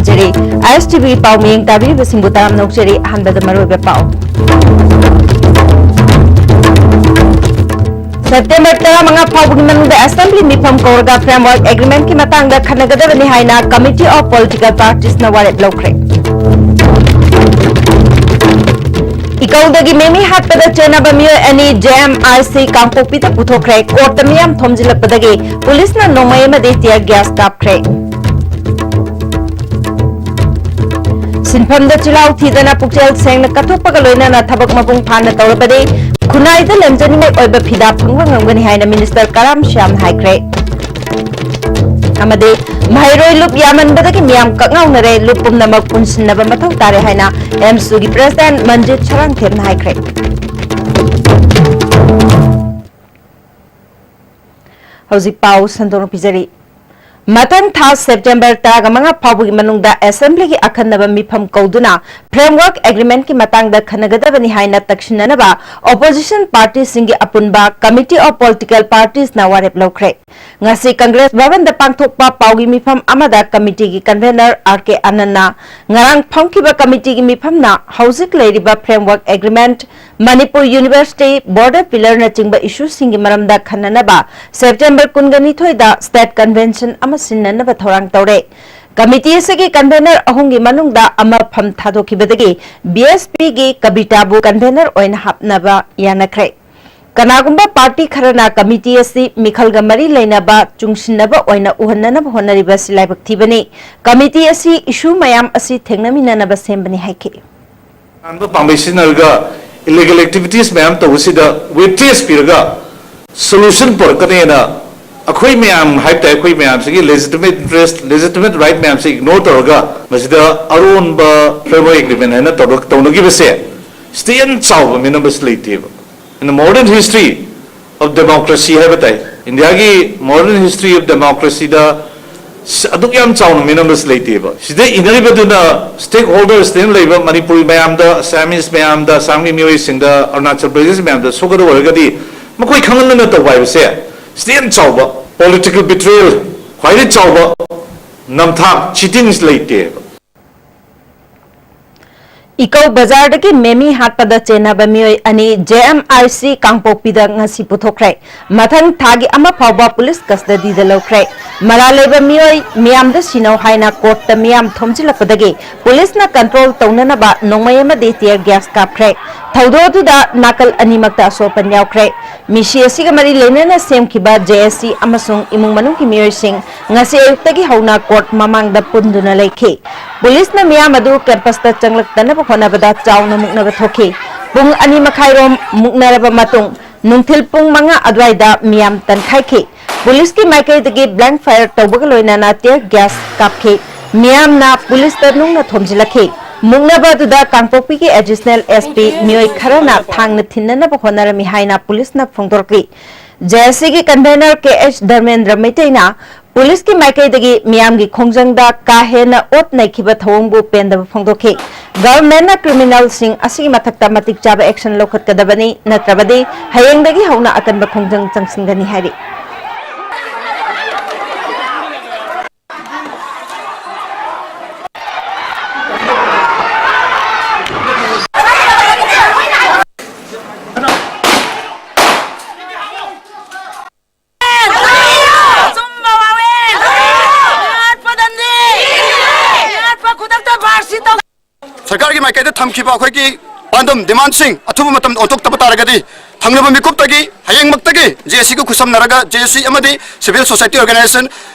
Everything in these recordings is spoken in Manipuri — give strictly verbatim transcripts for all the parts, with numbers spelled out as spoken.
ꯖꯔꯤ꯫ ISTV ꯄꯥꯎ ꯃꯤꯌꯦꯡ ꯇꯥꯕꯤꯔꯤꯕꯁꯤꯡꯕꯨ ꯇꯔꯥꯝꯅ ꯑꯣꯛꯆꯔꯤ꯫ ꯑꯍꯥꯟꯕꯗ ꯃꯔꯨꯑꯣꯏꯕ ꯄꯥꯎ꯫ September ꯇꯔꯥꯃꯉꯥ ꯐꯥꯎꯕꯒꯤ ꯃꯅꯨꯡꯗ Assembly ꯃꯤꯐꯝ ꯀꯧꯔꯒ Framework Agreement ꯀꯤ ꯃꯇꯥꯡꯗ ꯈꯟꯅꯒꯗꯕꯅꯤ ꯍꯥꯏꯅ Committee of Political Parties ꯅ ꯋꯥꯔꯦꯞ ꯂꯧꯈ꯭ꯔꯦ꯫ ꯏꯀꯧꯗꯒꯤ ꯃꯦꯃꯤ ꯍꯥꯠꯄꯗ ꯆꯦꯟꯅꯕ ꯃꯤꯑꯣꯏ ꯑꯅꯤ JMIC ꯀꯥꯡꯄꯣꯛꯄꯤꯗ ꯄꯨꯊꯣꯛꯈ꯭ꯔꯦ꯫ Court ꯇ ꯃꯤꯌꯥꯝ ꯊꯣꯝꯖꯤꯜꯂꯛꯄꯗꯒꯤ police ꯅ ꯅꯣꯡꯃꯩ ꯑꯃꯗꯤ tear gas ꯀꯥꯞꯈ꯭ꯔꯦ꯫ ꯁꯤꯟꯐꯝꯗ ꯆꯤꯜꯍꯥꯎ ꯊꯤꯗꯅ ꯄꯨꯛꯆꯦꯜ ꯁꯦꯡꯅ ꯀꯠꯊꯣꯛꯄꯒ ꯂꯣꯏꯅꯅ ꯊꯕꯛ ꯃꯄꯨꯡ ꯐꯥꯅ ꯇꯧꯔꯕꯗꯤ ꯈꯨꯟꯅꯥꯏꯗ ꯂꯦꯝꯖꯅꯤꯡꯉꯥꯏ ꯑꯣꯏꯕ ꯐꯤꯗꯥ ꯐꯪꯕ ꯉꯝꯒꯅꯤ ꯍꯥꯏꯅ Minister ꯀꯔꯥꯝ ꯁ꯭ꯌꯥꯝꯅ ꯍꯥꯏꯈ꯭ꯔꯦ꯫ ꯑꯃꯗꯤ ꯃꯍꯩꯔꯣꯏ ꯂꯨꯞ ꯌꯥꯝꯃꯟꯕꯗꯒꯤ ꯃꯤꯌꯥꯝ ꯀꯛꯉꯥꯎꯅꯔꯦ, ꯂꯨꯞ ꯄꯨꯝꯅꯃꯛ ꯄꯨꯟꯁꯤꯟꯅꯕ ꯃꯊꯧ ꯇꯥꯔꯦ ꯍꯥꯏꯅ AMSU ꯒꯤ President ꯃꯟꯖꯤꯠ ꯁꯔꯥꯡꯊꯦꯝꯅ ꯍꯥꯏꯈ꯭ꯔꯦ꯫ ꯍꯧꯖꯤꯛ ꯄꯥꯎ ꯁꯟꯗꯣꯛꯅ ꯄꯤꯖꯔꯤ꯫ ꯃꯊꯪ ꯊꯥ September ꯇꯔꯥꯃꯉꯥ ꯐꯥꯎꯕꯒꯤ ꯃꯅꯨꯡꯗ Assembly ꯒꯤ ꯑꯈꯟꯅꯕ ꯃꯤꯐꯝ ꯀꯧꯗꯨꯅ Framework Agreement ꯀꯤ ꯃꯇꯥꯡꯗ ꯈꯟꯅꯒꯗꯕꯅꯤ ꯍꯥꯏꯅ ꯇꯛꯁꯤꯟꯅꯅꯕ opposition party ꯁꯤꯡꯒꯤ ꯑꯄꯨꯟꯕ Committee of Political Parties ꯅ ꯋꯥꯔꯦꯞ ꯂꯧꯈ꯭ꯔꯦ꯫ ꯉꯁꯤ Congress ꯚꯕꯟꯗ ꯄꯥꯡꯊꯣꯛꯄ ꯄꯥꯎꯒꯤ ꯃꯤꯐꯝ ꯑꯃꯗ committee ꯒꯤ convener R K ꯑꯅꯟꯅ ꯉꯔꯥꯡ ꯐꯝꯈꯤꯕ committee ꯒꯤ ꯃꯤꯐꯝꯅ ꯍꯧꯖꯤꯛ ꯂꯩꯔꯤꯕ Framework Agreement, Manipur University, border pillar ꯅꯆꯤꯡꯕ issue ꯁꯤꯡꯒꯤ ꯃꯔꯝꯗ ꯈꯟꯅꯅꯕ September ꯀꯨꯟꯒ ꯅꯤꯊꯣꯏꯗ State Convention ꯑꯃ ꯁꯤꯟꯅꯅꯕ ꯊꯧꯔꯥꯡ ꯇꯧꯔꯦ꯫ Committee ꯑꯁꯤꯒꯤ convener ꯑꯍꯨꯝꯒꯤ ꯃꯅꯨꯡꯗ ꯑꯃ ꯐꯝ ꯊꯥꯗꯣꯛꯈꯤꯕꯗꯒꯤ BSP ꯒꯤ ꯀꯕꯤꯇꯥꯕꯨ convener ꯑꯣꯏꯅ ꯍꯥꯞꯅꯕ ꯌꯥꯅꯈ꯭ꯔꯦ꯫ ꯀꯅꯥꯒꯨꯝꯕ party ꯈꯔꯅ committee ꯑꯁꯤ ꯃꯤꯈꯜꯒ ꯃꯔꯤ ꯂꯩꯅꯕ ꯆꯨꯡꯁꯤꯟꯅꯕ ꯑꯣꯏꯅ ꯎꯍꯟꯅꯅꯕ ꯍꯣꯠꯅꯔꯤꯕ ꯑꯁꯤ ꯂꯥꯏꯕꯛ ꯊꯤꯕꯅꯤ꯫ Committee ꯑꯁꯤ issue ꯃꯌꯥꯝ ꯑꯁꯤ ꯊꯦꯡꯅꯃꯤꯟꯅꯅꯕ ꯁꯦꯝꯕꯅꯤ ꯍꯥꯏꯈꯤ꯫ ꯑꯔꯥꯟꯕ ꯄꯥꯝꯕꯩ ꯁꯤꯖꯤꯟꯅꯔꯒ illegal activities ꯃꯌꯥꯝ ꯇꯧꯕꯁꯤꯗ weightage ꯄꯤꯔꯒ solution ꯄꯨꯔꯛꯀꯅꯦꯅ ꯑꯩꯈꯣꯏ ꯃꯌꯥꯝ ꯍꯥꯏꯕ ꯇꯥꯏ, ꯑꯩꯈꯣꯏ ꯃꯌꯥꯝꯁꯤꯒꯤ legitimate interest, legitimate right ꯃꯌꯥꯝꯁꯤ ignore ꯇꯧꯔꯒ ꯃꯁꯤꯗ ꯑꯔꯣꯟꯕ Framework Agreement ꯍꯥꯏꯅ ꯇꯧꯔ-, ꯇꯧꯅꯈꯤꯕꯁꯦ ꯁꯤꯗꯩ ꯍꯦꯟꯅ ꯆꯥꯎꯕ ꯃꯤꯅꯝꯕꯁ ꯂꯩꯇꯦꯕ꯫ In the modern history of democracy ꯍꯥꯏꯕ ꯇꯥꯏ, ꯏꯟꯗꯤꯌꯥꯒꯤ modern history of democracy ꯗ ꯁ-, ꯑꯗꯨꯛ ꯌꯥꯝ ꯆꯥꯎꯅ ꯃꯤꯅꯝꯕꯁ ꯂꯩꯇꯦꯕ꯫ ꯁꯤꯗ ꯏꯅꯔꯤꯕꯗꯨꯅ stakeholders ꯇ ꯂꯩꯕ ꯃꯅꯤꯄꯨꯔꯤ ꯃꯌꯥꯝꯗ, Assamese ꯃꯌꯥꯝꯗ, ꯑꯁꯥꯝꯒꯤ ꯃꯤꯑꯣꯏꯁꯤꯡꯗ, ꯑꯔꯨꯅꯥꯆꯜ ꯄ꯭ꯔꯗꯦꯁ ꯃꯌꯥꯝꯗ ꯁꯣꯛꯀꯗꯕ ꯑꯣꯏꯔꯒꯗꯤ ꯃꯈꯣꯏ ꯈꯪꯍꯟꯗꯅ ꯇꯧꯕ ꯍꯥꯏꯕꯁꯦ ꯁꯤꯗꯩ ꯍꯦꯟꯅ ꯆꯥꯎꯕ political betrayal, ꯈ꯭ꯋꯥꯏꯗꯒꯤ ꯆꯥꯎꯕ ꯅꯝꯊꯥꯛ ꯆꯤꯇꯤꯡꯁ ꯂꯩꯇꯦꯕ꯫ ꯏꯀꯧ ꯕꯖꯥꯔꯗꯒꯤ ꯃꯦꯃꯤ ꯍꯥꯠꯄꯗ ꯆꯦꯟꯅꯕ ꯃꯤꯑꯣꯏ ꯑꯅꯤ ꯖꯦ ꯑꯦꯝ ꯑꯥꯏ ꯁꯤ ꯀꯥꯡꯄꯣꯛꯄꯤꯗ ꯉꯁꯤ ꯄꯨꯊꯣꯛꯈ꯭ꯔꯦ꯫ ꯃꯊꯪ ꯊꯥꯒꯤ ꯑꯃ ꯐꯥꯎꯕ ꯄꯨꯂꯤꯁ ꯀꯁꯇꯗꯤꯗ ꯂꯧꯈ꯭ꯔꯦ꯫ ꯃꯔꯥꯜ ꯂꯩꯕ ꯃꯤꯑꯣꯏ ꯃꯤꯌꯥꯝꯗ ꯁꯤꯅꯧ ꯍꯥꯏꯅ ꯀꯣꯔꯠꯇ ꯃꯤꯌꯥꯝ ꯊꯣꯝꯖꯤꯜꯂꯛꯄꯗꯒꯤ ꯄꯨꯂꯤꯁꯅ ꯀꯟꯇ꯭ꯔꯣꯜ ꯇꯧꯅꯅꯕ ꯅꯣꯡꯃꯩ ꯑꯃꯗꯤ ꯇꯤꯌꯔ ꯒ꯭ꯌꯥꯁ ꯀꯥꯞꯈ꯭ꯔꯦ꯫ ꯊꯧꯗꯣꯛ ꯑꯗꯨꯗ ꯅꯥꯀꯜ ꯑꯅꯤꯃꯛꯇ ꯑꯁꯣꯛ ꯑꯄꯟ ꯌꯥꯎꯈ꯭ꯔꯦ꯫ ꯃꯤꯁꯤ ꯑꯁꯤꯒ ꯃꯔꯤ ꯂꯩꯅꯅ ꯁꯦꯝꯈꯤꯕ ꯖꯦ ꯑꯦꯁ ꯁꯤ ꯑꯃꯁꯨꯡ ꯏꯃꯨꯡ ꯃꯅꯨꯡꯒꯤ ꯃꯤꯑꯣꯏꯁꯤꯡ ꯉꯁꯤ ꯑꯌꯨꯛꯇꯒꯤ ꯍꯧꯅ ꯀꯣꯔꯠ ꯃꯃꯥꯡꯗ ꯄꯨꯟꯗꯨꯅ ꯂꯩꯈꯤ꯫ ꯄꯨꯂꯤꯁꯅ ꯃꯤꯌꯥꯝ ꯑꯗꯨ ꯀꯦꯝꯄꯁꯇ ꯆꯪꯂꯛꯇꯅꯕ ꯍꯣꯠꯅꯕꯗ ꯆꯥꯎꯅ ꯃꯨꯛꯅꯕ ꯊꯣꯛꯈꯤ꯫ ꯄꯨꯡ ꯑꯅꯤ ꯃꯈꯥꯏꯔꯣꯝ ꯃꯨꯛꯅꯔꯕ ꯃꯇꯨꯡ ꯅꯨꯡꯊꯤꯜ ꯄꯨꯡ ꯃꯉꯥ ꯑꯗꯨꯋꯥꯏꯗ ꯃꯤꯌꯥꯝ ꯇꯟꯈꯥꯏꯈꯤ꯫ ꯄꯨꯂꯤꯁꯀꯤ ꯃꯥꯏꯀꯩꯗꯒꯤ ꯕ꯭ꯂꯦꯡ ꯐꯥꯌꯔ ꯇꯧꯕꯒ ꯂꯣꯏꯅꯅ ꯇꯤꯌꯔ ꯒ꯭ꯌꯥꯁ ꯀꯥꯞꯈꯤ꯫ ꯃꯤꯌꯥꯝꯅ ꯄꯨꯂꯤꯁꯇ ꯅꯨꯡꯅ ꯊꯣꯝꯖꯤꯜꯂꯛꯈꯤ꯫ ꯃꯨꯛꯅꯕ ꯑꯗꯨꯗ ꯀꯥꯡꯄꯣꯛꯄꯤꯒꯤ ꯑꯦꯗꯤꯁꯅꯦꯜ ꯑꯦꯁ ꯄꯤ ꯃꯤꯑꯣꯏ ꯈꯔꯅ ꯊꯥꯡꯅ ꯊꯤꯟꯅꯅꯕ ꯍꯣꯠꯅꯔꯝꯃꯤ ꯍꯥꯏꯅ ꯄꯨꯂꯤꯁꯅ ꯐꯣꯡꯗꯣꯔꯛꯂꯤ꯫ ꯖꯦ ꯑꯦꯁ ꯁꯤꯒꯤ ꯀꯟꯚꯦꯅꯔ ꯀꯦ ꯑꯩꯆ ꯙꯔꯃꯦꯟꯗ꯭ꯔ ꯃꯩꯇꯩꯅ ꯄꯨꯂꯤꯁꯀꯤ ꯃꯥꯏꯀꯩꯗꯒꯤ ꯃꯤꯌꯥꯝꯒꯤ ꯈꯣꯡꯖꯪꯗ ꯀꯥ ꯍꯦꯟꯅ ꯑꯣꯠ ꯅꯩꯈꯤꯕ ꯊꯧꯑꯣꯡꯕꯨ ꯄꯦꯟꯗꯕ ꯐꯣꯡꯗꯣꯛꯈꯤ꯫ ꯒꯚꯔꯟꯃꯦꯟꯠꯅ ꯀ꯭ꯔꯤꯃꯤꯅꯦꯜꯁꯤꯡ ꯑꯁꯤꯒꯤ ꯃꯊꯛꯇ ꯃꯇꯤꯛ ꯆꯥꯕ ꯑꯦꯛꯁꯟ ꯂꯧꯈꯠꯀꯗꯕꯅꯤ, ꯅꯠꯇ꯭ꯔꯕꯗꯤ ꯍꯌꯦꯡꯗꯒꯤ ꯍꯧꯅ ꯑꯀꯟꯕ ꯈꯣꯡꯖꯪ ꯆꯪꯁꯤꯟꯒꯅꯤ ꯍꯥꯏꯔꯤ꯫ ꯁꯔꯀꯥꯔꯒꯤ ꯃꯥꯏꯀꯩꯗ ꯊꯝꯈꯤꯕ ꯑꯩꯈꯣꯏꯒꯤ ꯄꯥꯟꯗꯝ, ꯗꯤꯃꯥꯟꯁꯤꯡ ꯑꯊꯨꯕ ꯃꯇꯝꯗ ꯑꯣꯟꯊꯣꯛꯇꯕ ꯇꯥꯔꯒꯗꯤ, ꯊꯪꯂꯕ ꯃꯤꯀꯨꯞꯇꯒꯤ, ꯍꯌꯦꯡꯃꯛꯇꯒꯤ ꯖꯦ ꯑꯦꯁ ꯁꯤꯒ ꯈꯨꯠꯁꯝꯅꯔꯒ, ꯖꯦ ꯑꯦꯁ ꯁꯤ ꯑꯃꯗꯤ ꯁꯤꯚꯤꯜ ꯁꯣꯁꯥꯏꯇꯤ ꯑꯣꯔꯒꯅꯥꯏꯖꯦꯁꯟ,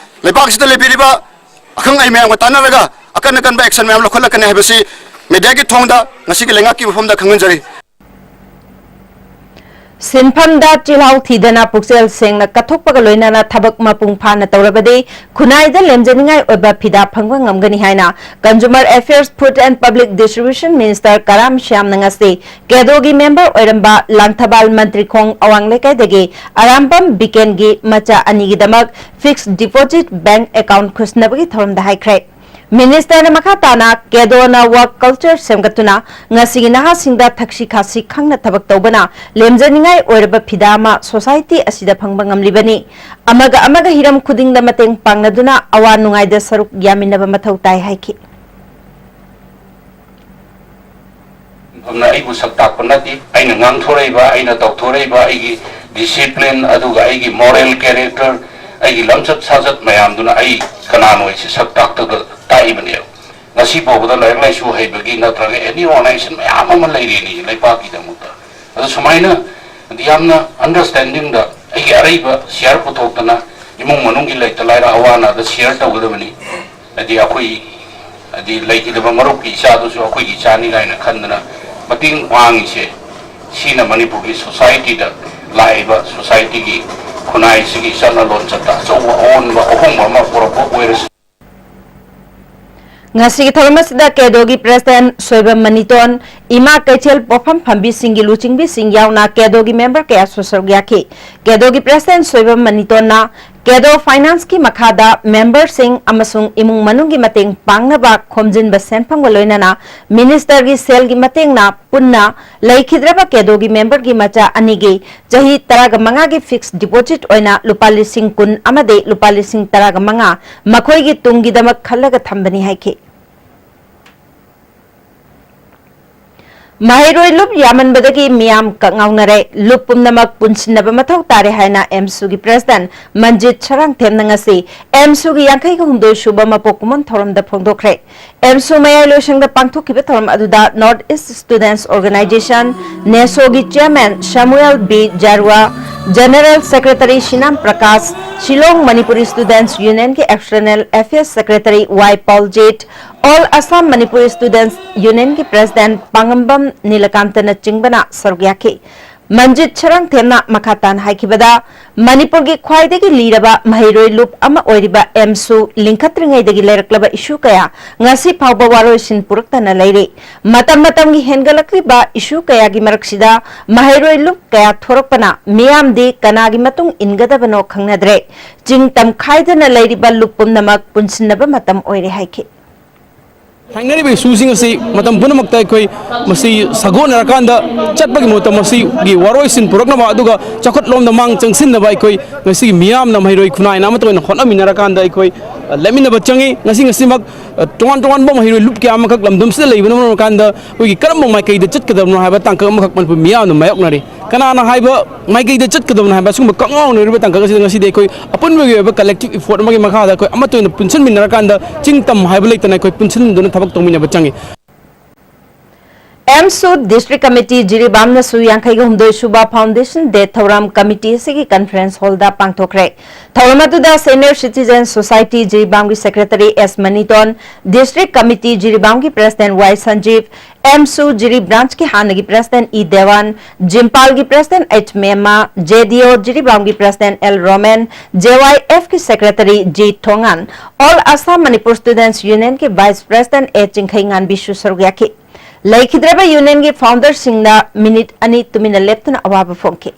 ꯂꯩꯕꯥꯛꯁꯤꯗ ꯂꯩꯕꯤꯔꯤꯕ ꯑꯈꯪ ꯑꯍꯩ ꯃꯌꯥꯝꯒ ꯇꯥꯟꯅꯔꯒ ꯑꯀꯟ ꯑꯀꯟꯕ ꯑꯦꯛꯁꯟ ꯃꯌꯥꯝ ꯂꯧꯈꯠꯂꯛꯀꯅꯤ ꯍꯥꯏꯕꯁꯤ ꯃꯦꯗꯤꯌꯥꯒꯤ ꯊꯣꯡꯗ ꯉꯁꯤꯒꯤ ꯂꯩꯉꯥꯛꯀꯤ ꯃꯐꯝꯗ ꯈꯪꯍꯟꯖꯔꯤ꯫ ꯁꯤꯟꯐꯝꯗ ꯆꯤꯜꯍꯥꯎ ꯊꯤꯗꯅ ꯄꯨꯛꯆꯦꯜ ꯁꯦꯡꯅ ꯀꯠꯊꯣꯛꯄꯒ ꯂꯣꯏꯅꯅ ꯊꯕꯛ ꯃꯄꯨꯡ ꯐꯥꯅ ꯇꯧꯔꯕꯗꯤ ꯈꯨꯟꯅꯥꯏꯗ ꯂꯦꯝꯖꯅꯤꯡꯉꯥꯏ ꯑꯣꯏꯕ ꯐꯤꯗꯥ ꯐꯪꯕ ꯉꯝꯒꯅꯤ ꯍꯥꯏꯅ Consumer Affairs, Food and Public Distribution Minister ꯀꯔꯥꯝ ꯁ꯭ꯌꯥꯝꯅ ꯉꯁꯤ ꯀꯦꯗꯣꯒꯤ ꯃꯦꯝꯕꯔ ꯑꯣꯏꯔꯝꯕ ꯂꯥꯡꯊꯕꯥꯜ ꯃꯟꯇ꯭ꯔꯤꯈꯣꯡ ꯑꯋꯥꯡ ꯂꯩꯀꯥꯏꯗꯒꯤ ꯑꯔꯥꯝꯕꯝ ꯕꯤꯀꯦꯟꯒꯤ ꯃꯆꯥ ꯑꯅꯤꯒꯤꯗꯃꯛ fixed deposit bank account ꯈꯨꯠꯁꯤꯟꯅꯕꯒꯤ ꯊꯧꯔꯝꯗ ꯍꯥꯏꯈ꯭ꯔꯦ꯫ ꯃꯤꯅꯤꯁꯇꯔꯅ ꯃꯈꯥ ꯇꯥꯅ ꯀꯦꯗꯣꯅ work culture ꯁꯦꯝꯒꯠꯇꯨꯅ ꯉꯁꯤꯒꯤ ꯅꯍꯥꯁꯤꯡꯗ ꯊꯛꯁꯤ ꯈꯥꯁꯤ ꯈꯪꯅ ꯊꯕꯛ ꯇꯧꯕꯅ ꯂꯦꯝꯖꯅꯤꯡꯉꯥꯏ ꯑꯣꯏꯔꯕ ꯐꯤꯗꯥ ꯑꯃ ꯁꯣꯁꯥꯏꯇꯤ ꯑꯁꯤꯗ ꯐꯪꯕ ꯉꯝꯂꯤꯕꯅꯤ꯫ ꯑꯃꯒ ꯑꯃꯒ ꯍꯤꯔꯝ ꯈꯨꯗꯤꯡꯗ ꯃꯇꯦꯡ ꯄꯥꯡꯅꯗꯨꯅ ꯑꯋꯥ ꯅꯨꯡꯉꯥꯏꯗ ꯁꯔꯨꯛ ꯌꯥꯃꯤꯟꯅꯕ ꯃꯊꯧ ꯇꯥꯏ ꯍꯥꯏꯈꯤ꯫ ꯁꯤꯟꯐꯝꯅ ꯑꯩꯕꯨ ꯁꯛ ꯇꯥꯛꯄ ꯅꯠꯇꯦ꯫ ꯑꯩꯅ ꯉꯥꯡꯊꯣꯔꯛꯏꯕ, ꯑꯩꯅ ꯇꯧꯊꯣꯔꯛꯏꯕ, ꯑꯩꯒꯤ discipline, ꯑꯗꯨꯒ ꯑꯩꯒꯤ moral character, ꯑꯩꯒꯤ ꯂꯝꯆꯠ ꯁꯥꯖꯠ ꯃꯌꯥꯝꯗꯨꯅ ꯑꯩ ꯀꯅꯥꯅꯣ ꯍꯥꯏꯁꯤ ꯁꯛ ꯇꯥꯛꯇꯒ ꯇꯥꯛꯏꯕꯅꯦꯕ꯫ ꯉꯁꯤ ꯐꯥꯎꯕꯗ ꯂꯥꯏꯔꯤꯛ ꯂꯥꯏꯁꯨ ꯍꯩꯕꯒꯤ ꯅꯠꯇ꯭ꯔꯒ any organization ꯃꯌꯥꯝ ꯑꯃ ꯂꯩꯔꯤꯅꯤ ꯂꯩꯄꯥꯛꯀꯤꯗꯃꯛꯇ꯫ ꯑꯗꯨ ꯁꯨꯃꯥꯏꯅ ꯌꯥꯝꯅ understandingꯗ ꯑꯩꯒꯤ ꯑꯔꯩꯕ share ꯄꯨꯊꯣꯛꯇꯅ ꯏꯃꯨꯡ ꯃꯅꯨꯡꯒꯤ ꯂꯩꯇ ꯂꯥꯏꯔ ꯑꯋꯥ ꯑꯅꯥꯗ share ꯇꯧꯒꯗꯕꯅꯤ꯫ ꯍꯥꯏꯗꯤ ꯑꯩꯈꯣꯏ, ꯍꯥꯏꯗꯤ ꯂꯩꯈꯤꯗꯕ ꯃꯔꯨꯞꯀꯤ ꯏꯆꯥꯗꯨꯁꯨ ꯑꯩꯈꯣꯏꯒꯤ ꯏꯆꯥꯅꯤ ꯀꯥꯏꯅ ꯈꯟꯗꯅ ꯃꯇꯦꯡ ꯄꯥꯡꯉꯤꯁꯦ, ꯁꯤꯅ ꯃꯅꯤꯄꯨꯔꯒꯤ societyꯗ ꯂꯥꯛꯏꯕ societyꯒꯤ ꯈꯨꯟꯅꯥꯏꯁꯤꯒꯤ ꯆꯠꯅ ꯂꯣꯟꯆꯠꯇ ꯑꯆꯧꯕ ꯑꯑꯣꯟꯕ ꯑꯍꯣꯡꯕ ꯑꯃ ꯄꯨꯔꯛꯄ ꯑꯣꯏꯔꯁꯨ꯫ ꯉꯁꯤꯒꯤ ꯊꯧꯔꯝ ꯑꯁꯤꯗ ꯀꯦꯗꯣꯒꯤ president ꯁꯣꯏꯕꯝ ꯃꯅꯤꯇꯣꯟ, ꯏꯃꯥ ꯀꯩꯊꯦꯜ ꯄꯣꯠꯐꯝ ꯐꯝꯕꯤꯁꯤꯡꯒꯤ ꯂꯨꯆꯤꯡꯕꯤꯁꯤꯡ ꯌꯥꯎꯅ ꯀꯦꯗꯣꯒꯤ member ꯀꯌꯥꯁꯨ ꯁꯔꯨꯛ ꯌꯥꯈꯤ꯫ ꯀꯦꯗꯣꯒꯤ president ꯁꯣꯏꯕꯝ ꯃꯅꯤꯇꯣꯟꯅ ꯀꯦꯗꯣ financeꯀꯤ ꯃꯈꯥꯗ memberꯁꯤꯡ ꯑꯃꯁꯨꯡ ꯏꯃꯨꯡ ꯃꯅꯨꯡꯒꯤ ꯃꯇꯦꯡ ꯄꯥꯡꯅꯕ ꯈꯣꯝꯖꯤꯟꯕ ꯁꯦꯟꯐꯝꯒ ꯂꯣꯏꯅꯅ ministerꯒꯤ ꯁꯦꯜꯒꯤ ꯃꯇꯦꯡꯅ ꯄꯨꯟꯅ ꯂꯩꯈꯤꯗ꯭ꯔꯕ ꯀꯦꯗꯣꯒꯤ memberꯒꯤ ꯃꯆꯥ ꯑꯅꯤꯒꯤ ꯆꯍꯤ ꯇꯔꯥꯒ ꯃꯉꯥꯒꯤ fixed deposit ꯑꯣꯏꯅ ꯂꯨꯄꯥ ꯂꯤꯁꯤꯡ ꯀꯨꯟ ꯑꯃꯗꯤ ꯂꯨꯄꯥ ꯂꯤꯁꯤꯡ ꯇꯔꯥꯒ ꯃꯉꯥ ꯃꯈꯣꯏꯒꯤ ꯇꯨꯡꯒꯤꯗꯃꯛ ꯈꯜꯂꯒ ꯊꯝꯕꯅꯤ ꯍꯥꯏꯈꯤ꯫ ꯃꯍꯩꯔꯣꯏ ꯂꯨꯞ ꯌꯥꯝꯃꯟꯕꯗꯒꯤ ꯃꯤꯌꯥꯝ ꯀꯛꯉꯥꯎꯅꯔꯦ꯫ ꯂꯨꯞ ꯄꯨꯝꯅꯃꯛ ꯄꯨꯟꯁꯤꯟꯅꯕ ꯃꯊꯧ ꯇꯥꯔꯦ ꯍꯥꯏꯅ ꯑꯦꯝꯁꯨꯒꯤ president ꯃꯟꯖꯤꯠ ꯁꯔꯥꯡꯊꯦꯝꯅ ꯉꯁꯤ ꯑꯦꯝꯁꯨꯒꯤ ꯌꯥꯡꯈꯩꯒ ꯍꯨꯝꯗꯣꯏ ꯁꯨꯕ ꯃꯄꯣꯛ ꯀꯨꯝꯑꯣꯟ ꯊꯧꯔꯝꯗ ꯐꯣꯡꯗꯣꯛꯈ꯭ꯔꯦ꯫ ꯑꯦꯝꯁꯨ ꯃꯌꯥꯏ ꯂꯣꯏꯁꯪꯗ ꯄꯥꯡꯊꯣꯛꯈꯤꯕ ꯊꯧꯔꯝ ꯑꯗꯨꯗ North East Students Organization, NESOꯒꯤ chairman Samuel B Jyrwa, general secretary Sinam Prakash, Shillong Manipuri Students Unionꯒꯤ external affairs secretary Y Paojit, All Assam Manipuri Students Unionꯒꯤ president ꯄꯥꯉꯝꯕꯝ ꯅꯤꯂꯀꯥꯟꯇꯅꯆꯤꯡꯕꯅ ꯁꯔꯨꯛ ꯌꯥꯈꯤ꯫ ꯃꯟꯖꯤꯠ ꯁꯔꯥꯡꯊꯦꯝꯅ ꯃꯈꯥ ꯇꯥꯅ ꯍꯥꯏꯈꯤꯕꯗ, ꯃꯅꯤꯄꯨꯔꯒꯤ ꯈ꯭ꯋꯥꯏꯗꯒꯤ ꯂꯤꯔꯕ ꯃꯍꯩꯔꯣꯏ ꯂꯨꯞ ꯑꯃ ꯑꯣꯏꯔꯤꯕ ꯑꯦꯝꯁꯨ ꯂꯤꯡꯈꯠꯇ꯭ꯔꯤꯉꯩꯗꯒꯤ ꯂꯩꯔꯛꯂꯕ issue ꯀꯌꯥ ꯉꯁꯤ ꯐꯥꯎꯕ ꯋꯥꯔꯣꯏꯁꯤꯟ ꯄꯨꯔꯛꯇꯅ ꯂꯩꯔꯤ꯫ ꯃꯇꯝ ꯃꯇꯝꯒꯤ ꯍꯦꯟꯒꯠꯂꯛꯂꯤꯕ issue ꯀꯌꯥꯒꯤ ꯃꯔꯛꯁꯤꯗ ꯃꯍꯩꯔꯣꯏ ꯂꯨꯞ ꯀꯌꯥ ꯊꯣꯔꯛꯄꯅ ꯃꯤꯌꯥꯝꯗꯤ ꯀꯅꯥꯒꯤ ꯃꯇꯨꯡ ꯏꯟꯒꯗꯕꯅꯣ ꯈꯪꯅꯗ꯭ꯔꯦ꯫ ꯆꯤꯡ ꯇꯝ ꯈꯥꯏꯗꯅ ꯂꯩꯔꯤꯕ ꯂꯨꯞ ꯄꯨꯝꯅꯃꯛ ꯄꯨꯟꯁꯤꯟꯅꯕ ꯃꯇꯝ ꯑꯣꯏꯔꯦ ꯍꯥꯏꯈꯤ꯫ ꯊꯦꯡꯅꯔꯤꯕ ꯏꯁꯨꯁꯤꯡ ꯑꯁꯤ ꯃꯇꯝ ꯄꯨꯝꯅꯃꯛꯇ ꯑꯩꯈꯣꯏ ꯃꯁꯤ ꯁꯥꯒꯣꯟꯅꯔꯀꯥꯟꯗ ꯆꯠꯄꯒꯤ ꯃꯍꯨꯠꯇ ꯃꯁꯤꯒꯤ ꯋꯥꯔꯣꯏꯁꯤꯟ ꯄꯨꯔꯛꯅꯕ ꯑꯗꯨꯒ ꯆꯥꯎꯈꯠꯂꯣꯝꯗ ꯃꯥꯡ ꯆꯪꯁꯤꯟꯅꯕ ꯑꯩꯈꯣꯏ ꯉꯁꯤꯒꯤ ꯃꯤꯌꯥꯝꯅ ꯃꯍꯩꯔꯣꯏ ꯈꯨꯟꯅꯥꯏꯅ ꯑꯃꯠꯇ ꯑꯣꯏꯅ ꯍꯣꯠꯅꯃꯤꯟꯅꯔꯀꯥꯟꯗ ꯑꯩꯈꯣꯏ ꯂꯦꯞꯃꯤꯟꯅꯕ ꯆꯪꯉꯤ꯫ ꯉꯁꯤ ꯉꯁꯤꯃꯛ ꯇꯣꯉꯥꯟ ꯇꯣꯉꯥꯟꯕ ꯃꯍꯩꯔꯣꯏ ꯂꯨꯞ ꯀꯌꯥ ꯑꯃꯈꯛ ꯂꯝꯗꯝꯁꯤꯗ ꯂꯩꯕꯅ ꯃꯔꯝ ꯑꯣꯏꯔꯀꯥꯟꯗ ꯑꯩꯈꯣꯏꯒꯤ ꯀꯔꯝꯕ ꯃꯥꯏꯀꯩꯗ ꯆꯠꯀꯗꯕꯅꯣ ꯍꯥꯏꯕ ꯇꯥꯡꯀꯛ ꯑꯃꯈꯛ ꯃꯅꯤꯄꯨꯔ ꯃꯤꯌꯥꯝꯅ ꯃꯥꯌꯣꯛꯅꯔꯤ꯫ ꯀꯅꯥꯅ ꯍꯥꯏꯕ ꯃꯥꯏꯀꯩꯗ ꯆꯠꯀꯗꯕꯅꯣ ꯍꯥꯏꯕ ꯑꯁꯤꯒꯨꯝꯕ ꯀꯛꯉꯥꯎꯅꯔꯤꯕ ꯇꯥꯡꯀꯛ ꯑꯁꯤꯗ ꯉꯁꯤꯗꯤ ꯑꯩꯈꯣꯏ ꯑꯄꯨꯟꯕꯒꯤ ꯑꯣꯏꯕ collective effort ꯑꯃꯒꯤ ꯃꯈꯥꯗ ꯑꯩꯈꯣꯏ ꯑꯃꯠꯇ ꯑꯣꯏꯅ ꯄꯨꯟꯁꯤꯟꯃꯤꯟꯅꯔꯀꯥꯟꯗ ꯆꯤꯡ ꯇꯝ ꯍꯥꯏꯕ ꯂꯩꯇꯅ ꯑꯩꯈꯣꯏ ꯄꯨꯟꯁꯤꯟꯗꯨꯅ ꯊꯕꯛ ꯇꯧꯃꯤꯟꯅꯕ ꯆꯪꯉꯤ꯫ ꯑꯦꯝꯁꯨ District Committee ꯖꯤꯔꯤꯕꯥꯝꯅꯁꯨ ꯌꯥꯡꯈꯩꯒ ꯍꯨꯝꯗꯣꯏ ꯁꯨꯕ Foundation Day ꯊꯧꯔꯝ committee ꯑꯁꯤꯒꯤ conference hall ꯗ ꯄꯥꯡꯊꯣꯛꯈ꯭ꯔꯦ꯫ ꯊꯧꯔꯝ ꯑꯗꯨꯗ Senior Citizen Society ꯖꯤꯔꯤꯕꯥꯝꯒꯤ Secretary ꯑꯦꯁ ꯃꯅꯤꯇꯣꯟ, District Committee ꯖꯤꯔꯤꯕꯥꯝꯒꯤ President ꯋꯥꯏ ꯁꯟꯖꯤꯞ, ꯑꯦꯝꯁꯨ ꯖꯤꯔꯤ branch ꯀꯤ ꯍꯥꯟꯅꯒꯤ President ꯏ ꯗꯦꯋꯥꯟ, ꯖꯤꯝꯄꯥꯜꯒꯤ President H Memma, J D O ꯖꯤꯔꯤꯕꯥꯝꯒꯤ President L Romen, J Y F ꯀꯤ Secretary G Thongan, All Assam Manipur Students Union ꯒꯤ Vice President ꯑꯦ ꯆꯤꯡꯈꯩꯉꯥꯟꯕꯤꯁꯨ ꯁꯔꯨꯛ ꯌꯥꯈꯤ꯫ ꯂꯩꯈꯤꯗ꯭ꯔꯕ union ꯒꯤ founder ꯁꯤꯡꯅ minute ꯑꯅꯤ ꯇꯨꯃꯤꯟꯅ ꯂꯦꯞꯇꯨꯅ ꯑꯋꯥꯕ ꯐꯣꯡꯈꯤ꯫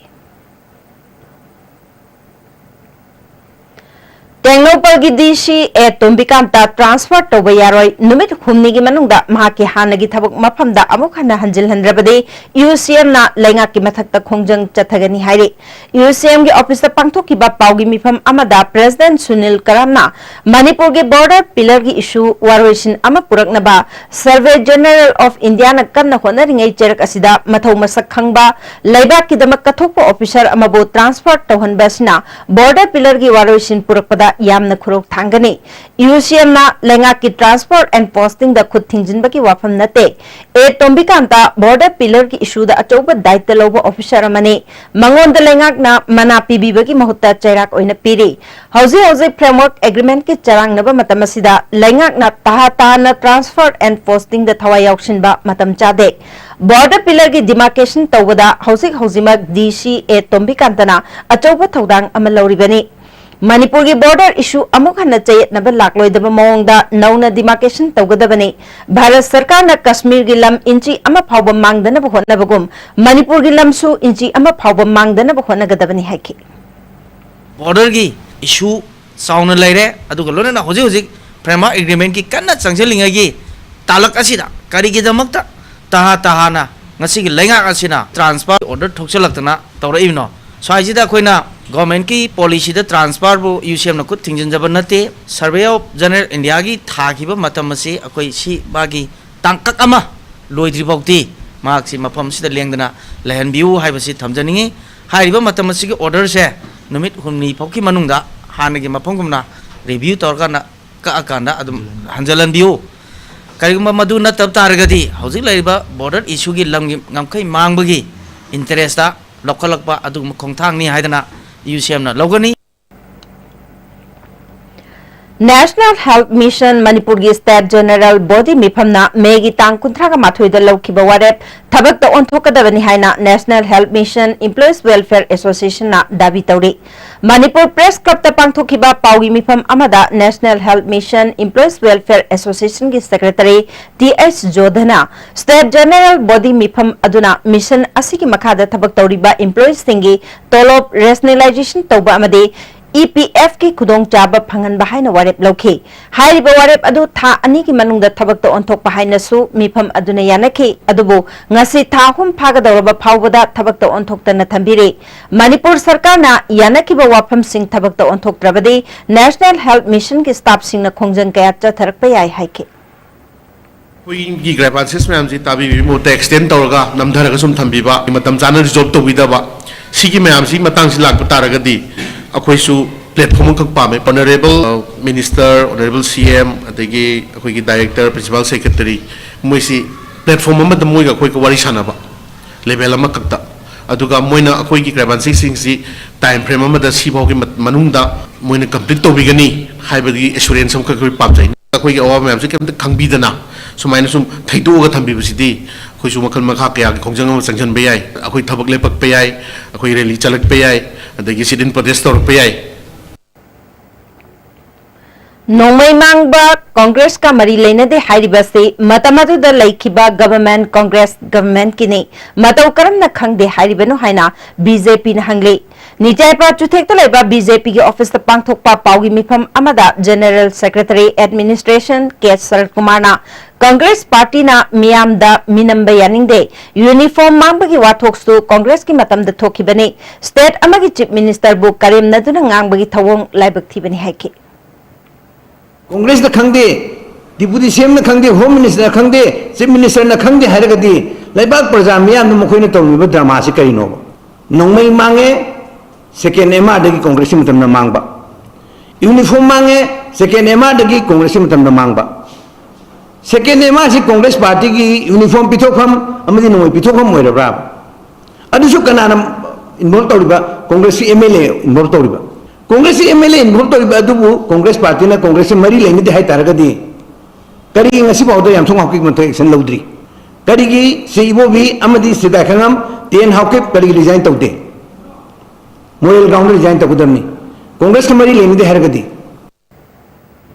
ꯇꯦꯡꯅꯧꯄꯜꯒꯤ ꯗꯤ ꯁꯤ ꯑꯦ ꯇꯣꯝꯕꯤꯀꯥꯟꯇ transfer ꯇꯧꯕ ꯌꯥꯔꯣꯏ, ꯅꯨꯃꯤꯠ ꯍꯨꯝꯅꯤꯒꯤ ꯃꯅꯨꯡꯗ ꯃꯍꯥꯛꯀꯤ ꯍꯥꯟꯅꯒꯤ ꯊꯕꯛ ꯃꯐꯝꯗ ꯑꯃꯨꯛ ꯍꯟꯅ ꯍꯟꯖꯤꯜꯍꯟꯗ꯭ꯔꯕꯗꯤ ꯌꯨ ꯁꯤ ꯑꯦꯝꯅ ꯂꯩꯉꯥꯛꯀꯤ ꯃꯊꯛꯇ ꯈꯣꯡꯖꯪ ꯆꯠꯊꯒꯅꯤ ꯍꯥꯏꯔꯤ꯫ ꯌꯨ ꯁꯤ ꯑꯦꯝꯒꯤ office ꯇ ꯄꯥꯡꯊꯣꯛꯈꯤꯕ ꯄꯥꯎꯒꯤ ꯃꯤꯐꯝ ꯑꯃꯗ President ꯁꯨꯅꯤꯜ ꯀꯔꯥꯝꯅ ꯃꯅꯤꯄꯨꯔꯒꯤ border pillar ꯒꯤ issue ꯋꯥꯔꯣꯏꯁꯤꯟ ꯑꯃ ꯄꯨꯔꯛꯅꯕ Survey General of India ꯅ ꯀꯟꯅ ꯍꯣꯠꯅꯔꯤꯉꯩ ꯆꯩꯔꯛ ꯑꯁꯤꯗ ꯃꯊꯧ ꯃꯁꯛ ꯈꯪꯕ ꯂꯩꯕꯥꯛꯀꯤꯗꯃꯛ ꯀꯠꯊꯣꯛꯄ officer ꯑꯃꯕꯨ transfer ꯇꯧꯍꯟꯕ ꯑꯁꯤꯅ border pillar ꯒꯤ ꯋꯥꯔꯣꯏꯁꯤꯟ ꯄꯨꯔꯛꯄꯗ ꯌꯥꯝꯅ ꯈꯨꯔꯧ ꯊꯥꯡꯒꯅꯤ꯫ ꯌꯨ ꯁꯤ ꯑꯦꯝꯅ ꯂꯩꯉꯥꯛꯀꯤ transfer and posting ꯗ ꯈꯨꯠ ꯊꯤꯡꯖꯤꯟꯕꯒꯤ ꯋꯥꯐꯝ ꯅꯠꯇꯦ꯫ ꯑꯦ ꯇꯣꯝꯕꯤꯀꯥꯟꯇ border pillar ꯒꯤ issue ꯗ ꯑꯆꯧꯕ ꯗꯥꯏꯇ ꯂꯧꯕ officer ꯑꯃꯅꯤ꯫ ꯃꯉꯣꯟꯗ ꯂꯩꯉꯥꯛꯅ ꯃꯅꯥ ꯄꯤꯕꯤꯕꯒꯤ ꯃꯍꯨꯠꯇ ꯆꯩꯔꯥꯛ ꯑꯣꯏꯅ ꯄꯤꯔꯤ꯫ ꯍꯧꯖꯤꯛ ꯍꯧꯖꯤꯛ framework agreement ꯀꯤ ꯆꯔꯥꯡꯅꯕ ꯃꯇꯝ ꯑꯁꯤꯗ ꯂꯩꯉꯥꯛꯅ ꯇꯍꯥ ꯇꯍꯥꯅ transfer and posting ꯗ ꯊꯋꯥꯏ ꯌꯥꯎꯁꯤꯟꯕ ꯃꯇꯝ ꯆꯥꯗꯦ꯫ Border pillar ꯒꯤ demarcation ꯇꯧꯕꯗ ꯍꯧꯖꯤꯛ ꯍꯧꯖꯤꯛꯃꯛ ꯗꯤ ꯁꯤ ꯑꯦ ꯇꯣꯝꯕꯤꯀꯥꯟꯇꯅ ꯑꯆꯧꯕ ꯊꯧꯗꯥꯡ ꯑꯃ ꯂꯧꯔꯤꯕꯅꯤ꯫ ꯃꯅꯤꯄꯨꯔꯒꯤ border issue ꯑꯃꯨꯛ ꯍꯟꯅ ꯆꯌꯦꯠꯅꯕ ꯂꯥꯛꯂꯣꯏꯗꯕ ꯃꯑꯣꯡꯗ ꯅꯧꯅ demarcation ꯇꯧꯒꯗꯕꯅꯤ꯫ ꯚꯥꯔꯠ ꯁꯔꯀꯥꯔꯅ ꯀꯥꯁꯃꯤꯔꯒꯤ ꯂꯝ ꯏꯟꯆꯤ ꯑꯃ ꯐꯥꯎꯕ ꯃꯥꯡꯗꯅꯕ ꯍꯣꯠꯅꯕꯒꯨꯝ ꯃꯅꯤꯄꯨꯔꯒꯤ ꯂꯝꯁꯨ ꯏꯟꯆꯤ ꯑꯃ ꯐꯥꯎꯕ ꯃꯥꯡꯗꯅꯕ ꯍꯣꯠꯅꯒꯗꯕꯅꯤ ꯍꯥꯏꯈꯤ꯫ Border ꯒꯤ issue ꯆꯥꯎꯅ ꯂꯩꯔꯦ, ꯑꯗꯨꯒ ꯂꯣꯏꯅꯅ ꯍꯧꯖꯤꯛ ꯍꯧꯖꯤꯛ framework agreement ꯀꯤ ꯀꯟꯅ ꯆꯪꯁꯤꯜꯂꯤꯉꯩꯒꯤ ꯇꯥꯂꯛ ꯑꯁꯤꯗ ꯀꯔꯤꯒꯤꯗꯃꯛꯇ ꯇꯍꯥ ꯇꯍꯥꯅ ꯉꯁꯤꯒꯤ ꯂꯩꯉꯥꯛ ꯑꯁꯤꯅ transfer order ꯊꯣꯛꯆꯜꯂꯛꯇꯅ ꯇꯧꯔꯛꯏꯕꯅꯣ? ꯁ꯭ꯋꯥꯏꯁꯤꯗ ꯑꯩꯈꯣꯏꯅ governmentꯀꯤ policyꯗ transferꯕꯨ UCMꯅ ꯈꯨꯠ ꯊꯤꯡꯖꯤꯟꯖꯕ ꯅꯠꯇꯦ꯫ Survey of General Indiaꯒꯤ ꯊꯥꯈꯤꯕ ꯃꯇꯝ ꯑꯁꯤ ꯑꯩꯈꯣꯏ ꯁꯤ ꯃꯥꯒꯤ ꯇꯥꯡꯀꯛ ꯑꯃ ꯂꯣꯏꯗ꯭ꯔꯤ ꯐꯥꯎꯗꯤ ꯃꯍꯥꯛꯁꯤ ꯃꯐꯝꯁꯤꯗ ꯂꯦꯡꯗꯅ ꯂꯩꯍꯟꯕꯤꯌꯨ ꯍꯥꯏꯕꯁꯤ ꯊꯝꯖꯅꯤꯡꯏ꯫ ꯍꯥꯏꯔꯤꯕ ꯃꯇꯝ ꯑꯁꯤꯒꯤ orderꯁꯦ ꯅꯨꯃꯤꯠ ꯍꯨꯝꯅꯤ ꯐꯥꯎꯒꯤ ꯃꯅꯨꯡꯗ ꯍꯥꯟꯅꯒꯤ ꯃꯐꯝꯒꯨꯝꯅ review ꯇꯧꯔꯀꯥꯟꯗ ꯀꯛꯑꯀꯥꯟꯗ ꯑꯗꯨꯝ ꯍꯟꯖꯤꯜꯍꯟꯕꯤꯌꯨ꯫ ꯀꯔꯤꯒꯨꯝꯕ ꯃꯗꯨ ꯅꯠꯇꯕ ꯇꯥꯔꯒꯗꯤ ꯍꯧꯖꯤꯛ ꯂꯩꯔꯤꯕ border issueꯒꯤ ꯂꯝꯒꯤ ꯉꯝꯈꯩ ꯃꯥꯡꯕꯒꯤ interestꯇ ꯂꯧꯈꯠꯂꯛꯄ ꯑꯗꯨꯒꯨꯝꯕ ꯈꯣꯡꯊꯥꯡꯅꯤ ꯍꯥꯏꯗꯅ UCMꯅ ꯂꯧꯒꯅꯤ꯫ National Health Mission ꯃꯅꯤꯄꯨꯔꯒꯤ State General Body ꯃꯤꯐꯝꯅ ꯃꯦꯒꯤ ꯇꯥꯡ ꯀꯨꯟꯊ꯭ꯔꯥꯒ ꯃꯥꯊꯣꯏꯗ ꯂꯧꯈꯤꯕ ꯋꯥꯔꯦꯞ ꯊꯕꯛꯇ ꯑꯣꯟꯊꯣꯛꯀꯗꯕꯅꯤ ꯍꯥꯏꯅ National Health Mission Employees Welfare Associationꯅ ꯗꯥꯕꯤ ꯇꯧꯔꯤ꯫ ꯃꯅꯤꯄꯨꯔ Press Clubꯇ ꯄꯥꯡꯊꯣꯛꯈꯤꯕ ꯄꯥꯎꯒꯤ ꯃꯤꯐꯝ ꯑꯃꯗ National Health Mission Employees Welfare Associationꯒꯤ Secretary ꯇꯤ ꯑꯩꯆ ꯖꯣꯙꯅ State General Body ꯃꯤꯐꯝ ꯑꯗꯨꯅ mission ꯑꯁꯤꯒꯤ ꯃꯈꯥꯗ ꯊꯕꯛ ꯇꯧꯔꯤꯕ employeesꯁꯤꯡꯒꯤ ꯇꯣꯂꯣꯞ rationalization ꯇꯧꯕ ꯑꯃꯗꯤ EPFꯀꯤ ꯈꯨꯗꯣꯡꯆꯥꯕ ꯐꯪꯍꯟꯕ ꯍꯥꯏꯅ ꯋꯥꯔꯦꯞ ꯂꯧꯈꯤ꯫ ꯍꯥꯏꯔꯤꯕ ꯋꯥꯔꯦꯞ ꯑꯗꯨ ꯊꯥ ꯑꯅꯤꯒꯤ ꯃꯅꯨꯡꯗ ꯊꯕꯛꯇ ꯑꯣꯟꯊꯣꯛꯄ ꯍꯥꯏꯅꯁꯨ ꯃꯤꯐꯝ ꯑꯗꯨꯅ ꯌꯥꯅꯈꯤ꯫ ꯑꯗꯨꯕꯨ ꯉꯁꯤ ꯊꯥ ꯑꯍꯨꯝ ꯐꯥꯒꯗꯧꯔꯕ ꯐꯥꯎꯕꯗ ꯊꯕꯛꯇ ꯑꯣꯟꯊꯣꯛꯇꯅ ꯊꯝꯕꯤꯔꯤ꯫ ꯃꯅꯤꯄꯨꯔ ꯁꯔꯀꯥꯔꯅ ꯌꯥꯅꯈꯤꯕ ꯋꯥꯐꯝꯁꯤꯡ ꯊꯕꯛꯇ ꯑꯣꯟꯊꯣꯛꯇ꯭ꯔꯕꯗꯤ National Health Missionꯒꯤ staffꯁꯤꯡꯅ ꯈꯣꯡꯖꯪ ꯀꯌꯥ ꯆꯠꯊꯔꯛꯄ ꯌꯥꯏ ꯍꯥꯏꯈꯤ꯫ ꯑꯩꯈꯣꯏꯒꯤ grievances ꯃꯌꯥꯝꯁꯤ ꯇꯥꯕꯤꯕꯒꯤ ꯃꯍꯨꯠꯇ extend ꯇꯧꯔꯒ ꯅꯝꯊꯔꯒ ꯁꯨꯝ ꯊꯝꯕꯤꯕ, ꯃꯇꯝ ꯆꯥꯅ resolve ꯇꯧꯕꯤꯗꯕ, ꯁꯤꯒꯤ ꯃꯌꯥꯝꯁꯤ ꯃꯇꯥꯡꯁꯤ ꯂꯥꯛꯄ ꯇꯥꯔꯒꯗꯤ ꯑꯩꯈꯣꯏꯁꯨ platform ꯑꯃꯈꯛ ꯄꯥꯝꯃꯦ꯫ Honourable Minister, Honourable CM, ꯑꯗꯒꯤ ꯑꯩꯈꯣꯏꯒꯤ Director, Principal Secretary, ꯃꯣꯏꯁꯤ platform ꯑꯃꯗ ꯃꯣꯏꯒ ꯑꯩꯈꯣꯏꯒ ꯋꯥꯔꯤ ꯁꯥꯟꯅꯕ level ꯑꯃꯈꯛꯇ, ꯑꯗꯨꯒ ꯃꯣꯏꯅ ꯑꯩꯈꯣꯏꯒꯤ grievancesꯁꯤꯡꯁꯤ time frame ꯑꯃꯗ ꯁꯤꯐꯥꯎꯒꯤ ꯃ-, ꯃꯅꯨꯡꯗ ꯃꯣꯏꯅ complete ꯇꯧꯕꯤꯒꯅꯤ ꯍꯥꯏꯕꯒꯤ assurance ꯑꯃꯈꯛ ꯑꯩꯈꯣꯏ ꯄꯥꯝꯖꯩ꯫ ꯑꯩꯈꯣꯏꯒꯤ ꯑꯋꯥꯕ ꯃꯌꯥꯝꯁꯦ ꯀꯔꯤꯝꯇ ꯈꯪꯕꯤꯗꯅ ꯁꯨꯃꯥꯏꯅ ꯁꯨꯝ ꯊꯩꯗꯣꯛꯑꯒ ꯊꯝꯕꯤꯕꯁꯤꯗꯤ ꯑꯩꯈꯣꯏꯁꯨ ꯃꯈꯜ ꯃꯈꯥ ꯀꯌꯥꯒꯤ ꯈꯣꯡꯖꯪ ꯑꯃ ꯆꯪꯁꯤꯟꯕ ꯌꯥꯏ꯫ ꯑꯩꯈꯣꯏ ꯊꯕꯛ ꯂꯦꯞꯄꯛꯄ ꯌꯥꯏ, ꯑꯩꯈꯣꯏ rally ꯆꯠꯂꯛꯄ ꯌꯥꯏ, ꯑꯗꯒꯤ sit in protest ꯇꯧꯔꯛꯄ ꯌꯥꯏ꯫ ꯅꯣꯡꯃꯩ ꯃꯥꯡꯕ ꯀꯣꯡꯒ꯭ꯔꯦꯁꯀ ꯃꯔꯤ ꯂꯩꯅꯗꯦ ꯍꯥꯏꯔꯤꯕꯁꯤ ꯃꯇꯝ ꯑꯗꯨꯗ ꯂꯩꯈꯤꯕ government, ꯀꯣꯡꯒ꯭ꯔꯦꯁ governmentꯀꯤꯅꯤ꯫ ꯃꯇꯧ ꯀꯔꯝꯅ ꯈꯪꯗꯦ ꯍꯥꯏꯔꯤꯕꯅꯣ ꯍꯥꯏꯅ BJPꯅ ꯍꯪꯂꯤ꯫ ꯅꯤꯆꯥꯏꯄꯥ ꯆꯨꯊꯦꯛꯇ ꯂꯩꯕ ꯕꯤ ꯖꯦ ꯄꯤꯒꯤ ꯑꯣꯐꯤꯁꯇ ꯄꯥꯡꯊꯣꯛꯄ ꯄꯥꯎꯒꯤ ꯃꯤꯐꯝ ꯑꯃꯗ General Secretary Administration ꯀꯦ ꯁꯔꯠ ꯀꯨꯃꯥꯔꯅ ꯀꯪꯒ꯭ꯔꯦꯁ ꯄꯥꯔꯇꯤꯅ ꯃꯤꯌꯥꯝꯗ ꯃꯤꯅꯝꯕ ꯌꯥꯅꯤꯡꯗꯦ, ꯌꯨꯅꯤꯐꯣꯔꯝ ꯃꯥꯡꯕꯒꯤ ꯋꯥꯊꯣꯛꯁꯨ ꯀꯪꯒ꯭ꯔꯦꯁꯀꯤ ꯃꯇꯝꯗ ꯊꯣꯛꯈꯤꯕꯅꯤ, ꯁ꯭ꯇꯦꯠ ꯑꯃꯒꯤ ꯆꯤꯐ ꯃꯤꯅꯤꯁꯇꯔꯕꯨ ꯀꯔꯦꯝꯅꯗꯨꯅ ꯉꯥꯡꯕꯒꯤ ꯊꯧꯑꯣꯡ ꯂꯥꯏꯕꯛ ꯊꯤꯕꯅꯤ ꯍꯥꯏꯈꯤ꯫ ꯀꯣꯡꯒ꯭ꯔꯦꯁꯅ ꯈꯪꯗꯦ, ꯗꯤꯄꯨꯇꯤ ꯁꯤ ꯑꯦꯝꯅ ꯈꯪꯗꯦ, ꯍꯣꯝ ꯃꯤꯅꯤꯁꯇꯔꯅ ꯈꯪꯗꯦ, ꯆꯤꯐ ꯃꯤꯅꯤꯁꯇꯔꯅ ꯈꯪꯗꯦ ꯍꯥꯏꯔꯒꯗꯤ ꯂꯩꯕꯥꯛ ꯄ꯭ꯔꯖꯥ ꯃꯤꯌꯥꯝꯗ ꯃꯈꯣꯏꯅ ꯇꯧꯔꯤꯕ ꯗ꯭ꯔꯃꯥꯁꯤ ꯀꯔꯤꯅꯣꯕ? ꯅꯣꯡꯃꯩ ꯃꯥꯡꯉꯦ, ꯁꯦꯀꯦꯟ ꯑꯦꯝ ꯑꯥꯔꯗꯒꯤ ꯀꯣꯡꯒ꯭ꯔꯦꯁꯀꯤ ꯃꯇꯝꯗ ꯃꯥꯡꯕ, ꯌꯨꯅꯤꯐꯣꯔꯝ ꯃꯥꯡꯉꯦ, ꯁꯦꯀꯦꯟ ꯑꯦꯝ ꯑꯥꯔꯗꯒꯤ ꯀꯣꯡꯒ꯭ꯔꯦꯁꯀꯤ ꯃꯇꯝꯗ ꯃꯥꯡꯕ, ꯁꯦꯀꯦꯟ ꯑꯦꯝ ꯑꯥꯔꯁꯤ ꯀꯣꯡꯒ꯭ꯔꯦꯁ ꯄꯥꯔꯇꯤꯒꯤ ꯌꯨꯅꯤꯐꯣꯔꯝ ꯄꯤꯊꯣꯛꯐꯝ ꯑꯃꯗꯤ ꯅꯣꯡꯃꯩ ꯄꯤꯊꯣꯛꯐꯝ ꯑꯣꯏꯔꯕ꯭ꯔꯥ? ꯑꯗꯨꯁꯨ ꯀꯅꯥꯅ ꯏꯟꯚꯣꯜꯕ ꯇꯧꯔꯤꯕ? ꯀꯣꯡꯒ꯭ꯔꯦꯁꯀꯤ ꯑꯦꯝ ꯑꯦꯜ ꯑꯦ ꯏꯟꯚꯣꯜꯕ ꯇꯧꯔꯤꯕ꯫ ꯀꯣꯡꯒ꯭ꯔꯦꯁꯀꯤ ꯑꯦꯝ ꯑꯦꯜ ꯑꯦ ꯏꯟꯚꯣꯜꯕ ꯇꯧꯔꯤꯕ ꯑꯗꯨꯕꯨ ꯀꯣꯡꯒ꯭ꯔꯦꯁ ꯄꯥꯔꯇꯤꯅ ꯀꯣꯡꯒ꯭ꯔꯦꯁꯀ ꯃꯔꯤ ꯂꯩꯅꯗꯦ ꯍꯥꯏ ꯇꯥꯔꯒꯗꯤ ꯀꯔꯤꯒꯤ ꯉꯁꯤ ꯐꯥꯎꯗ ꯌꯥꯝꯊꯣꯡ ꯍꯥꯎꯀꯤꯞꯀꯤ ꯃꯊꯛ action ꯂꯧꯗ꯭ꯔꯤ? ꯀꯔꯤꯒꯤ ꯁꯤ ꯏꯕꯣꯕꯤ ꯑꯃꯗꯤ ꯁꯤꯗꯥꯏ ꯈꯪꯉꯝ, ꯇꯦꯟ ꯍꯥꯎꯀꯤꯞ ꯀꯔꯤꯒꯤ resign ꯇꯧꯗꯦ? Moral ground resign ꯇꯧꯒꯗꯕꯅꯤ꯫ ꯀꯣꯡꯒ꯭ꯔꯦꯁꯀ ꯃꯔꯤ ꯂꯩꯅꯗꯦ ꯍꯥꯏꯔꯒꯗꯤ꯫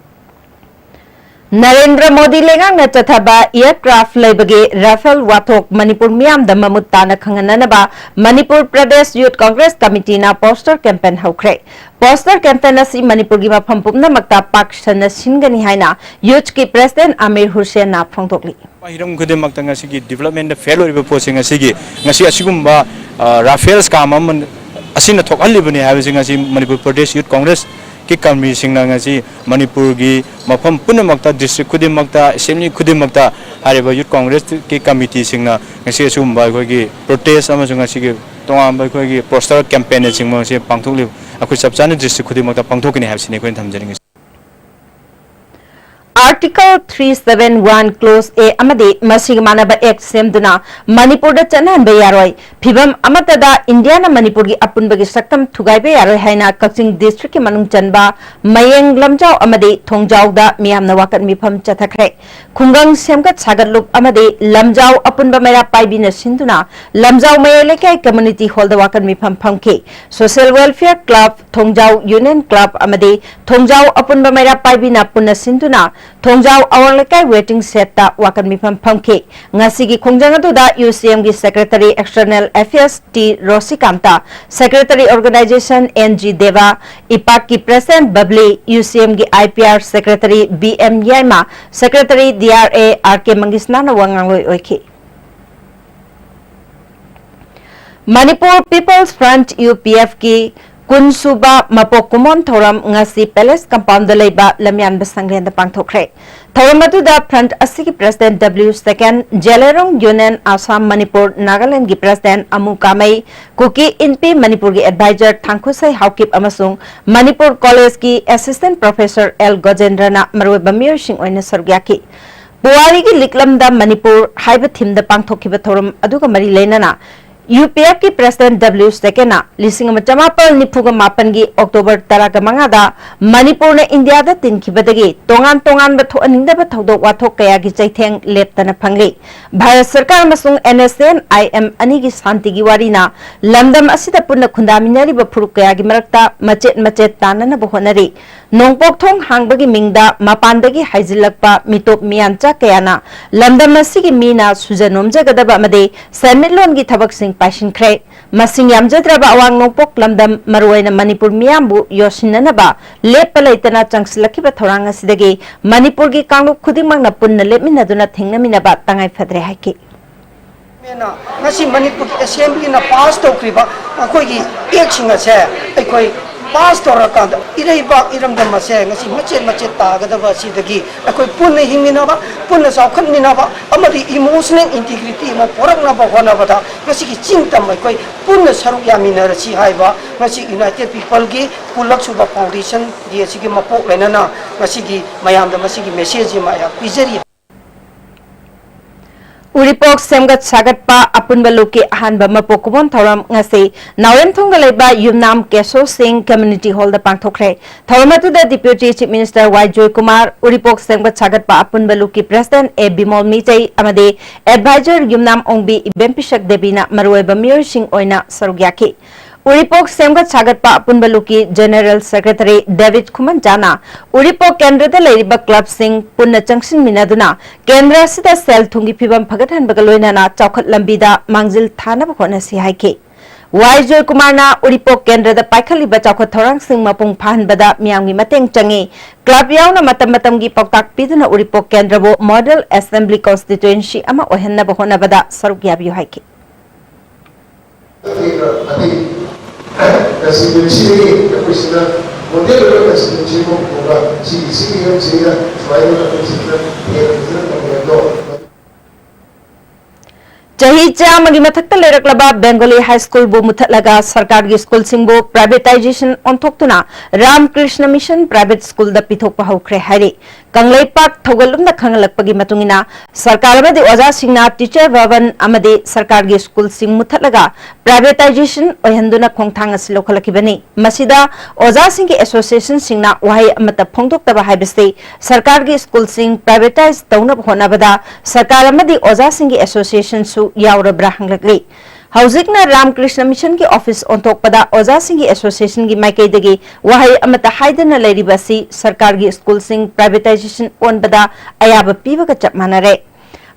ꯅꯔꯦꯟꯗ꯭ꯔ ꯃꯣꯗꯤ ꯂꯩꯉꯥꯛꯅ ꯆꯠꯊꯕ aircraft ꯂꯩꯕꯒꯤ ꯔꯥꯐꯦꯜ ꯋꯥꯊꯣꯛ ꯃꯅꯤꯄꯨꯔ ꯃꯤꯌꯥꯝꯗ ꯃꯃꯨꯠ ꯇꯥꯅ ꯈꯪꯍꯟꯅꯅꯕ ꯃꯅꯤꯄꯨꯔ ꯄ꯭ꯔꯗꯦꯁ ꯌꯨꯊ ꯀꯣꯡꯒ꯭ꯔꯦꯁ ꯀꯃꯤꯇꯤꯅ poster campaign ꯍꯧꯈ꯭ꯔꯦ꯫ Poster campaign ꯑꯁꯤ ꯃꯅꯤꯄꯨꯔꯒꯤ ꯃꯐꯝ ꯄꯨꯝꯅꯃꯛꯇ ꯄꯥꯛ ꯁꯟꯅ ꯁꯤꯟꯒꯅꯤ ꯍꯥꯏꯅ ꯌꯨꯊꯀꯤ ꯄ꯭ꯔꯦꯁꯤꯗꯦꯟꯠ ꯑꯃꯤꯔ ꯍꯨꯁꯦꯟꯅ ꯐꯣꯡꯗꯣꯛꯂꯤ꯫ ꯍꯤꯔꯝ ꯈꯨꯗꯤꯡꯃꯛꯇ ꯉꯁꯤꯒꯤ developmentꯇ fail ꯑꯣꯏꯔꯤꯕ ꯄꯣꯠꯁꯦ ꯉꯁꯤꯒꯤ, ꯉꯁꯤ ꯑꯁꯤꯒꯨꯝꯕ, ꯑ, ꯔꯥꯐꯦꯜ scam ꯑꯃ ꯑꯁꯤꯅ ꯊꯣꯛꯍꯜꯂꯤꯕꯅꯤ ꯍꯥꯏꯕꯁꯤ ꯉꯁꯤ ꯃꯅꯤꯄꯨꯔ ꯄ꯭ꯔꯗꯦꯁ ꯌꯨꯊ ꯀꯣꯡꯒ꯭ꯔꯦꯁꯀꯤ ꯀꯔꯃꯤꯁꯤꯡꯅ ꯉꯁꯤ ꯃꯅꯤꯄꯨꯔꯒꯤ ꯃꯐꯝ ꯄꯨꯝꯅꯃꯛꯇ, district ꯈꯨꯗꯤꯡꯃꯛꯇ, assembly ꯈꯨꯗꯤꯡꯃꯛꯇ ꯍꯥꯏꯔꯤꯕ ꯌꯨꯊ ꯀꯣꯡꯒ꯭ꯔꯦꯁꯀꯤ ꯀꯃꯤꯇꯤꯁꯤꯡꯅ ꯉꯁꯤ ꯑꯁꯤꯒꯨꯝꯕ ꯑꯩꯈꯣꯏꯒꯤ protest ꯑꯃꯁꯨꯡ ꯉꯁꯤꯒꯤ ꯇꯣꯉꯥꯟꯕ ꯑꯩꯈꯣꯏꯒꯤ poster campaignꯅꯆꯤꯡꯕ ꯉꯁꯤ ꯄꯥꯡꯊꯣꯛꯂꯤꯕ ꯑꯩꯈꯣꯏ ꯆꯞ ꯆꯥꯅ district ꯈꯨꯗꯤꯡꯃꯛꯇ ꯄꯥꯡꯊꯣꯛꯀꯅꯤ ꯍꯥꯏꯕꯁꯤꯅꯤ ꯑꯩꯈꯣꯏꯅ ꯊꯝꯖꯅꯤꯡꯉꯤꯁꯤ꯫ Article three seven one clause A ꯑꯃꯗꯤ ꯃꯁꯤꯒ ꯃꯥꯟꯅꯕ act ꯁꯦꯝꯗꯨꯅ ꯃꯅꯤꯄꯨꯔꯗ ꯆꯠꯅꯍꯟꯕ ꯌꯥꯔꯣꯏ꯫ ꯐꯤꯚꯝ ꯑꯃꯠꯇꯗ ꯏꯟꯗꯤꯌꯥꯅ ꯃꯅꯤꯄꯨꯔꯒꯤ ꯑꯄꯨꯟꯕꯒꯤ ꯁꯛꯇꯝ ꯊꯨꯒꯥꯏꯕ ꯌꯥꯔꯣꯏ ꯍꯥꯏꯅ ꯀꯛꯆꯤꯡ districtꯀꯤ ꯃꯅꯨꯡ ꯆꯟꯕ ꯃꯌꯦꯡ, ꯂꯝꯖꯥꯎ ꯑꯃꯗꯤ ꯊꯣꯡꯖꯥꯎꯗ ꯃꯤꯌꯥꯝꯅ ꯋꯥꯀꯠ ꯃꯤꯐꯝ ꯆꯠꯊꯈ꯭ꯔꯦ꯫ ꯈꯨꯡꯒꯪ ꯁꯦꯝꯒꯠ ꯁꯥꯒꯠꯂꯨꯞ ꯑꯃꯗꯤ ꯂꯝꯖꯥꯎ ꯑꯄꯨꯟꯕ ꯃꯩꯔꯥ ꯄꯥꯏꯕꯤꯅ ꯁꯤꯟꯗꯨꯅ ꯂꯝꯖꯥꯎ ꯃꯌꯥꯏ ꯂꯩꯀꯥꯏ community hallꯗ ꯋꯥꯀꯠ ꯃꯤꯐꯝ ꯐꯝꯈꯤ꯫ Social Welfare Club, ꯊꯣꯡꯖꯥꯎ Union Club ꯑꯃꯗꯤ ꯊꯣꯡꯖꯥꯎ ꯑꯄꯨꯟꯕ ꯃꯩꯔꯥ ꯄꯥꯏꯕꯤꯅ ꯄꯨꯟꯅ ꯁꯤꯟꯗꯨꯅ ꯊꯣꯡꯖꯥꯎ ꯑꯋꯥꯡ ꯂꯩꯀꯥꯏ waiting shed ꯇ ꯋꯥꯀꯠ ꯃꯤꯐꯝ ꯐꯝꯈꯤ꯫ ꯉꯁꯤꯒꯤ ꯈꯣꯡꯖꯪ ꯑꯗꯨꯗ UCM ꯒꯤ Secretary External Affairs T ꯔꯣꯁꯤꯀꯥꯟꯇ, Secretary Organization N G ꯗꯦꯕ, ꯏꯄꯥꯛꯀꯤ President ꯕꯕ꯭ꯂꯤ, UCM ꯒꯤ IPR Secretary B M ꯌꯥꯏꯃ, Secretary DRA R K ꯃꯪꯒꯤꯁꯅꯥꯅ ꯋꯥ ꯉꯥꯡꯂꯣꯏ ꯑꯣꯏꯈꯤ꯫ Manipur People's Front, UPF ꯀꯤ ꯀꯨꯟ ꯁꯨꯕ ꯃꯄꯣꯛ ꯀꯨꯝꯑꯣꯟ ꯊꯧꯔꯝ ꯉꯁꯤ Palace Compound ꯗ ꯂꯩꯕ ꯂꯝꯌꯥꯟꯕ ꯁꯪꯂꯦꯟꯗ ꯄꯥꯡꯊꯣꯛꯈ꯭ꯔꯦ꯫ ꯊꯧꯔꯝ ꯑꯗꯨꯗ Front ꯑꯁꯤꯒꯤ President W ꯁꯦꯀꯦꯟ, ꯖꯦꯂꯦꯔꯣꯡ ꯌꯨꯅꯤꯌꯟ ꯑꯁꯥꯝ ꯃꯅꯤꯄꯨꯔ ꯅꯥꯒꯥꯂꯦꯟꯗꯒꯤ President ꯑꯃꯨ ꯀꯥꯃꯩ, ꯀꯨꯀꯤ ꯏꯟꯄꯤ ꯃꯅꯤꯄꯨꯔꯒꯤ Advisor ꯊꯥꯡꯈꯨꯁꯩ ꯍꯥꯎꯀꯤꯞ ꯑꯃꯁꯨꯡ ꯃꯅꯤꯄꯨꯔ College ꯀꯤ Assistant Professor L ꯒꯣꯖꯦꯟꯗ꯭ꯔꯅ ꯃꯔꯨꯑꯣꯏꯕ ꯃꯤꯑꯣꯏꯁꯤꯡ ꯑꯣꯏꯅ ꯁꯔꯨꯛ ꯌꯥꯈꯤ꯫ ꯄꯨꯋꯥꯔꯤꯒꯤ ꯂꯤꯛꯂꯝꯗ ꯃꯅꯤꯄꯨꯔ ꯍꯥꯏꯕ theme ꯗ ꯄꯥꯡꯊꯣꯛꯈꯤꯕ ꯊꯧꯔꯝ ꯑꯗꯨꯒ ꯃꯔꯤ ꯂꯩꯅꯅ UPF ꯀꯤ President W ꯁꯦꯀꯦꯟꯅ ꯂꯤꯁꯤꯡ ꯑꯃ ꯆꯃꯥꯄꯜ ꯅꯤꯐꯨꯒ ꯃꯥꯄꯟꯒꯤ October ꯇꯔꯥꯒ ꯃꯉꯥꯗ ꯃꯅꯤꯄꯨꯔꯅ ꯏꯟꯗꯤꯌꯥꯗ ꯇꯤꯟꯈꯤꯕꯗꯒꯤ ꯇꯣꯉꯥꯟ ꯇꯣꯉꯥꯟꯕ ꯊꯣꯛꯍꯟꯅꯤꯡꯗꯕ ꯊꯧꯗꯣꯛ ꯋꯥꯊꯣꯛ ꯀꯌꯥꯒꯤ ꯆꯩꯊꯦꯡ ꯂꯦꯞꯇꯅ ꯐꯪꯂꯤ꯫ ꯚꯥꯔꯠ ꯁꯔꯀꯥꯔ ꯑꯃꯁꯨꯡ NSCN-IM ꯑꯅꯤꯒꯤ ꯁꯥꯟꯇꯤꯒꯤ ꯋꯥꯔꯤꯅ ꯂꯝꯗꯝ ꯑꯁꯤꯗ ꯄꯨꯟꯅ ꯈꯨꯟꯗꯥꯃꯤꯟꯅꯔꯤꯕ ꯐꯨꯔꯨꯞ ꯀꯌꯥꯒꯤ ꯃꯔꯛꯇ ꯃꯆꯦꯠ ꯃꯆꯦꯠ ꯇꯥꯅꯅꯕ ꯍꯣꯠꯅꯔꯤ꯫ ꯅꯣꯡꯄꯣꯛ ꯊꯣꯡ ꯍꯥꯡꯕꯒꯤ ꯃꯤꯡꯗ ꯃꯄꯥꯟꯗꯒꯤ ꯍꯥꯏꯖꯤꯜꯂꯛꯄ ꯃꯤꯇꯣꯞ ꯃꯤꯌꯥꯟꯆꯥ ꯀꯌꯥꯅ ꯂꯝꯗꯝ ꯑꯁꯤꯒꯤ ꯃꯤꯅ ꯁꯨꯖ ꯅꯣꯝꯖꯒꯗꯕ ꯑꯃꯗꯤ ꯁꯦꯟꯃꯤꯠꯂꯣꯟꯒꯤ ꯊꯕꯛꯁꯤꯡ ꯄꯥꯏꯁꯤꯟꯈ꯭ꯔꯦ꯫ ꯃꯁꯤꯡ ꯌꯥꯝꯖꯗ꯭ꯔꯕ ꯑꯋꯥꯡ ꯅꯣꯡꯄꯣꯛ ꯂꯝꯗꯝ, ꯃꯔꯨꯑꯣꯏꯅ ꯃꯅꯤꯄꯨꯔ ꯃꯤꯌꯥꯝꯕꯨ ꯌꯣꯠꯁꯤꯟꯅꯅꯕ ꯂꯦꯞꯄ ꯂꯩꯇꯅ ꯆꯪꯁꯤꯜꯂꯛꯈꯤꯕ ꯊꯧꯔꯥꯡ ꯑꯁꯤꯗꯒꯤ ꯃꯅꯤꯄꯨꯔꯒꯤ ꯀꯥꯡꯂꯨꯞ ꯈꯨꯗꯤꯡꯃꯛꯅ ꯄꯨꯟꯅ ꯂꯦꯞꯃꯤꯟꯅꯗꯨꯅ ꯊꯦꯡꯅꯃꯤꯟꯅꯕ ꯇꯉꯥꯏ ꯐꯗ꯭ꯔꯦ ꯍꯥꯏꯈꯤ꯫ ꯃꯦꯅ ꯉꯁꯤ ꯃꯅꯤꯄꯨꯔꯒꯤ Assembly ꯅ pass ꯇꯧꯈ꯭ꯔꯤꯕ ꯑꯩꯈꯣꯏꯒꯤ Act ꯁꯤꯡ ꯑꯁꯦ ꯑꯩꯈꯣꯏ pass ꯇꯧꯔꯀꯥꯟꯗ ꯏꯔꯩꯕꯥꯛ ꯏꯔꯝꯗꯝ ꯑꯁꯦ ꯉꯁꯤ ꯃꯆꯦꯠ ꯃꯆꯦꯠ ꯇꯥꯒꯗꯕ ꯑꯁꯤꯗꯒꯤ ꯑꯩꯈꯣꯏ ꯄꯨꯟꯅ ꯍꯤꯡꯃꯤꯟꯅꯕ, ꯄꯨꯟꯅ ꯆꯥꯎꯈꯠꯃꯤꯟꯅꯕ ꯑꯃꯗꯤ emotional integrity ꯑꯃ ꯄꯨꯔꯛꯅꯕ ꯍꯣꯠꯅꯕꯗ ꯉꯁꯤꯒꯤ ꯆꯤꯡ ꯇꯝ ꯑꯩꯈꯣꯏ ꯄꯨꯟꯅ ꯁꯔꯨꯛ ꯌꯥꯃꯤꯟꯅꯔꯁꯤ ꯍꯥꯏꯕ ꯉꯁꯤ United People ꯒꯤ ꯀꯨꯟꯂꯛ ꯁꯨꯕ Foundation Day ꯑꯁꯤꯒꯤ ꯃꯄꯣꯛ ꯂꯩꯅꯅ ꯉꯁꯤꯒꯤ ꯃꯌꯥꯝꯗ ꯃꯁꯤꯒꯤ message ꯑꯃ ꯑꯩꯍꯥꯛ ꯄꯤꯖꯔꯤ꯫ ꯎꯔꯤꯄꯣꯛ ꯁꯦꯝꯒꯠ ꯁꯥꯒꯠꯄ ꯑꯄꯨꯟꯕ ꯂꯨꯞꯀꯤ ꯑꯍꯥꯟꯕ ꯃꯄꯣꯛ ꯀꯨꯝꯑꯣꯟ ꯊꯧꯔꯝ ꯉꯁꯤ ꯅꯥꯎꯔꯦꯝꯊꯣꯡꯗ ꯂꯩꯕ ꯌꯨꯝꯅꯥꯝ ꯀꯦꯁꯣ ꯁꯤꯡ Community Hall ꯗ ꯄꯥꯡꯊꯣꯛꯈ꯭ꯔꯦ꯫ ꯊꯧꯔꯝ ꯑꯗꯨꯗ Deputy Chief Minister ꯋꯥꯏ ꯖꯣꯏꯀꯨꯃꯥꯔ, ꯎꯔꯤꯄꯣꯛ ꯁꯦꯝꯒꯠ ꯁꯥꯒꯠꯄ ꯑꯄꯨꯟꯕ ꯂꯨꯞꯀꯤ President ꯑꯦ ꯕꯤꯃꯣꯜ ꯃꯤꯆꯩ ꯑꯃꯗꯤ Advisor ꯌꯨꯝꯅꯥꯝ ꯑꯣꯡꯕꯤ ꯏꯕꯦꯝꯄꯤꯁꯛ ꯗꯦꯕꯤꯅ ꯃꯔꯨꯑꯣꯏꯕ ꯃꯤꯑꯣꯏꯁꯤꯡ ꯑꯣꯏꯅ ꯁꯔꯨꯛ ꯌꯥꯈꯤ꯫ ꯎꯔꯤꯄꯣꯛ ꯁꯦꯝꯒꯠ ꯁꯥꯒꯠꯄ ꯑꯄꯨꯟꯕ ꯂꯨꯞꯀꯤ ꯖꯦꯅꯦꯔꯦꯜ ꯁꯦꯀ꯭ꯔꯦꯇꯔꯤ ꯗꯦꯕꯤꯗ ꯈꯨꯃꯟꯖꯥꯅ ꯎꯔꯤꯄꯣꯛ ꯀꯦꯟꯗ꯭ꯔꯗ ꯂꯩꯔꯤꯕ ꯀ꯭ꯂꯕꯁꯤꯡ ꯄꯨꯟꯅ ꯆꯪꯁꯤꯟꯃꯤꯟꯅꯗꯨꯅ ꯀꯦꯟꯗ꯭ꯔ ꯑꯁꯤꯗ ꯁꯦꯜ ꯊꯨꯝꯒꯤ ꯐꯤꯕꯝ ꯐꯒꯠꯍꯟꯕꯒ ꯂꯣꯏꯅꯅ ꯆꯥꯎꯈꯠ ꯂꯝꯕꯤꯗ ꯃꯥꯡꯖꯤꯜ ꯊꯥꯅꯕ ꯍꯣꯠꯅꯁꯤ ꯍꯥꯏꯈꯤ꯫ ꯋꯥꯏ ꯖꯣꯏꯀꯨꯃꯥꯔꯅ ꯎꯔꯤꯄꯣꯛ ꯀꯦꯟꯗ꯭ꯔꯗ ꯄꯥꯏꯈꯠꯂꯤꯕ ꯆꯥꯎꯈꯠ ꯊꯧꯔꯥꯡꯁꯤꯡ ꯃꯄꯨꯡ ꯐꯥꯍꯟꯕꯗ ꯃꯤꯌꯥꯝꯒꯤ ꯃꯇꯦꯡ ꯆꯪꯏ꯫ ꯀ꯭ꯂꯕ ꯌꯥꯎꯅ ꯃꯇꯝ ꯃꯇꯝꯒꯤ ꯄꯥꯎꯇꯥꯛ ꯄꯤꯗꯨꯅ ꯎꯔꯤꯄꯣꯛ ꯀꯦꯟꯗ꯭ꯔꯕꯨ ꯃꯣꯗꯦꯜ ꯑꯦꯁꯦꯝꯕ꯭ꯂꯤ ꯀꯣꯟꯁꯇꯤꯇ꯭ꯋꯦꯟꯁꯤ ꯑꯃ ꯑꯣꯏꯍꯟꯅꯕ ꯍꯣꯠꯅꯕꯗ ꯁꯔꯨꯛ ꯌꯥꯕꯤꯌꯨ ꯍꯥꯏꯈꯤ꯫ ꯑꯇꯩ ꯑꯇꯩ ꯀꯟꯁꯇꯤꯇ꯭ꯋꯦꯟꯁꯤꯗꯒꯤ ꯑꯩꯈꯣꯏ ꯁꯤꯗ ꯃꯣꯗꯦꯜ ꯑꯣꯏꯕ ꯀꯟꯁꯇꯤꯇ꯭ꯋꯦꯟꯁꯤ ꯑꯃ ꯄꯨꯊꯣꯛꯑꯒ ꯁꯤꯒꯤ ꯁꯤꯒꯤ ꯌꯨꯝꯁꯤꯗ ꯁꯨꯃꯥꯏꯅ ꯑꯩꯈꯣꯏ ꯁꯤꯗ ꯍꯦꯟꯅ ꯐꯖꯅ ꯇꯧꯕꯤꯔꯝꯗꯣ꯫ ꯆꯍꯤ ꯆꯥꯝꯃꯒꯤ ꯃꯊꯛꯇ ꯂꯩꯔꯛꯂꯕ ꯕꯦꯡꯒꯣꯂꯤ ꯍꯥꯏ ꯁ꯭ꯀꯨꯜꯕꯨ ꯃꯨꯊꯠꯂꯒ ꯁꯔꯀꯥꯔꯒꯤ ꯁ꯭ꯀꯨꯜꯁꯤꯡꯕꯨ ꯄ꯭ꯔꯥꯏꯚꯦꯇꯥꯏꯖꯦꯁꯟ ꯑꯣꯟꯊꯣꯛꯇꯨꯅ ꯔꯥꯝꯀ꯭ꯔꯤꯁꯅ ꯃꯤꯁꯟ ꯄ꯭ꯔꯥꯏꯚꯦꯠ ꯁ꯭ꯀꯨꯜꯗ ꯄꯤꯊꯣꯛꯄ ꯍꯧꯈ꯭ꯔꯦ ꯍꯥꯏꯔꯤ꯫ ꯀꯪꯂꯩꯄꯥꯛ ꯊꯧꯒꯜꯂꯨꯝꯅ ꯈꯪꯍꯜꯂꯛꯄꯒꯤ ꯃꯇꯨꯡ ꯏꯟꯅ, ꯁꯔꯀꯥꯔ ꯑꯃꯗꯤ ꯑꯣꯖꯥꯁꯤꯡꯅ ꯇꯤꯆꯔ ꯚꯕꯟ ꯑꯃꯗꯤ ꯁꯔꯀꯥꯔꯒꯤ ꯁ꯭ꯀꯨꯜꯁꯤꯡ ꯃꯨꯊꯠꯂꯒ ꯄ꯭ꯔꯥꯏꯚꯦꯇꯥꯏꯖꯦꯁꯟ ꯑꯣꯏꯍꯟꯗꯨꯅ ꯈꯣꯡꯊꯥꯡ ꯑꯁꯤ ꯂꯧꯈꯠꯂꯛꯈꯤꯕꯅꯤ꯫ ꯃꯁꯤꯗ ꯑꯣꯖꯥꯁꯤꯡꯒꯤ ꯑꯦꯁꯣꯁꯤꯌꯦꯁꯟꯁꯤꯡꯅ ꯋꯥꯍꯩ ꯑꯃꯠꯇ ꯐꯣꯡꯗꯣꯛꯇꯕ ꯍꯥꯏꯕꯁꯤ ꯁꯔꯀꯥꯔꯒꯤ ꯁ꯭ꯀꯨꯜꯁꯤꯡ ꯄ꯭ꯔꯥꯏꯚꯦꯇꯥꯏꯖ ꯇꯧꯅꯕ ꯍꯣꯠꯅꯕꯗ ꯁꯔꯀꯥꯔ ꯑꯃꯗꯤ ꯑꯣꯖꯥꯁꯤꯡꯒꯤ ꯑꯦꯁꯣꯁꯤꯌꯦꯁꯟꯁꯨ ꯌꯥꯎꯔꯕ꯭ꯔꯥ ꯍꯪꯂꯛꯂꯤ꯫ ꯍꯧꯖꯤꯛꯅ ꯔꯥꯝꯀ꯭ꯔꯤꯁꯅ ꯃꯤꯁꯟꯒꯤ ꯑꯣꯐꯤꯁ ꯑꯣꯟꯊꯣꯛꯄꯗ ꯑꯣꯖꯥꯁꯤꯡꯒꯤ ꯑꯦꯁꯣꯁꯤꯌꯦꯁꯟꯒꯤ ꯃꯥꯏꯀꯩꯗꯒꯤ ꯋꯥꯍꯩ ꯑꯃꯠꯇ ꯍꯥꯏꯗꯅ ꯂꯩꯔꯤꯕ ꯑꯁꯤ ꯁꯔꯀꯥꯔꯒꯤ ꯁ꯭ꯀꯨꯜꯁꯤꯡ ꯄ꯭ꯔꯥꯏꯚꯦꯇꯥꯏꯖꯦꯁꯟ ꯑꯣꯟꯕꯗ ꯑꯌꯥꯕ ꯄꯤꯕꯒ ꯆꯞ ꯃꯥꯟꯅꯔꯦ꯫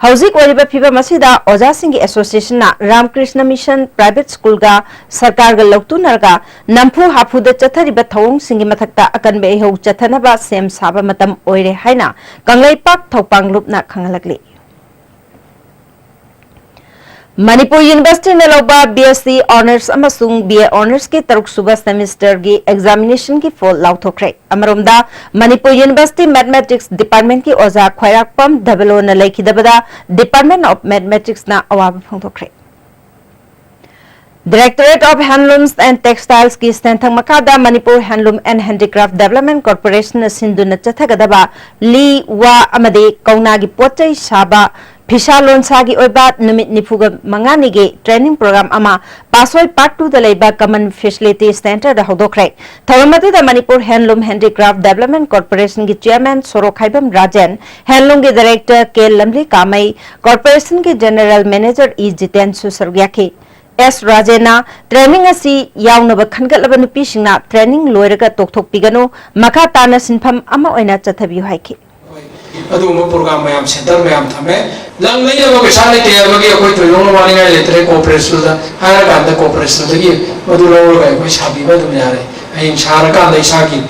ꯍꯧꯖꯤꯛ ꯑꯣꯏꯔꯤꯕ ꯐꯤꯕꯝ ꯑꯁꯤꯗ ꯑꯣꯖꯥꯁꯤꯡꯒꯤ ꯑꯦꯁꯣꯁꯤꯌꯦꯁꯟꯅ ꯔꯥꯝꯀ꯭ꯔꯤꯁꯅ ꯃꯤꯁꯟ ꯄ꯭ꯔꯥꯏꯚꯦꯠ ꯁ꯭ꯀꯨꯜꯒ ꯁꯔꯀꯥꯔꯒ ꯂꯧꯇꯨꯅꯔꯒ ꯅꯝꯐꯨ ꯍꯥꯐꯨꯗ ꯆꯠꯊꯔꯤꯕ ꯊꯧꯑꯣꯡꯁꯤꯡꯒꯤ ꯃꯊꯛꯇ ꯑꯀꯟꯕ ꯏꯍꯧ ꯆꯠꯊꯅꯕ ꯁꯦꯝ ꯁꯥꯕ ꯃꯇꯝ ꯑꯣꯏꯔꯦ ꯍꯥꯏꯅ ꯀꯪꯂꯩꯄꯥꯛ ꯊꯧꯄꯥꯡ ꯂꯨꯞꯅ ꯈꯪꯍꯜꯂꯛꯂꯤ꯫ ꯃꯅꯤꯄꯨꯔ ꯌꯨꯅꯤꯚꯔꯁꯤꯇꯤꯅ ꯂꯧꯕ ꯕꯤ ꯑꯦꯁ ꯁꯤ ꯑꯣꯅꯔꯁ ꯑꯃꯁꯨꯡ ꯕꯤ ꯑꯦ ꯑꯣꯅꯔꯁꯀꯤ ꯇꯔꯨꯛ ꯁꯨꯕ ꯁꯦꯃꯤꯁꯇꯔꯒꯤ ꯑꯦꯛꯖꯥꯃꯤꯅꯦꯁꯟꯒꯤ ꯐꯣꯜ ꯂꯥꯎꯊꯣꯛꯈ꯭ꯔꯦ꯫ ꯑꯃꯔꯣꯝꯗ, ꯃꯅꯤꯄꯨꯔ ꯌꯨꯅꯤꯚꯔꯁꯤꯇꯤ ꯃꯦꯊꯃꯦꯇꯤꯛꯁ ꯗꯤꯄꯥꯔꯠꯃꯦꯟꯠꯀꯤ ꯑꯣꯖꯥ ꯈ꯭ꯋꯥꯏꯔꯥꯛꯄꯝ ꯙꯕꯦꯂꯣꯅ ꯂꯩꯈꯤꯗꯕꯗ Department of Mathematicsꯅ ꯑꯋꯥꯕ ꯐꯣꯡꯗꯣꯛꯈ꯭ꯔꯦ꯫ Directorate of Handlooms and Textilesꯀꯤ ꯁꯦꯟꯊꯪ ꯃꯈꯥꯗ Manipur Handloom and Handicraft Development Corporationꯅ ꯁꯤꯟꯗꯨꯅ ꯆꯠꯊꯒꯗꯕ ꯂꯤ, ꯋꯥ ꯑꯃꯗꯤ ꯀꯧꯅꯥꯒꯤ ꯄꯣꯠꯆꯩ ꯁꯥꯕ ꯐꯤꯁꯥ ꯂꯣꯟꯁꯥꯒꯤ ꯑꯣꯏꯕ ꯅꯨꯃꯤꯠ ꯅꯤꯐꯨꯒ ꯃꯉꯥꯅꯤꯒꯤ training program ꯑꯃ ꯄꯥꯁꯣꯏ Part Twoꯗ ꯂꯩꯕ Common Facility Centreꯗ ꯍꯧꯗꯣꯛꯈ꯭ꯔꯦ꯫ ꯊꯧꯔꯝ ꯑꯗꯨꯗ Manipur Handloom Handicraft Development Corporationꯒꯤ Chairman ꯁꯣꯔꯣꯛꯈꯥꯏꯕꯝ ꯔꯥꯖꯦꯟ, Handloomꯒꯤ Director ꯀꯦ ꯂꯝꯂꯤ ꯀꯥꯃꯩ, Corporationꯒꯤ General Manager ꯏ ꯖꯤꯇꯦꯟꯁꯨ ꯁꯔꯨꯛ ꯌꯥꯈꯤ꯫ ꯑꯦꯁ ꯔꯥꯖꯦꯟꯅ training ꯑꯁꯤ ꯌꯥꯎꯅꯕ ꯈꯟꯒꯠꯂꯕ ꯅꯨꯄꯤꯁꯤꯡꯅ training ꯂꯣꯏꯔꯒ ꯇꯣꯛꯊꯣꯛꯄꯤꯒꯅꯨ, ꯃꯈꯥ ꯇꯥꯅ ꯁꯤꯟꯐꯝ ꯑꯃ ꯑꯣꯏꯅ ꯆꯠꯊꯕꯤꯌꯨ ꯍꯥꯏꯈꯤ꯫ ꯑꯗꯨꯒꯨꯝꯕ program ꯃꯌꯥꯝ, center ꯃꯌꯥꯝ ꯊꯝꯃꯦ꯫ ꯂꯪ ꯂꯩꯅꯕ ꯄꯩꯁꯥ ꯂꯩꯇꯦ ꯍꯥꯏꯕꯒꯤ ꯑꯩꯈꯣꯏ ꯊꯣꯏꯗꯣꯛꯅ ꯋꯥꯅꯤꯡꯉꯥꯏ ꯂꯩꯇ꯭ꯔꯦ꯫ Cooperativeꯗ ꯍꯥꯏꯔꯀꯥꯟꯗ cooperativeꯗꯒꯤ ꯃꯗꯨ ꯂꯧꯔꯒ ꯑꯩꯈꯣꯏ ꯁꯥꯕꯤꯕ ꯑꯗꯨꯝ ꯌꯥꯔꯦ꯫ ꯍꯌꯦꯡ ꯁꯥꯔꯀꯥꯟꯗ ꯏꯁꯥꯒꯤ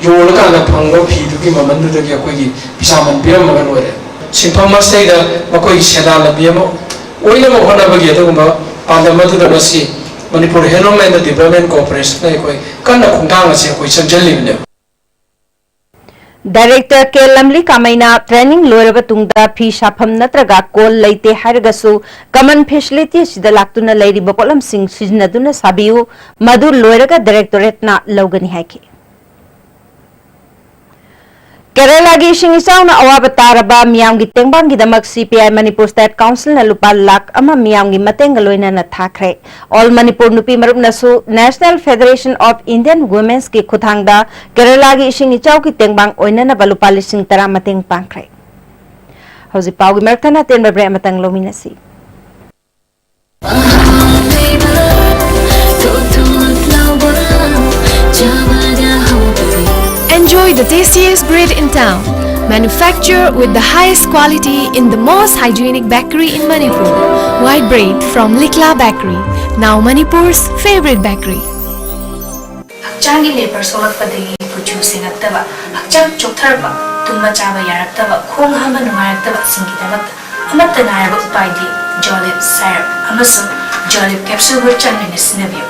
ꯌꯣꯜꯂꯀꯥꯟꯗ ꯐꯪꯕ ꯐꯤꯗꯨꯒꯤ ꯃꯃꯜꯗꯨꯗꯒꯤ ꯑꯩꯈꯣꯏꯒꯤ ꯄꯩꯁꯥ ꯃꯟ ꯄꯤꯔꯝꯃꯒ ꯂꯣꯏꯔꯦ꯫ ꯁꯤꯟꯐꯝ ꯑꯁꯤꯗꯩꯗ ꯃꯈꯣꯏꯒꯤ ꯁꯦꯟꯗꯥꯟ ꯂꯝꯕꯤ ꯑꯃ ꯑꯣꯏꯅꯕ ꯍꯣꯠꯅꯕꯒꯤ ꯑꯗꯨꯒꯨꯝꯕ ꯄꯥꯟꯗꯝ ꯑꯗꯨꯗ ꯉꯁꯤ ꯃꯅꯤꯄꯨꯔ Handloom and Development Corporationꯅ ꯑꯩꯈꯣꯏ ꯀꯟꯅ ꯈꯣꯡꯊꯥꯡ ꯑꯁꯤ ꯑꯩꯈꯣꯏ ꯆꯪꯁꯤꯜꯂꯤꯕꯅꯦꯕ꯫ Director ꯀꯦ ꯂꯝꯂꯤ ꯀꯥꯃꯩꯅ training ꯂꯣꯏꯔꯕ ꯇꯨꯡꯗ ꯐꯤ ꯁꯥꯐꯝ ꯅꯠꯇ꯭ꯔꯒ ꯀꯣꯜ ꯂꯩꯇꯦ ꯍꯥꯏꯔꯒꯁꯨ common facility ꯑꯁꯤꯗ ꯂꯥꯛꯇꯨꯅ ꯂꯩꯔꯤꯕ ꯄꯣꯠꯂꯝꯁꯤꯡ ꯁꯤꯖꯤꯟꯅꯗꯨꯅ ꯁꯥꯕꯤꯌꯨ, ꯃꯗꯨ ꯂꯣꯏꯔꯒ Directorateꯅ ꯂꯧꯒꯅꯤ ꯍꯥꯏꯈꯤ꯫ ꯀꯦꯔꯂꯥꯒꯤ ꯏꯁꯤꯡ ꯏꯆꯥꯎꯅ ꯑꯋꯥꯕ ꯇꯥꯔꯕ ꯃꯤꯌꯥꯝꯒꯤ ꯇꯦꯡꯕꯥꯡꯒꯤꯗꯃꯛ C P I Manipur State Councilꯅ ꯂꯨꯄꯥ ꯂꯥꯈ ꯑꯃ ꯃꯤꯌꯥꯝꯒꯤ ꯃꯇꯦꯡꯒ ꯂꯣꯏꯅꯅ ꯊꯥꯈ꯭ꯔꯦ꯫ All Manipur ꯅꯨꯄꯤ ꯃꯔꯨꯞꯅꯁꯨ National Federation of Indian Womenꯁꯀꯤ ꯈꯨꯠꯊꯥꯡꯗ ꯀꯦꯔꯂꯥꯒꯤ ꯏꯁꯤꯡ ꯏꯆꯥꯎꯒꯤ ꯇꯦꯡꯕꯥꯡ ꯑꯣꯏꯅꯅꯕ ꯂꯨꯄꯥ ꯂꯤꯁꯤꯡ ꯇꯔꯥ ꯃꯇꯦꯡ ꯄꯥꯡꯈ꯭ꯔꯦ꯫ ꯍꯧꯖꯤꯛ ꯄꯥꯎꯒꯤ ꯃꯔꯛ ꯊꯠꯅ ꯑꯇꯦꯟꯕ break ꯑꯃꯇꯪ ꯂꯧꯃꯤꯟꯅꯁꯤ꯫ Enjoy the tastiest bread in town. Manufactured with the highest quality in the most hygienic bakery in Manipur. White bread from Likla Bakery, now Manipur's favorite bakery. ꯍꯛꯆꯥꯡꯒꯤ ꯂꯦꯕꯔ ꯁꯣꯛꯂꯛꯄꯗꯒꯤ ꯀꯨꯆꯨ ꯁꯦꯡꯉꯛꯇꯕ, ꯍꯛꯆꯥꯡ ꯆꯣꯛꯊꯔꯛꯄ, ꯇꯨꯝꯕ ꯆꯥꯕ ꯌꯥꯔꯛꯇꯕ, ꯈꯣꯡ ꯍꯥꯝꯕ ꯅꯨꯡꯉꯥꯏꯔꯛꯇꯕꯁꯤꯡꯒꯤꯗꯃꯛꯇ ꯑꯃꯠꯇ ꯉꯥꯏꯔꯕ ꯎꯄꯥꯏꯗꯤ Jolib syrup ꯑꯃꯁꯨꯡ Jolib capsule ꯆꯥꯡ ꯅꯥꯏꯅ ꯁꯤꯖꯤꯟꯅꯕꯤꯌꯨ꯫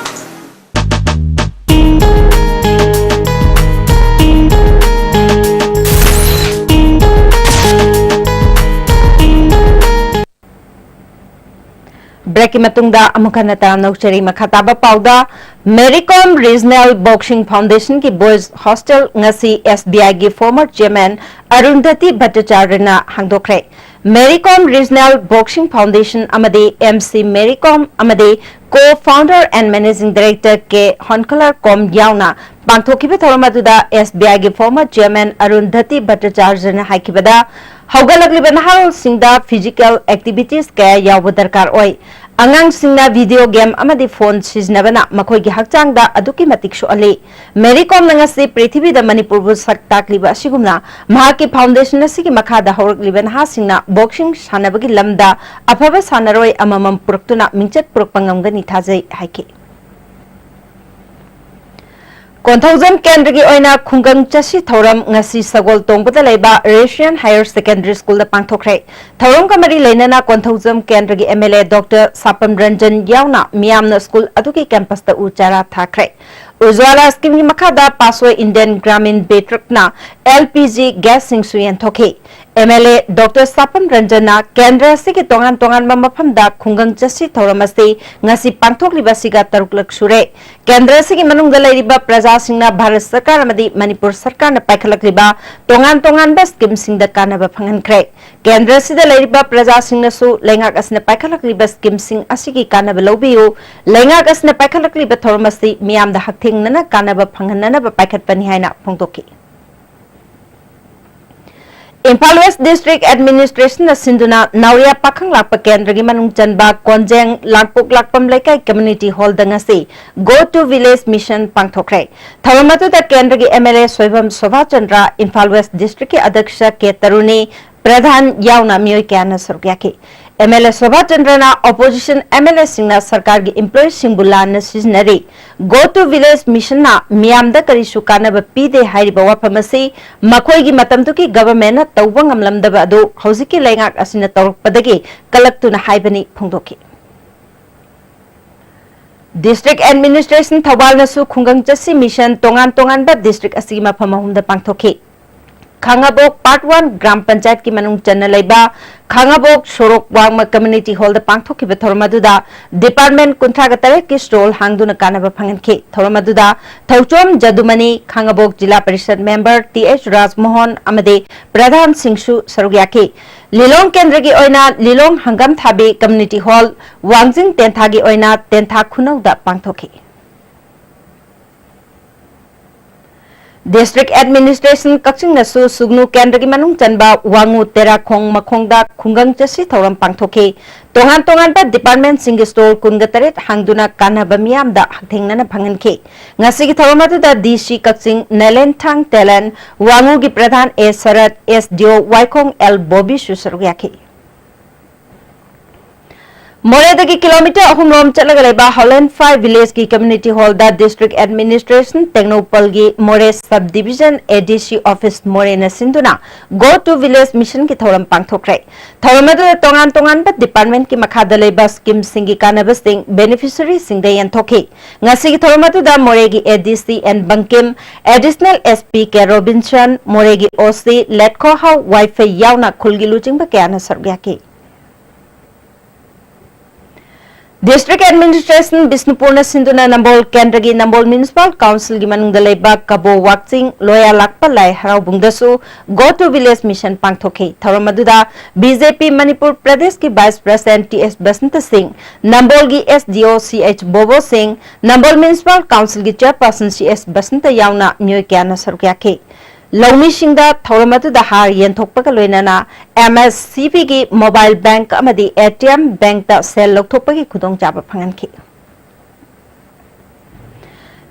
Breakꯀꯤ ꯃꯇꯨꯡꯗ ꯑꯃꯨꯛ ꯍꯟꯅ ꯇꯔꯥꯝꯅ ꯑꯣꯛꯆꯔꯤ꯫ ꯃꯈꯥ ꯇꯥꯕ ꯄꯥꯎꯗ, Mary Kom Regional Boxing Foundationꯒꯤ Boys Hostel ꯉꯁꯤ S B Iꯒꯤ former chairman ꯑꯔꯨꯟꯙꯇꯤ ꯚꯠꯇꯆꯥꯔꯌꯅ ꯍꯥꯡꯗꯣꯛꯈ꯭ꯔꯦ꯫ Mary Kom Regional Boxing Foundation ꯑꯃꯗꯤ M C Mary Kom ꯑꯃꯗꯤ co-founder and managing director K Honkalar Kom ꯌꯥꯎꯅ ꯄꯥꯡꯊꯣꯛꯈꯤꯕ ꯊꯧꯔꯝ ꯑꯗꯨꯗ S B Iꯒꯤ former chairman ꯑꯔꯨꯟꯙꯇꯤ ꯚꯠꯇꯆꯥꯔꯌꯅ ꯍꯥꯏꯈꯤꯕꯗ, ꯍꯧꯒꯠꯂꯛꯂꯤꯕ ꯅꯍꯥꯔꯣꯜꯁꯤꯡꯗ physical activities ꯀꯌꯥ ꯌꯥꯎꯕ ꯗꯔꯀꯥꯔ ꯑꯣꯏ꯫ ꯑꯉꯥꯡꯁꯤꯡꯅ video game ꯑꯃꯗꯤ phone ꯁꯤꯖꯤꯟꯅꯕꯅ ꯃꯈꯣꯏꯒꯤ ꯍꯛꯆꯥꯡꯗ ꯑꯗꯨꯛꯀꯤ ꯃꯇꯤꯛ ꯁꯣꯛꯍꯜꯂꯤ꯫ ꯃꯦꯔꯤ ꯀꯣꯝꯅ ꯉꯁꯤ ꯄ꯭ꯔꯤꯊꯤꯕꯤꯗ ꯃꯅꯤꯄꯨꯔꯕꯨ ꯁꯛ ꯇꯥꯛꯂꯤꯕ ꯑꯁꯤꯒꯨꯝꯅ ꯃꯍꯥꯛꯀꯤ foundation ꯑꯁꯤꯒꯤ ꯃꯈꯥꯗ ꯍꯧꯔꯛꯂꯤꯕ ꯅꯍꯥꯁꯤꯡꯅ boxing ꯁꯥꯟꯅꯕꯒꯤ ꯂꯝꯗ ꯑꯐꯕ ꯁꯥꯟꯅꯔꯣꯏ ꯑꯃꯃꯝ ꯄꯨꯔꯛꯇꯨꯅ ꯃꯤꯡꯆꯠ ꯄꯨꯔꯛꯄ ꯉꯝꯒꯅꯤ ꯊꯥꯖꯩ ꯍꯥꯏꯈꯤ꯫ ꯀꯣꯟꯊꯧꯖꯝ ꯀꯦꯟꯗ꯭ꯔꯒꯤ ꯑꯣꯏꯅ ꯈꯨꯡꯒꯪ ꯆꯠꯁꯤ ꯊꯧꯔꯝ ꯉꯁꯤ ꯁꯒꯣꯜ ꯇꯣꯡꯕꯗ ꯂꯩꯕ Resian Higher Secondary Schoolꯗ ꯄꯥꯡꯊꯣꯛꯈ꯭ꯔꯦ꯫ ꯊꯧꯔꯝꯒ ꯃꯔꯤ ꯂꯩꯅꯅ ꯀꯣꯟꯊꯧꯖꯝ ꯀꯦꯟꯗ꯭ꯔꯒꯤ MLA Doctor ꯁꯥꯄꯝ ꯔꯟꯖꯟ ꯌꯥꯎꯅ ꯃꯤꯌꯥꯝꯅ school ꯑꯗꯨꯒꯤ campusꯇ ꯎ ꯆꯥꯔꯥ ꯊꯥꯈ꯭ꯔꯦ꯫ ꯎꯖ꯭ꯋꯥꯂꯥ schemeꯒꯤ ꯃꯈꯥꯗ ꯄꯥꯁꯣꯏ Indian Gramin Betrakꯅ LPG gasꯁꯤꯡꯁꯨ ꯌꯦꯟꯊꯣꯛꯈꯤ꯫ MLA Doctor ꯁꯥꯄꯝ ꯔꯟꯖꯟꯅ ꯀꯦꯟꯗ꯭ꯔ ꯑꯁꯤꯒꯤ ꯇꯣꯉꯥꯟ ꯇꯣꯉꯥꯟꯕ ꯃꯐꯝꯗ ꯈꯨꯡꯒꯪ ꯆꯠꯁꯤ ꯊꯧꯔꯝ ꯑꯁꯤ ꯉꯁꯤ ꯄꯥꯡꯊꯣꯛꯂꯤꯕ ꯑꯁꯤꯒ ꯇꯔꯨꯛꯂꯛ ꯁꯨꯔꯦ꯫ ꯀꯦꯟꯗ꯭ꯔ ꯑꯁꯤꯒꯤ ꯃꯅꯨꯡꯗ ꯂꯩꯔꯤꯕ ꯄ꯭ꯔꯖꯥꯁꯤꯡꯅ ꯚꯥꯔꯠ ꯁꯔꯀꯥꯔ ꯑꯃꯗꯤ ꯃꯅꯤꯄꯨꯔ ꯁꯔꯀꯥꯔꯅ ꯄꯥꯏꯈꯠꯂꯛꯂꯤꯕ ꯇꯣꯉꯥꯟ ꯇꯣꯉꯥꯟꯕ schemeꯁꯤꯡꯗ ꯀꯥꯟꯅꯕ ꯐꯪꯍꯟꯈ꯭ꯔꯦ꯫ ꯀꯦꯟꯗ꯭ꯔ ꯑꯁꯤꯗ ꯂꯩꯔꯤꯕ ꯄ꯭ꯔꯖꯥꯁꯤꯡꯅꯁꯨ ꯂꯩꯉꯥꯛ ꯑꯁꯤꯅ ꯄꯥꯏꯈꯠꯂꯛꯂꯤꯕ schemeꯁꯤꯡ ꯑꯁꯤꯒꯤ ꯀꯥꯟꯅꯕ ꯂꯧꯕꯤꯌꯨ꯫ ꯂꯩꯉꯥꯛ ꯑꯁꯤꯅ ꯄꯥꯏꯈꯠꯂꯛꯂꯤꯕ ꯊꯧꯔꯝ ꯑꯁꯤ ꯃꯤꯌꯥꯝꯗ ꯍꯛꯊꯦꯡꯅꯅ ꯀꯥꯟꯅꯕ ꯐꯪꯍꯟꯅꯅꯕ ꯄꯥꯏꯈꯠꯄꯅꯤ ꯍꯥꯏꯅ ꯐꯣꯡꯗꯣꯛꯈꯤ꯫ ꯏꯝꯐꯥꯜ West District Administrationꯅ ꯁꯤꯟꯗꯨꯅ ꯅꯥꯎꯔꯤꯌꯥ ꯄꯥꯈꯪ ꯂꯥꯛꯄ ꯀꯦꯟꯗ꯭ꯔꯒꯤ ꯃꯅꯨꯡ ꯆꯟꯕ ꯀꯣꯟꯖꯦꯡ ꯂꯥꯡꯄꯣꯛ ꯂꯥꯛꯄꯝ ꯂꯩꯀꯥꯏ Community Hallꯗ ꯉꯁꯤ Go to Village Mission ꯄꯥꯡꯊꯣꯛꯈ꯭ꯔꯦ꯫ ꯊꯧꯔꯝ ꯑꯗꯨꯗ ꯀꯦꯟꯗ꯭ꯔꯒꯤ MLA ꯁꯣꯏꯕꯝ ꯁꯣꯚꯥꯆꯟꯗ꯭ꯔ, ꯏꯝꯐꯥꯜ West Districtꯀꯤ ꯑꯗ꯭ꯌꯛꯁ ꯀꯦ ꯇꯔꯨꯅꯤ ꯄ꯭ꯔꯙꯥꯟ ꯌꯥꯎꯅ ꯃꯤꯑꯣꯏ ꯀꯌꯥꯅ ꯁꯔꯨꯛ ꯌꯥꯈꯤ꯫ MLA ꯁꯣꯚꯥꯆꯟꯗ꯭ꯔꯅ opposition MLAꯁꯤꯡꯅ ꯁꯔꯀꯥꯔꯒꯤ employeeꯁꯤꯡꯕꯨ ꯂꯥꯟꯅ ꯁꯤꯖꯤꯟꯅꯔꯤ, Go to Village Missionꯅ ꯃꯤꯌꯥꯝꯗ ꯀꯔꯤꯁꯨ ꯀꯥꯟꯅꯕ ꯄꯤꯗꯦ ꯍꯥꯏꯔꯤꯕ ꯋꯥꯐꯝ ꯑꯁꯤ ꯃꯈꯣꯏꯒꯤ ꯃꯇꯝꯗꯨꯒꯤ governmentꯅ ꯇꯧꯕ ꯉꯝꯂꯝꯗꯕ ꯑꯗꯨ ꯍꯧꯖꯤꯛꯀꯤ ꯂꯩꯉꯥꯛ ꯑꯁꯤꯅ ꯇꯧꯔꯛꯄꯗꯒꯤ ꯀꯂꯛꯇꯨꯅ ꯍꯥꯏꯕꯅꯤ ꯐꯣꯡꯗꯣꯛꯈꯤ꯫ District Administration ꯊꯧꯕꯥꯜꯅꯁꯨ ꯈꯨꯡꯒꯪ ꯆꯠꯁꯤ mission ꯇꯣꯉꯥꯟ ꯇꯣꯉꯥꯟꯕ district ꯑꯁꯤꯒꯤ ꯃꯐꯝ ꯑꯍꯨꯝꯗ ꯄꯥꯡꯊꯣꯛꯈꯤ꯫ ꯈꯥꯉꯕꯣꯛ Part One ꯒ꯭ꯔꯥꯝ ꯄꯟꯆꯥꯌꯠꯀꯤ ꯃꯅꯨꯡ ꯆꯟꯅ ꯂꯩꯕ ꯈꯥꯉꯕꯣꯛ ꯁꯣꯔꯣꯛ ꯋꯥꯡꯃ Community Hallꯗ ꯄꯥꯡꯊꯣꯛꯈꯤꯕ ꯊꯧꯔꯝ ꯑꯗꯨꯗ department ꯀꯨꯟꯊ꯭ꯔꯥꯒ ꯇꯔꯦꯠꯀꯤ stall ꯍꯥꯡꯗꯨꯅ ꯀꯥꯟꯅꯕ ꯐꯪꯍꯟꯈꯤ꯫ ꯊꯧꯔꯝ ꯑꯗꯨꯗ ꯊꯧꯆꯣꯝ ꯖꯗꯨꯃꯅꯤ, ꯈꯥꯉꯕꯣꯛ ꯖꯤꯂꯥ ꯄꯔꯤꯁꯗ member ꯇꯤ ꯑꯩꯆ ꯔꯥꯖꯃꯣꯍꯟ ꯑꯃꯗꯤ ꯄ꯭ꯔꯙꯥꯟꯁꯤꯡꯁꯨ ꯁꯔꯨꯛ ꯌꯥꯈꯤ꯫ ꯂꯤꯂꯣꯡ ꯀꯦꯟꯗ꯭ꯔꯒꯤ ꯑꯣꯏꯅ ꯂꯤꯂꯣꯡ ꯍꯪꯒꯥꯝ ꯊꯥꯕꯤ Community Hall, ꯋꯥꯡꯖꯤꯡ ꯇꯦꯟꯊꯥꯒꯤ ꯑꯣꯏꯅ ꯇꯦꯟꯊꯥ ꯈꯨꯅꯧꯗ ꯄꯥꯡꯊꯣꯛꯈꯤ꯫ District Administration ꯀꯛꯆꯤꯡꯅꯁꯨ ꯁꯨꯒꯅꯨ ꯀꯦꯟꯗ꯭ꯔꯒꯤ ꯃꯅꯨꯡ ꯆꯟꯕ ꯋꯥꯉꯨ ꯇꯦꯔꯥꯈꯣꯡ ꯃꯈꯣꯡꯗ ꯈꯨꯡꯒꯪ ꯆꯠꯁꯤ ꯊꯧꯔꯝ ꯄꯥꯡꯊꯣꯛꯈꯤ꯫ ꯇꯣꯉꯥꯟ ꯇꯣꯉꯥꯟꯕ department ꯁꯤꯡꯒꯤ store ꯀꯨꯟꯒ ꯇꯔꯦꯠ ꯍꯥꯡꯗꯨꯅ ꯀꯥꯟꯅꯕ ꯃꯤꯌꯥꯝꯗ ꯍꯛꯊꯦꯡꯅꯅ ꯐꯪꯍꯟꯈꯤ꯫ ꯉꯁꯤꯒꯤ ꯊꯧꯔꯝ ꯑꯗꯨꯗ D C ꯀꯛꯆꯤꯡ ꯅꯦꯂꯦꯟꯊꯥꯡ ꯇꯦꯂꯦꯟ, ꯋꯥꯉꯨꯒꯤ ꯄ꯭ꯔꯙꯥꯟ ꯑꯦ ꯁꯔꯠ, S D O ꯋꯥꯏꯈꯣꯡ ꯑꯦꯜ ꯕꯣꯕꯤꯁꯨ ꯁꯔꯨꯛ ꯌꯥꯈꯤ꯫ ꯃꯣꯔꯦꯗꯒꯤ kilometre ꯑꯍꯨꯝ ꯔꯣꯝ ꯆꯠꯂꯒ ꯂꯩꯕ ꯍꯣꯂꯦꯟꯐꯥꯏ village ꯀꯤ community hall ꯗ District Administration ꯇꯦꯡꯅꯧꯄꯜꯒꯤ ꯃꯣꯔꯦ Sub Division A D C office ꯃꯣꯔꯦꯅ ꯁꯤꯟꯗꯨꯅ Go to Village Mission ꯒꯤ ꯊꯧꯔꯝ ꯄꯥꯡꯊꯣꯛꯈ꯭ꯔꯦ꯫ ꯊꯧꯔꯝ ꯑꯗꯨꯗ ꯇꯣꯉꯥꯟ ꯇꯣꯉꯥꯟꯕ department ꯀꯤ ꯃꯈꯥꯗ ꯂꯩꯕ scheme ꯁꯤꯡꯒꯤ ꯀꯥꯟꯅꯕꯁꯤꯡ beneficiary ꯁꯤꯡꯗ ꯌꯦꯟꯊꯣꯛꯈꯤ꯫ ꯉꯁꯤꯒꯤ ꯊꯧꯔꯝ ꯑꯗꯨꯗ ꯃꯣꯔꯦꯒꯤ A D C N Bangkim, Additional S P K Robinson, ꯃꯣꯔꯦꯒꯤ O C ꯂꯦꯠꯈꯣꯍꯥꯎ ꯋꯥꯏꯐꯩ ꯌꯥꯎꯅ ꯈꯨꯜꯒꯤ ꯂꯨꯆꯤꯡꯕ ꯀꯌꯥꯅ ꯁꯔꯨꯛ ꯌꯥꯈꯤ꯫ District Administration ꯕꯤꯁꯅꯨꯄꯨꯔꯅ ꯁꯤꯟꯗꯨꯅ ꯅꯝꯕꯣꯜ ꯀꯦꯟꯗ꯭ꯔꯒꯤ ꯅꯝꯕꯣꯜ Municipal Council ꯒꯤ ꯃꯅꯨꯡꯗ ꯂꯩꯕ ꯀꯕꯣ ꯋꯥꯛꯆꯤꯡ ꯂꯣꯌꯥ ꯂꯥꯛꯄ ꯂꯥꯏ ꯍꯔꯥꯎꯕꯨꯡꯗꯁꯨ Go to Village Mission ꯄꯥꯡꯊꯣꯛꯈꯤ꯫ ꯊꯧꯔꯝ ꯑꯗꯨꯗ B J P ꯃꯅꯤꯄꯨꯔ ꯄ꯭ꯔꯗꯦꯁꯀꯤ Vice President T S Basanta ꯁꯤꯡ, ꯅꯝꯕꯣꯜꯒꯤ S D O C H ꯕꯣꯕꯣ ꯁꯤꯡ, ꯅꯝꯕꯣꯜ Municipal Council ꯒꯤ Chairperson C S ꯕꯁꯟꯇ ꯌꯥꯎꯅ ꯃꯤꯑꯣꯏ ꯀꯌꯥꯅ ꯁꯔꯨꯛ ꯌꯥꯈꯤ꯫ ꯂꯧꯃꯤꯁꯤꯡꯗ ꯊꯧꯔꯝ ꯑꯗꯨꯗ ꯍꯥꯔ ꯌꯦꯟꯊꯣꯛꯄꯒ ꯂꯣꯏꯅꯅ M S C B ꯒꯤ mobile bank ꯑꯃꯗꯤ A T M bank ꯇ ꯁꯦꯜ ꯂꯧꯊꯣꯛꯄꯒꯤ ꯈꯨꯗꯣꯡꯆꯥꯕ ꯐꯪꯍꯟꯈꯤ꯫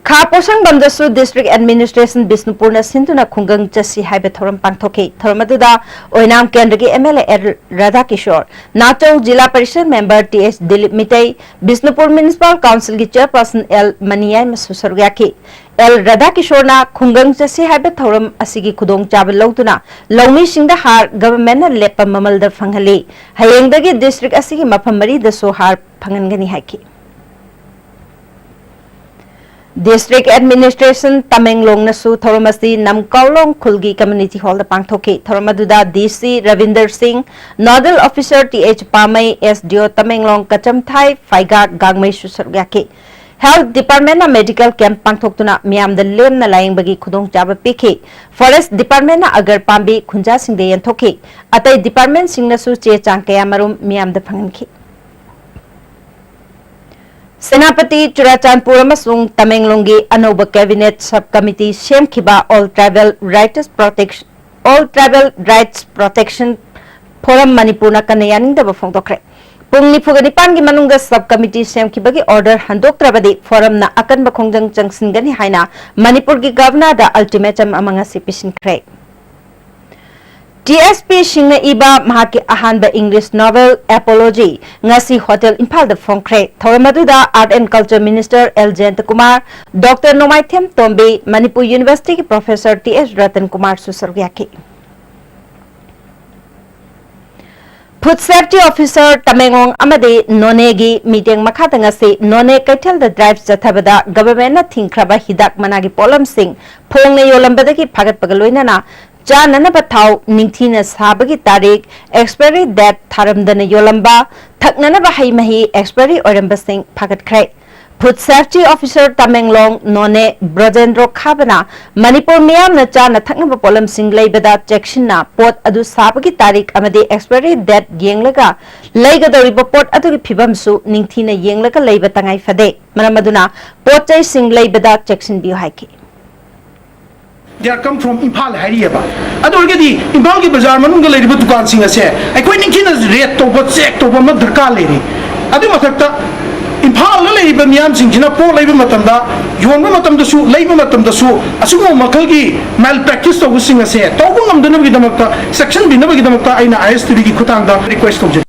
ꯈꯥ ꯄꯣꯁꯪꯕꯝꯗꯁꯨ District Administration ꯕꯤꯁꯅꯨꯄꯨꯔꯅ ꯁꯤꯟꯗꯨꯅ ꯈꯨꯡꯒꯪ ꯆꯠꯁꯤ ꯍꯥꯏꯕ ꯊꯧꯔꯝ ꯄꯥꯡꯊꯣꯛꯈꯤ꯫ ꯊꯧꯔꯝ ꯑꯗꯨꯗ ꯑꯣꯏꯅꯥꯝ ꯀꯦꯟꯗ꯭ꯔꯒꯤ M L A L ꯔꯥꯙꯥꯀꯤꯁꯣꯔ, ꯅꯥꯆꯧ zila parishad member T H Dilip Meitei, Bishnupur Municipal Council ꯒꯤ Chairperson L ꯃꯅꯤꯌꯥꯏꯃꯁꯨ ꯁꯔꯨꯛ ꯌꯥꯈꯤ꯫ L ꯔꯥꯙꯥꯀꯤꯁꯣꯔꯅ ꯈꯨꯡꯒꯪ ꯆꯠꯁꯤ ꯍꯥꯏꯕ ꯊꯧꯔꯝ ꯑꯁꯤꯒꯤ ꯈꯨꯗꯣꯡꯆꯥꯕ ꯂꯧꯗꯨꯅ ꯂꯧꯃꯤꯁꯤꯡꯗ ꯍꯥꯔ government ꯅ ꯂꯦꯞꯄ ꯃꯃꯜꯗ ꯐꯪꯍꯜꯂꯤ꯫ ꯍꯌꯦꯡꯗꯒꯤ district ꯑꯁꯤꯒꯤ ꯃꯐꯝ ꯃꯔꯤꯗꯁꯨ ꯍꯥꯔ ꯐꯪꯍꯟꯒꯅꯤ ꯍꯥꯏꯈꯤ꯫ District Administration ꯇꯃꯦꯡꯂꯣꯡꯅꯁꯨ ꯊꯧꯔꯝ ꯑꯁꯤ ꯅꯝꯀꯥꯎꯂꯣꯡ ꯈꯨꯜꯒꯤ community hall ꯗ ꯄꯥꯡꯊꯣꯛꯈꯤ꯫ ꯊꯧꯔꯝ ꯑꯗꯨꯗ D C ꯔꯕꯤꯟꯗꯔ ꯁꯤꯡ, Nodal Officer T H ꯄꯥꯃꯩ, S D O Tamenglong ꯀꯆꯝꯊꯥꯏ ꯐꯥꯏꯒꯥꯛ ꯒꯥꯡꯃꯩꯁꯨ ꯁꯔꯨꯛ ꯌꯥꯈꯤ꯫ Health Department ꯅ medical camp ꯄꯥꯡꯊꯣꯛꯇꯨꯅ ꯃꯤꯌꯥꯝꯗ ꯂꯦꯝꯅ ꯂꯥꯌꯦꯡꯕꯒꯤ ꯈꯨꯗꯣꯡꯆꯥꯕ ꯄꯤꯈꯤ꯫ Forest Department ꯅ ꯑꯒꯔ ꯄꯥꯝꯕꯤ ꯈꯨꯟꯖꯥꯁꯤꯡꯗ ꯌꯦꯟꯊꯣꯛꯈꯤ꯫ ꯑꯇꯩ department ꯁꯤꯡꯅꯁꯨ ꯆꯦ ꯆꯥꯡ ꯀꯌꯥ ꯃꯔꯨꯝ ꯃꯤꯌꯥꯝꯗ ꯐꯪꯍꯟꯈꯤ꯫ ꯁꯦꯅꯥꯄꯇꯤ, ꯆꯨꯔꯥꯆꯥꯟꯄꯨꯔ ꯑꯃꯁꯨꯡ ꯇꯃꯦꯡꯂꯣꯡꯒꯤ ꯑꯅꯧꯕ cabinet sub committee ꯁꯦꯝꯈꯤꯕ All Tribal Rights Protection, All Tribal Rights Protection Forum ꯃꯅꯤꯄꯨꯔꯅ ꯀꯟꯅ ꯌꯥꯅꯤꯡꯗꯕ ꯐꯣꯡꯗꯣꯛꯈ꯭ꯔꯦ꯫ ꯄꯨꯡ ꯅꯤꯐꯨꯒ ꯅꯤꯄꯥꯟꯒꯤ ꯃꯅꯨꯡꯗ sub committee ꯁꯦꯝꯈꯤꯕꯒꯤ order ꯍꯟꯗꯣꯛꯇ꯭ꯔꯕꯗꯤ forumꯅ ꯑꯀꯟꯕ ꯈꯣꯡꯖꯪ ꯆꯪꯁꯤꯟꯒꯅꯤ ꯍꯥꯏꯅ ꯃꯅꯤꯄꯨꯔꯒꯤ governorꯗ ultimatum ꯑꯃ ꯉꯁꯤ ꯄꯤꯁꯤꯟꯈ꯭ꯔꯦ꯫ ꯇꯤ ꯑꯦꯁ ꯄꯤ ꯁꯤꯡꯅ ꯏꯕ ꯃꯍꯥꯛꯀꯤ ꯑꯍꯥꯟꯕ English novel Apology ꯉꯁꯤ Hotel ꯏꯝꯐꯥꯜꯗ ꯐꯣꯡꯈ꯭ꯔꯦ꯫ ꯊꯧꯔꯝ ꯑꯗꯨꯗ Art and Culture Minister L Jayantakumar, doctor Nongmaithem Tombi, Manipur Universityꯒꯤ Professor ꯇꯤ ꯑꯦꯁ ꯔꯇꯟ ꯀꯨꯃꯥꯔꯁꯨ ꯁꯔꯨꯛ ꯌꯥꯈꯤ꯫ Food Safety Officer ꯇꯃꯦꯡꯂꯣꯡ ꯑꯃꯗꯤ ꯅꯣꯅꯦꯒꯤ ꯃꯤꯠꯌꯦꯡ ꯃꯈꯥꯗ ꯉꯁꯤ ꯅꯣꯅꯦ ꯀꯩꯊꯦꯜꯗ drive ꯆꯠꯊꯕꯗ governmentꯅ ꯊꯤꯡꯈ꯭ꯔꯕ ꯍꯤꯗꯥꯛ ꯃꯅꯥꯒꯤ ꯄꯣꯠꯂꯝꯁꯤꯡ ꯐꯣꯡꯅ ꯌꯣꯜꯂꯝꯕꯗꯒꯤ ꯐꯥꯒꯠꯄꯒ ꯂꯣꯏꯅꯅ ꯆꯥꯅꯅꯕ ꯊꯥꯎ ꯅꯤꯡꯊꯤꯅ ꯁꯥꯕꯒꯤ ꯇꯥꯔꯤꯛ, expiry date ꯊꯥꯔꯝꯗꯅ ꯌꯣꯜꯂꯝꯕ, ꯊꯛꯅꯅꯕ ꯍꯩ ꯃꯍꯤ expiry ꯑꯣꯏꯔꯝꯕꯁꯤꯡ ꯐꯥꯒꯠꯈ꯭ꯔꯦ꯫ Food Safety Officer Tamenglong ꯅꯣꯅꯦ ꯕ꯭ꯔꯖꯦꯟꯗ꯭ꯔꯣ ꯈꯥꯕꯅ ꯃꯅꯤꯄꯨꯔ ꯃꯤꯌꯥꯝꯅ ꯆꯥꯅ ꯊꯛꯅꯕ ꯄꯣꯠꯂꯝꯁꯤꯡ ꯂꯩꯕꯗ ꯆꯦꯛꯁꯤꯟꯅ ꯄꯣꯠ ꯑꯗꯨ ꯁꯥꯕꯒꯤ ꯇꯥꯔꯤꯛ ꯑꯃꯗꯤ expiry date ꯌꯦꯡꯂꯒ ꯂꯩꯒꯗꯧꯔꯤꯕ ꯄꯣꯠ ꯑꯗꯨꯒꯤ ꯐꯤꯕꯝꯁꯨ ꯅꯤꯡꯊꯤꯅ ꯌꯦꯡꯂꯒ ꯂꯩꯕ ꯇꯉꯥꯏ ꯐꯗꯦ꯫ ꯃꯔꯝ ꯑꯗꯨꯅ ꯄꯣꯠ ꯆꯩꯁꯤꯡ ꯂꯩꯕꯗ ꯆꯦꯛꯁꯤꯟꯕꯤꯌꯨ ꯍꯥꯏꯈꯤ꯫ They are come from Imphal ꯍꯥꯏꯔꯤꯑꯕ꯫ ꯑꯗꯨ ꯑꯣꯏꯔꯒꯗꯤ ꯏꯝꯐꯥꯜꯒꯤ ꯕꯖꯥꯔ ꯃꯅꯨꯡꯗ ꯂꯩꯔꯤꯕ ꯗꯨꯀꯥꯟꯁꯤꯡ ꯑꯁꯦ ꯑꯩꯈꯣꯏ ꯅꯤꯡꯊꯤꯅ raid ꯇꯧꯕ, check ꯇꯧꯕ ꯑꯃ ꯗꯔꯀꯥꯔ ꯂꯩꯔꯤ꯫ ꯑꯗꯨꯒꯤ ꯃꯊꯛꯇ ꯏꯝꯐꯥꯜꯗ ꯂꯩꯔꯤꯕ ꯃꯤꯌꯥꯝꯁꯤꯡꯁꯤꯅ ꯄꯣꯠ ꯂꯩꯕ ꯃꯇꯝꯗ, ꯌꯣꯟꯕ ꯃꯇꯝꯗꯁꯨ, ꯂꯩꯕ ꯃꯇꯝꯗꯁꯨ ꯑꯁꯤꯒꯨꯝꯕ ꯃꯈꯜꯒꯤ malpractice ꯇꯧꯕꯁꯤꯡ ꯑꯁꯦ ꯇꯧꯕ ꯉꯝꯗꯅꯕꯒꯤꯗꯃꯛꯇ, ꯆꯦꯛꯁꯤꯟꯕꯤꯅꯕꯒꯤꯗꯃꯛꯇ ꯑꯩꯅ ISTVꯒꯤ ꯈꯨꯠꯊꯥꯡꯗ request ꯇꯧꯖꯔꯤ꯫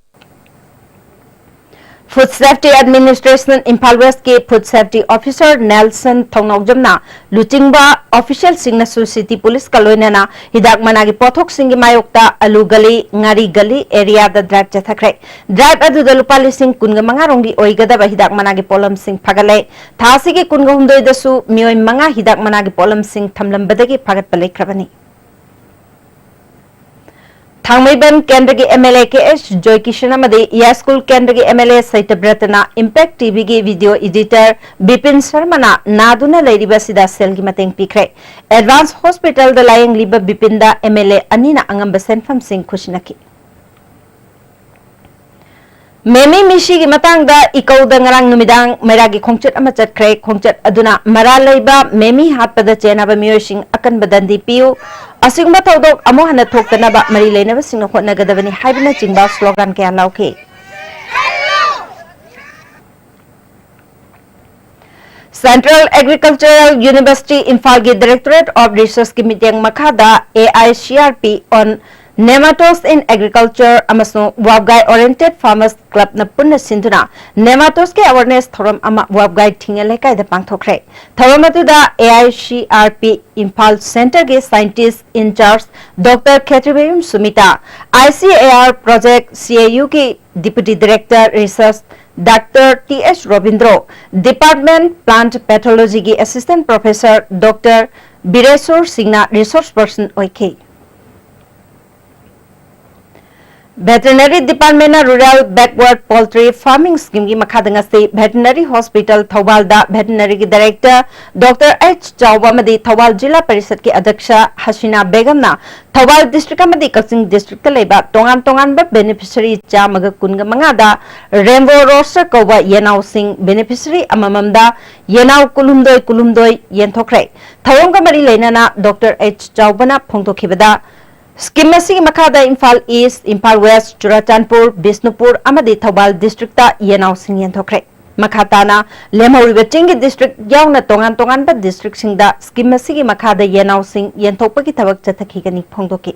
Food Safety Administration ꯏꯝꯐꯥꯜ Westꯀꯤ Food Safety Officer ꯅꯦꯜꯁꯟ ꯊꯧꯅꯥꯎꯖꯝꯅ ꯂꯨꯆꯤꯡꯕ officialꯁꯤꯡꯅꯁꯨ city policeꯀ ꯂꯣꯏꯅꯅ ꯍꯤꯗꯥꯛ ꯃꯅꯥꯒꯤ ꯄꯣꯠꯊꯣꯛꯁꯤꯡꯒꯤ ꯃꯥꯌꯣꯛꯇ ꯑꯂꯨ ꯒꯂꯤ, ꯉꯥꯔꯤ ꯒꯂꯤ areaꯗ drive ꯆꯠꯊꯈ꯭ꯔꯦ꯫ Drive ꯑꯗꯨꯗ ꯂꯨꯄꯥ ꯂꯤꯁꯤꯡ ꯀꯨꯟꯒ ꯃꯉꯥ ꯔꯣꯝꯒꯤ ꯑꯣꯏꯒꯗꯕ ꯍꯤꯗꯥꯛ ꯃꯅꯥꯒꯤ ꯄꯣꯠꯂꯝꯁꯤꯡ ꯐꯥꯒꯠꯂꯦ꯫ ꯊꯥ ꯑꯁꯤꯒꯤ ꯀꯨꯟꯒ ꯍꯨꯝꯗꯣꯏꯗꯁꯨ ꯃꯤꯑꯣꯏ ꯃꯉꯥ ꯍꯤꯗꯥꯛ ꯃꯅꯥꯒꯤ ꯄꯣꯠꯂꯝꯁꯤꯡ ꯊꯝꯂꯝꯕꯗꯒꯤ ꯐꯥꯒꯠꯄ ꯂꯩꯈ꯭ꯔꯕꯅꯤ꯫ ꯊꯥꯡꯃꯩꯕꯟ ꯀꯦꯟꯗ꯭ꯔꯒꯤ MLA ꯀꯦ ꯑꯦꯁ ꯖꯣꯏꯀꯤꯁꯟ ꯑꯃꯗꯤ ꯌꯥꯏꯁ꯭ꯀꯨꯜ ꯀꯦꯟꯗ꯭ꯔꯒꯤ MLA ꯁꯩꯇꯕ꯭ꯔꯇꯅ Impact TVꯒꯤ video editor Bipin ꯁꯔꯃꯅ ꯅꯥꯗꯨꯅ ꯂꯩꯔꯤꯕ ꯑꯁꯤꯗ ꯁꯦꯜꯒꯤ ꯃꯇꯦꯡ ꯄꯤꯈ꯭ꯔꯦ꯫ Advance Hospitalꯗ ꯂꯥꯌꯦꯡꯂꯤꯕ ꯕꯤꯄꯤꯟꯗ MLA ꯑꯅꯤꯅ ꯑꯉꯝꯕ ꯁꯦꯟꯐꯝꯁꯤꯡ ꯈꯨꯠꯁꯤꯟꯅꯈꯤ꯫ ꯃꯦꯃꯤ ꯃꯤꯁꯤꯒꯤ ꯃꯇꯥꯡꯗ ꯏꯀꯧꯗ ꯉꯔꯥꯡ ꯅꯨꯃꯤꯗꯥꯡ ꯃꯩꯔꯥꯒꯤ ꯈꯣꯡꯆꯠ ꯑꯃ ꯆꯠꯈ꯭ꯔꯦ꯫ ꯈꯣꯡꯆꯠ ꯑꯗꯨꯅ ꯃꯔꯥ ꯂꯩꯕ ꯃꯦꯃꯤ ꯍꯥꯠꯄꯗ ꯆꯦꯟꯅꯕ ꯃꯤꯑꯣꯏꯁꯤꯡ ꯑꯀꯟꯕ ꯗꯟꯗꯤ ꯄꯤꯌꯨ, ꯑꯁꯤꯒꯨꯝꯕ ꯊꯧꯗꯣꯛ ꯑꯃꯨꯛ ꯍꯟꯅ ꯊꯣꯛꯇꯅꯕ ꯃꯔꯤ ꯂꯩꯅꯕꯁꯤꯡꯅ ꯍꯣꯠꯅꯒꯗꯕꯅꯤ ꯍꯥꯏꯕꯅꯆꯤꯡꯕ ꯁ꯭ꯂꯣꯒꯥꯟ ꯀꯌꯥ ꯂꯥꯎꯈꯤ꯫ Central Agricultural University ꯏꯝꯐꯥꯜꯒꯤ Directorate of Researchꯀꯤ ꯃꯤꯠꯌꯦꯡ ꯃꯈꯥꯗ A I C R P on Nematodes in Agriculture ꯑꯃꯁꯨꯡ ꯋꯥꯕꯒꯥꯏ Oriented Farmers Clubꯅ ꯄꯨꯟꯅ ꯁꯤꯟꯗꯨꯅ Nematodesꯀꯤ awareness ꯊꯧꯔꯝ ꯑꯃ ꯋꯥꯕꯒꯥꯏ ꯊꯤꯡꯉꯦꯜ ꯂꯩꯀꯥꯏꯗ ꯄꯥꯡꯊꯣꯛꯈ꯭ꯔꯦ꯫ ꯊꯧꯔꯝ ꯑꯗꯨꯗ A I C R P Imphal Centreꯒꯤ Scientist in Charge Doctor Khetrimayum Sumita, I C A R Project C A Uꯒꯤ Deputy Director Research Doctor T H Robindro, Department Plant Pathologyꯒꯤ Assistant Professor Doctor ꯕꯤꯔꯦꯁꯣꯔ ꯁꯤꯡꯅ resource person ꯑꯣꯏꯈꯤ꯫ Veterinary Departmentꯅ Rural Backward Poultry Farming Schemeꯒꯤ ꯃꯈꯥꯗ ꯉꯁꯤ Veterinary Hospital ꯊꯧꯕꯥꯜꯗ Veterineryꯒꯤ Director Doctor H ꯆꯥꯎꯕ ꯑꯃꯗꯤ ꯊꯧꯕꯥꯜ ꯖꯤꯂꯥ ꯄꯔꯤꯁꯗꯀꯤ ꯑꯗ꯭ꯌꯛꯁ ꯍꯁꯤꯅꯥ ꯕꯦꯒꯝꯅ ꯊꯧꯕꯥꯜ district ꯑꯃꯗꯤ ꯀꯛꯆꯤꯡ districtꯇ ꯂꯩꯕ ꯇꯣꯉꯥꯟ ꯇꯣꯉꯥꯟꯕ beneficiary ꯆꯥꯝꯃꯒ ꯀꯨꯟꯒ ꯃꯉꯥꯗ Rainbow Rooster ꯀꯧꯕ ꯌꯦꯅꯥꯎꯁꯤꯡ beneficiary ꯑꯃꯃꯝꯗ ꯌꯦꯅꯥꯎ ꯀꯨꯟꯍꯨꯝꯗꯣꯏ ꯀꯨꯟꯍꯨꯝꯗꯣꯏ ꯌꯦꯟꯊꯣꯛꯈ꯭ꯔꯦ꯫ ꯊꯧꯔꯝꯒ ꯃꯔꯤ ꯂꯩꯅꯅ Doctor H ꯆꯥꯎꯕꯅ ꯐꯣꯡꯗꯣꯛꯈꯤꯕꯗ, scheme ꯑꯁꯤꯒꯤ ꯃꯈꯥꯗ ꯏꯝꯐꯥꯜ East, ꯏꯝꯐꯥꯜ West, ꯆꯨꯔꯥꯆꯥꯟꯄꯨꯔ, ꯕꯤꯁꯅꯨꯄꯨꯔ ꯑꯃꯗꯤ ꯊꯧꯕꯥꯜ districtꯇ ꯌꯦꯅꯥꯎꯁꯤꯡ ꯌꯦꯟꯊꯣꯛꯈ꯭ꯔꯦ꯫ ꯃꯈꯥ ꯇꯥꯅ ꯂꯦꯝꯍꯧꯔꯤꯕ ꯆꯤꯡꯒꯤ district ꯌꯥꯎꯅ ꯇꯣꯉꯥꯟ ꯇꯣꯉꯥꯟꯕ districtꯁꯤꯡꯗ scheme ꯑꯁꯤꯒꯤ ꯃꯈꯥꯗ ꯌꯦꯅꯥꯎꯁꯤꯡ ꯌꯦꯟꯊꯣꯛꯄꯒꯤ ꯊꯕꯛ ꯆꯠꯊꯈꯤꯒꯅꯤ ꯐꯣꯡꯗꯣꯛꯈꯤ꯫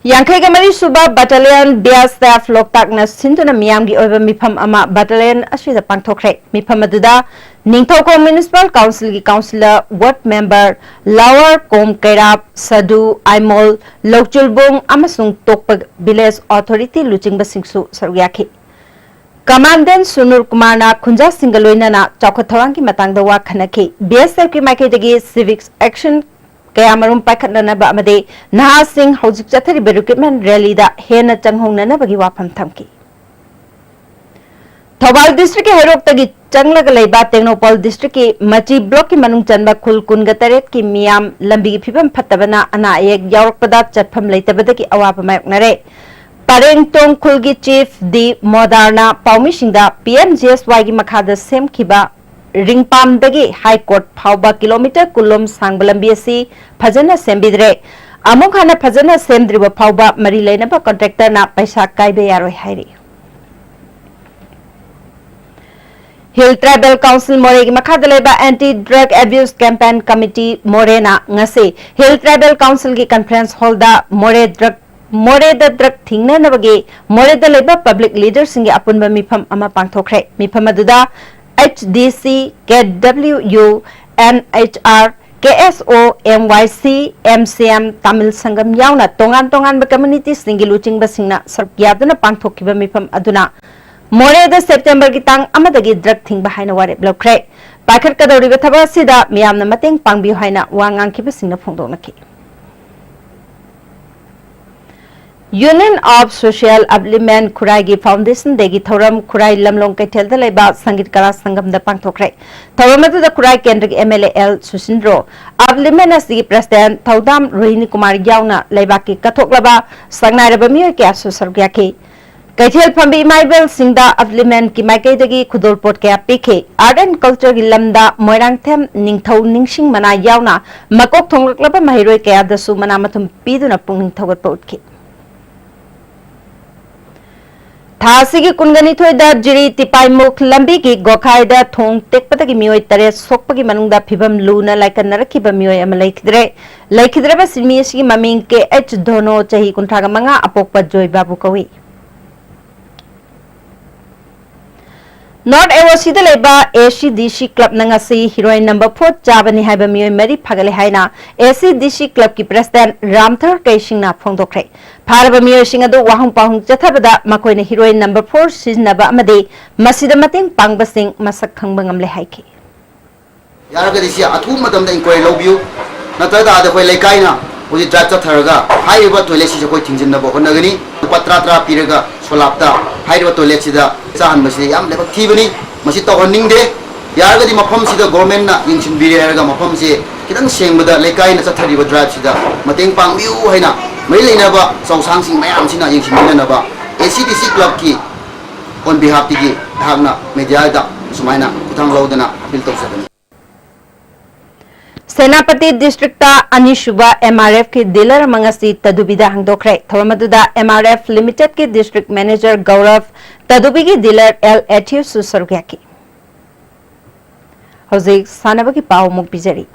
ꯌꯥꯡꯈꯩꯒ ꯃꯔꯤ ꯁꯨꯕ Battalion B S F ꯂꯣꯛꯇꯥꯛꯅ ꯁꯤꯟꯗꯨꯅ ꯃꯤꯌꯥꯝꯒꯤ ꯑꯣꯏꯕ ꯃꯤꯐꯝ ꯑꯃ battalion ꯑꯁꯤꯗ ꯄꯥꯡꯊꯣꯛꯈ꯭ꯔꯦ꯫ ꯃꯤꯐꯝ ꯑꯗꯨꯗ Ningthoukhong Municipal Councilꯒꯤ councillor, ward member, Lower ꯀꯣꯝ ꯀꯩꯔꯥꯞ, ꯁꯗꯨ, ꯑꯥꯏꯃꯣꯜ, ꯂꯧꯆꯨꯜꯕꯨꯡ ꯑꯃꯁꯨꯡ ꯇꯣꯛꯄ village authority ꯂꯨꯆꯤꯡꯕꯁꯤꯡꯁꯨ ꯁꯔꯨꯛ ꯌꯥꯈꯤ꯫ Commandant ꯁꯨꯅꯨꯔ ꯀꯨꯃꯥꯔꯅ ꯈꯨꯟꯖꯥꯁꯤꯡꯒ ꯂꯣꯏꯅꯅ ꯆꯥꯎꯈꯠ ꯊꯧꯔꯥꯡꯒꯤ ꯃꯇꯥꯡꯗ ꯋꯥ ꯈꯟꯅꯈꯤ꯫ B S Fꯀꯤ ꯃꯥꯏꯀꯩꯗꯒꯤ civic action ꯀꯌꯥꯃꯔꯨꯝ ꯄꯥꯏꯈꯠꯅꯅꯕ ꯑꯃꯗꯤ ꯅꯍꯥꯁꯤꯡ ꯍꯧꯖꯤꯛ ꯆꯠꯊꯔꯤꯕ recruitment rallyꯗ ꯍꯦꯟꯅ ꯆꯪꯍꯧꯅꯅꯕꯒꯤ ꯋꯥꯐꯝ ꯊꯝꯈꯤ꯫ ꯊꯧꯕꯥꯜ districtꯀꯤ ꯍꯩꯔꯣꯛꯇꯒꯤ ꯆꯪꯂꯒ ꯂꯩꯕ ꯇꯦꯡꯅꯧꯄꯜ districtꯀꯤ ꯃꯆꯤ blockꯀꯤ ꯃꯅꯨꯡ ꯆꯟꯕ ꯈꯨꯜ ꯀꯨꯟꯒ ꯇꯔꯦꯠꯀꯤ ꯃꯤꯌꯥꯝ ꯂꯝꯕꯤꯒꯤ ꯐꯤꯕꯝ ꯐꯠꯇꯕꯅ ꯑꯅꯥ ꯑꯌꯦꯛ ꯌꯥꯎꯔꯛꯄꯗ ꯆꯠꯐꯝ ꯂꯩꯇꯕꯗꯒꯤ ꯑꯋꯥꯕ ꯃꯥꯌꯣꯛꯅꯔꯦ꯫ ꯄꯔꯦꯡꯇꯣꯡ ꯈꯨꯜꯒꯤ ꯆꯤꯐ ꯗꯤ ꯃꯣꯗꯥꯔꯅ ꯄꯥꯎꯃꯤꯁꯤꯡꯗ ꯄꯤ ꯑꯦꯝ ꯖꯤ ꯑꯦꯁ ꯋꯥꯏꯒꯤ ꯃꯈꯥꯗ ꯁꯦꯝꯈꯤꯕ ꯔꯤꯡꯄꯥꯝꯗꯒꯤ ꯍꯥꯏ ꯀꯣꯔꯠ ꯐꯥꯎꯕ ꯀꯤꯂꯣꯃꯤꯇꯔ ꯀꯨꯟꯂꯣꯝ ꯁꯥꯡꯕ ꯂꯝꯕꯤ ꯑꯁꯤ ꯐꯖꯅ ꯁꯦꯝꯕꯤꯗ꯭ꯔꯦ꯫ ꯑꯃꯨꯛ ꯍꯟꯅ ꯐꯖꯅ ꯁꯦꯝꯗ꯭ꯔꯤꯕ ꯐꯥꯎꯕ ꯃꯔꯤ ꯂꯩꯅꯕ ꯀꯣꯟꯇ꯭ꯔꯦꯛꯇꯔꯅ ꯄꯩꯁꯥ ꯀꯥꯏꯕ ꯌꯥꯔꯣꯏ ꯍꯥꯏꯔꯤ꯫ ꯍꯤꯜ ꯇ꯭ꯔꯥꯏꯕꯦꯜ ꯀꯥꯎꯟꯁꯤꯜ ꯃꯣꯔꯦꯒꯤ ꯃꯈꯥꯗ ꯂꯩꯕ anti drug abuse campaign committee ꯃꯣꯔꯦꯅ ꯉꯁꯤ ꯍꯤꯜ ꯇ꯭ꯔꯥꯏꯕꯦꯜ ꯀꯥꯎꯟꯁꯤꯜꯒꯤ ꯀꯟꯐꯔꯦꯟꯁ ꯍꯣꯜꯗ ꯃꯣꯔꯦ ꯗ꯭ꯔꯒ, ꯃꯣꯔꯦꯗ ꯗ꯭ꯔꯒ ꯊꯤꯡꯅꯅꯕꯒꯤ ꯃꯣꯔꯦꯗ ꯂꯩꯕ ꯄꯕ꯭ꯂꯤꯛ ꯂꯤꯗꯔꯁꯤꯡꯒꯤ ꯑꯄꯨꯟꯕ ꯃꯤꯐꯝ ꯑꯃ ꯄꯥꯡꯊꯣꯛꯈ꯭ꯔꯦ꯫ ꯃꯤꯐꯝ ꯑꯗꯨꯗ H D C, K W U, N H R, K S O, M ꯋꯥꯏ ꯁꯤ, ꯑꯦꯝ ꯁꯤ ꯑꯦꯝ, ꯇꯥꯃꯤꯜ ꯁꯪꯒꯝ ꯌꯥꯎꯅ ꯇꯣꯉꯥꯟ ꯇꯣꯉꯥꯟꯕ ꯀꯝꯃ꯭ꯌꯨꯅꯤꯇꯤꯁꯤꯡꯒꯤ ꯂꯨꯆꯤꯡꯕꯁꯤꯡꯅ ꯁꯔꯨꯛ ꯌꯥꯗꯨꯅ ꯄꯥꯡꯊꯣꯛꯈꯤꯕ ꯃꯤꯐꯝ ꯑꯗꯨꯅ ꯃꯣꯔꯦꯗ ꯁꯦꯞꯇꯦꯝꯕꯔꯒꯤ ꯇꯥꯡ ꯑꯃꯗꯒꯤ ꯗ꯭ꯔꯒ ꯊꯤꯡꯕ ꯍꯥꯏꯅ ꯋꯥꯔꯦꯞ ꯂꯧꯈ꯭ꯔꯦ꯫ ꯄꯥꯏꯈꯠꯀꯗꯧꯔꯤꯕ ꯊꯕꯛ ꯑꯁꯤꯗ ꯃꯤꯌꯥꯝꯅ ꯃꯇꯦꯡ ꯄꯥꯡꯕꯤꯌꯨ ꯍꯥꯏꯅ ꯋꯥ ꯉꯥꯡꯈꯤꯕꯁꯤꯡꯅ ꯐꯣꯡꯗꯣꯛꯅꯈꯤ꯫ Union of Social Upliftment ꯈꯨꯔꯥꯏꯒꯤ Foundation Dayꯒꯤ ꯊꯧꯔꯝ ꯈꯨꯔꯥꯏ ꯂꯝꯂꯣꯡ ꯀꯩꯊꯦꯜꯗ ꯂꯩꯕ ꯁꯪꯒꯤꯠ ꯀꯂꯥ ꯁꯪꯒꯝꯗ ꯄꯥꯡꯊꯣꯛꯈ꯭ꯔꯦ꯫ ꯊꯧꯔꯝ ꯑꯗꯨꯗ ꯈꯨꯔꯥꯏ ꯀꯦꯟꯗ꯭ꯔꯒꯤ M L A L Susindro, Upliftment ꯑꯁꯤꯒꯤ ꯄ꯭ꯔꯦꯁꯤꯗꯦꯟꯠ ꯊꯧꯗꯥꯝ ꯔꯣꯍꯤꯅꯤ ꯀꯨꯃꯥꯔ ꯌꯥꯎꯅ ꯂꯩꯕꯥꯛꯀꯤ ꯀꯠꯊꯣꯛꯂꯕ ꯁꯛꯅꯥꯏꯔꯕ ꯃꯤꯑꯣꯏ ꯀꯌꯥꯁꯨ ꯁꯔꯨꯛ ꯌꯥꯈꯤ꯫ ꯀꯩꯊꯦꯜ ꯐꯝꯕꯤ ꯏꯃꯥ ꯏꯕꯦꯜꯁꯤꯡꯗ Upliftmentꯀꯤ ꯃꯥꯏꯀꯩꯗꯒꯤ ꯈꯨꯗꯣꯜꯄꯣꯠ ꯀꯌꯥ ꯄꯤꯈꯤ꯫ Art and Cultureꯒꯤ ꯂꯝꯗ ꯃꯣꯏꯔꯥꯡꯊꯦꯝ ꯅꯤꯡꯊꯧ ꯅꯤꯡꯁꯤꯡ ꯃꯅꯥ ꯌꯥꯎꯅ ꯃꯀꯣꯛ ꯊꯣꯡꯂꯛꯂꯕ ꯃꯍꯩꯔꯣꯏ ꯀꯌꯥꯗꯁꯨ ꯃꯅꯥ ꯃꯊꯨꯝ ꯄꯤꯗꯨꯅ ꯄꯨꯛꯅꯤꯡ ꯊꯧꯒꯠꯄ ꯎꯠꯈꯤ꯫ ꯊꯥ ꯑꯁꯤꯒꯤ ꯀꯨꯟꯒꯅꯤꯊꯣꯏꯗ ꯖꯤꯔꯤ ꯇꯤꯄꯥꯏꯃꯨꯈ ꯂꯝꯕꯤꯒꯤ ꯒꯣꯈꯥꯏꯗ ꯊꯣꯡ ꯇꯦꯛꯄꯗꯒꯤ ꯃꯤꯑꯣꯏ ꯇꯔꯦꯠ ꯁꯣꯛꯄꯒꯤ ꯃꯅꯨꯡꯗ ꯐꯤꯚꯝ ꯂꯨꯅ ꯂꯥꯏꯀꯠꯅꯔꯛꯈꯤꯕ ꯃꯤꯑꯣꯏ ꯑꯃ ꯂꯩꯈꯤꯗ꯭ꯔꯦ꯫ ꯂꯩꯈꯤꯗ꯭ꯔꯕ ꯁꯤꯟꯃꯤ ꯑꯁꯤꯒꯤ ꯃꯃꯤꯡ ꯀꯦ ꯑꯩꯆ ꯙꯣꯅꯣ, ꯆꯍꯤ ꯀꯨꯟꯊ꯭ꯔꯥ ꯃꯉꯥ, ꯑꯄꯣꯛꯄ ꯖꯣꯏ ꯕꯥꯕꯨ ꯀꯧꯏ꯫ ꯅꯣꯔꯠ ꯑꯦꯋꯣꯁꯤꯗ ꯂꯩꯕ ꯑꯦ ꯁꯤ ꯗꯤ ꯁꯤ ꯀ꯭ꯂꯕꯅ ꯉꯁꯤ ꯍꯤꯔꯣꯏꯟ ꯅꯝꯕꯔ ꯐꯣꯔ ꯆꯥꯕꯅꯤ ꯍꯥꯏꯕ ꯃꯤꯑꯣꯏ ꯃꯔꯤ ꯐꯥꯒꯠꯂꯦ ꯍꯥꯏꯅ ꯑꯦ ꯁꯤ ꯗꯤ ꯁꯤ ꯀ꯭ꯂꯕꯀꯤ ꯄ꯭ꯔꯦꯁꯤꯗꯦꯟꯠ ꯔꯥꯝꯊꯔ ꯀꯩ ꯁꯤꯡꯅ ꯐꯣꯡꯗꯣꯛꯈ꯭ꯔꯦ꯫ ꯐꯥꯔꯕ ꯃꯤꯑꯣꯏꯁꯤꯡ ꯑꯗꯨ ꯋꯥꯍꯪ ꯄꯥꯎꯍꯪ ꯆꯠꯊꯕꯗ ꯃꯈꯣꯏꯅ ꯍꯤꯔꯣꯏꯟ ꯅꯝꯕꯔ ꯐꯣꯔ ꯁꯤꯖꯤꯟꯅꯕ ꯑꯃꯗꯤ ꯃꯁꯤꯗ ꯃꯇꯦꯡ ꯄꯥꯡꯕꯁꯤꯡ ꯃꯁꯛ ꯈꯪꯕ ꯉꯝꯂꯦ ꯍꯥꯏꯈꯤ꯫ ꯌꯥꯔꯒꯗꯤ ꯁꯤ ꯑꯊꯨꯕ ꯃꯇꯝꯗ inquiry ꯂꯧꯕꯤꯌꯨ, ꯅꯠꯇ꯭ꯔ ꯇꯥꯔꯗꯤ ꯑꯩꯈꯣꯏ ꯂꯩꯀꯥꯏꯅ ꯍꯧꯖꯤꯛ drive ꯆꯠꯊꯔꯒ ꯍꯥꯏꯔꯤꯕ toiletꯁꯤꯁꯨ ꯑꯩꯈꯣꯏ ꯊꯤꯡꯖꯤꯟꯅꯕ ꯍꯣꯠꯅꯒꯅꯤ꯫ ꯂꯨꯄꯥ ꯇꯔꯥ ꯇꯔꯥ ꯄꯤꯔꯒ ꯁꯣꯂꯥꯞꯇ ꯍꯥꯏꯔꯤꯕ toiletꯁꯤꯗ ꯆꯥꯍꯟꯕꯁꯤꯗꯤ ꯌꯥꯝ ꯂꯥꯏꯕꯛ ꯊꯤꯕꯅꯤ꯫ ꯃꯁꯤ ꯇꯧꯍꯟꯅꯤꯡꯗꯦ꯫ ꯌꯥꯔꯒꯗꯤ ꯃꯐꯝꯁꯤꯗ governmentꯅ ꯌꯦꯡꯁꯤꯟꯕꯤꯔꯦ ꯍꯥꯏꯔꯒ ꯃꯐꯝꯁꯦ ꯈꯤꯇꯪ ꯁꯦꯡꯕꯗ ꯂꯩꯀꯥꯏꯅ ꯆꯠꯊꯔꯤꯕ driveꯁꯤꯗ ꯃꯇꯦꯡ ꯄꯥꯡꯕꯤꯌꯨ ꯍꯥꯏꯅ ꯃꯔꯤ ꯂꯩꯅꯕ ꯆꯧꯁꯥꯡꯁꯤꯡ ꯃꯌꯥꯝꯁꯤꯅ ꯌꯦꯡꯁꯤꯟꯕꯤꯅꯅꯕ ꯑꯦ ꯁꯤ ꯗꯤ ꯁꯤ ꯀ꯭ꯂꯕꯀꯤ on behalf ꯇꯒꯤ ꯑꯩꯍꯥꯛꯅ ꯃꯦꯗꯤꯌꯥꯗ ꯁꯨꯃꯥꯏꯅ ꯈꯨꯊꯥꯡ ꯂꯧꯗꯅ ꯑꯄꯤꯜ ꯇꯧꯖꯕꯅꯤ꯫ ꯁꯦꯅꯥꯄꯇꯤ ꯗꯤꯁꯇ꯭ꯔꯤꯛꯇ ꯑꯅꯤꯁꯨꯕ ꯑꯦꯝ ꯑꯥꯔ ꯑꯦꯐꯀꯤ ꯗꯤꯂꯔ ꯑꯃ ꯉꯁꯤ ꯇꯗꯨꯕꯤꯗ ꯍꯥꯡꯗꯣꯛꯈ꯭ꯔꯦ꯫ ꯊꯧꯔꯝ ꯑꯗꯨꯗ ꯑꯦꯝ ꯑꯥꯔ ꯑꯦꯐ ꯂꯤꯃꯤꯇꯦꯗꯀꯤ ꯗꯤꯁꯇ꯭ꯔꯤꯛ ꯃꯦꯅꯦꯖꯔ ꯒꯧꯔꯕ, ꯇꯗꯨꯕꯤꯒꯤ ꯗꯤꯂꯔ ꯑꯦꯜ ꯑꯦꯊꯤꯌꯨꯁꯁꯨ ꯁꯔꯨꯛ ꯌꯥꯈꯤ꯫ ꯍꯧꯖꯤꯛ ꯁꯥꯟꯅꯕꯒꯤ ꯄꯥꯎ ꯑꯃꯨꯛ ꯄꯤꯖꯔꯤ꯫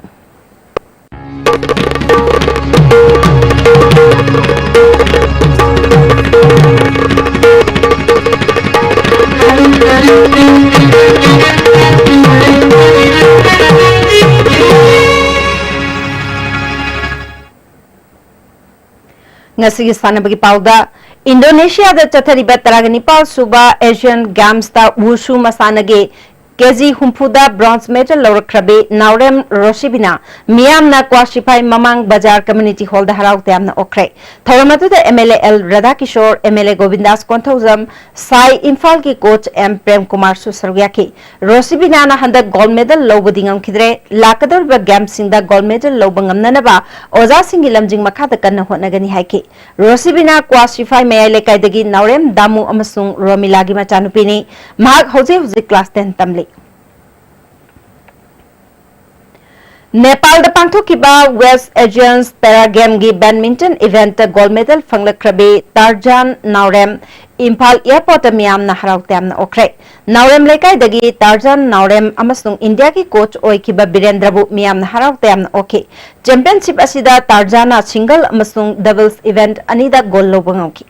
ꯉꯁꯤꯒꯤ ꯁꯥꯟꯅꯕꯒꯤ ꯄꯥꯎꯗ, ꯏꯟꯗꯣꯅꯦꯁꯤꯌꯥꯗ ꯆꯠꯊꯔꯤꯕ ꯇꯔꯥꯒ ꯅꯤꯄꯥꯜ ꯁꯨꯕ ꯑꯦꯁꯤꯌꯥꯟ ꯒꯦꯝꯁꯇ ꯋꯨꯁꯨ ꯃꯁꯥꯟꯅꯒꯤ ꯀꯦꯖꯤ ꯍꯨꯝꯐꯨꯗ ꯕ꯭ꯔꯣꯟꯖ ꯃꯦꯗꯜ ꯂꯧꯔꯛꯈ꯭ꯔꯕꯤ ꯅꯥꯎꯔꯦꯝ ꯔꯣꯁꯤꯕꯤꯅꯥ ꯃꯤꯌꯥꯝꯅ ꯀ꯭ꯋꯥꯁꯤꯐꯥꯏ ꯃꯃꯥꯡ ꯕꯖꯥꯔ ꯀꯝꯃ꯭ꯌꯨꯅꯤꯇꯤ ꯍꯣꯜꯗ ꯍꯔꯥꯎ ꯇꯌꯥꯝꯅ ꯑꯣꯛꯈ꯭ꯔꯦ꯫ ꯊꯧꯔꯝ ꯑꯗꯨꯗ M L A L Radhakishore, M L A Gobindas Konthoujam, SAI ꯏꯝꯐꯥꯜꯒꯤ ꯀꯣꯆ ꯑꯦꯝ ꯄ꯭ꯔꯦꯝ ꯀꯨꯃꯥꯔꯁꯨ ꯁꯔꯨꯛ ꯌꯥꯈꯤ꯫ ꯔꯣꯁꯤꯕꯤꯅꯥꯅ ꯍꯟꯗꯛ ꯒꯣꯜꯗ ꯃꯦꯗꯜ ꯂꯧꯕꯗꯤ ꯉꯝꯈꯤꯗ꯭ꯔꯦ꯫ ꯂꯥꯛꯀꯗꯧꯔꯤꯕ ꯒꯦꯝꯁꯤꯡꯗ ꯒꯣꯜꯗ ꯃꯦꯗꯜ ꯂꯧꯕ ꯉꯝꯅꯅꯕ ꯑꯣꯖꯥꯁꯤꯡꯒꯤ ꯂꯝꯖꯤꯡ ꯃꯈꯥꯗ ꯀꯟꯅ ꯍꯣꯠꯅꯒꯅꯤ ꯍꯥꯏꯈꯤ꯫ ꯔꯣꯁꯤꯕꯤꯅꯥ ꯀ꯭ꯋꯥꯁꯤꯐꯥꯏ ꯃꯌꯥꯏ ꯂꯩꯀꯥꯏꯗꯒꯤ ꯅꯥꯎꯔꯦꯝ ꯗꯥꯃꯨ ꯑꯃꯁꯨꯡ ꯔꯣꯃꯤꯂꯥꯒꯤ ꯃꯆꯥꯅꯨꯄꯤꯅꯤ꯫ ꯃꯍꯥꯛ ꯍꯧꯖꯤꯛ ꯍꯧꯖꯤꯛ ꯀ꯭ꯂꯥꯁ ꯇꯦꯟ ꯇꯝꯂꯤ꯫ ꯅꯦꯄꯥꯜꯗ ꯄꯥꯡꯊꯣꯛꯈꯤꯕ west ꯑꯦꯖꯤꯌꯟꯁ ꯄꯦꯔꯥ ꯒꯦꯝꯒꯤ badminton ꯏꯚꯦꯟꯠꯇ gold medal ꯐꯪꯂꯛꯈ꯭ꯔꯕꯤ Tarzan ꯅꯥꯎꯔꯦꯝ ꯏꯝꯐꯥꯜ ꯑꯦꯌꯔꯄꯣꯔꯠꯇ ꯃꯤꯌꯥꯝꯅ ꯍꯔꯥꯎ ꯇꯌꯥꯝꯅ ꯑꯣꯛꯈ꯭ꯔꯦ꯫ ꯅꯥꯎꯔꯦꯝ ꯂꯩꯀꯥꯏꯗꯒꯤ ꯇꯥꯔꯖꯥꯟ ꯅꯥꯎꯔꯦꯝ ꯑꯃꯁꯨꯡ ꯏꯟꯗꯤꯌꯥꯒꯤ ꯀꯣꯆ ꯑꯣꯏꯈꯤꯕ ꯕꯤꯔꯦꯟꯗ꯭ꯔꯕꯨ ꯃꯤꯌꯥꯝꯅ ꯍꯔꯥꯎ ꯇꯌꯥꯝꯅ ꯑꯣꯛꯈꯤ꯫ ꯆꯦꯝꯄꯤꯌꯟꯁꯤꯞ ꯑꯁꯤꯗ ꯇꯥꯔꯖꯥꯟꯅ ꯁꯤꯡꯒꯜ ꯑꯃꯁꯨꯡ ꯗꯕꯜꯁ ꯏꯚꯦꯟꯠ ꯑꯅꯤꯗ ꯒꯣꯜ ꯂꯧꯕ ꯉꯝꯈꯤ꯫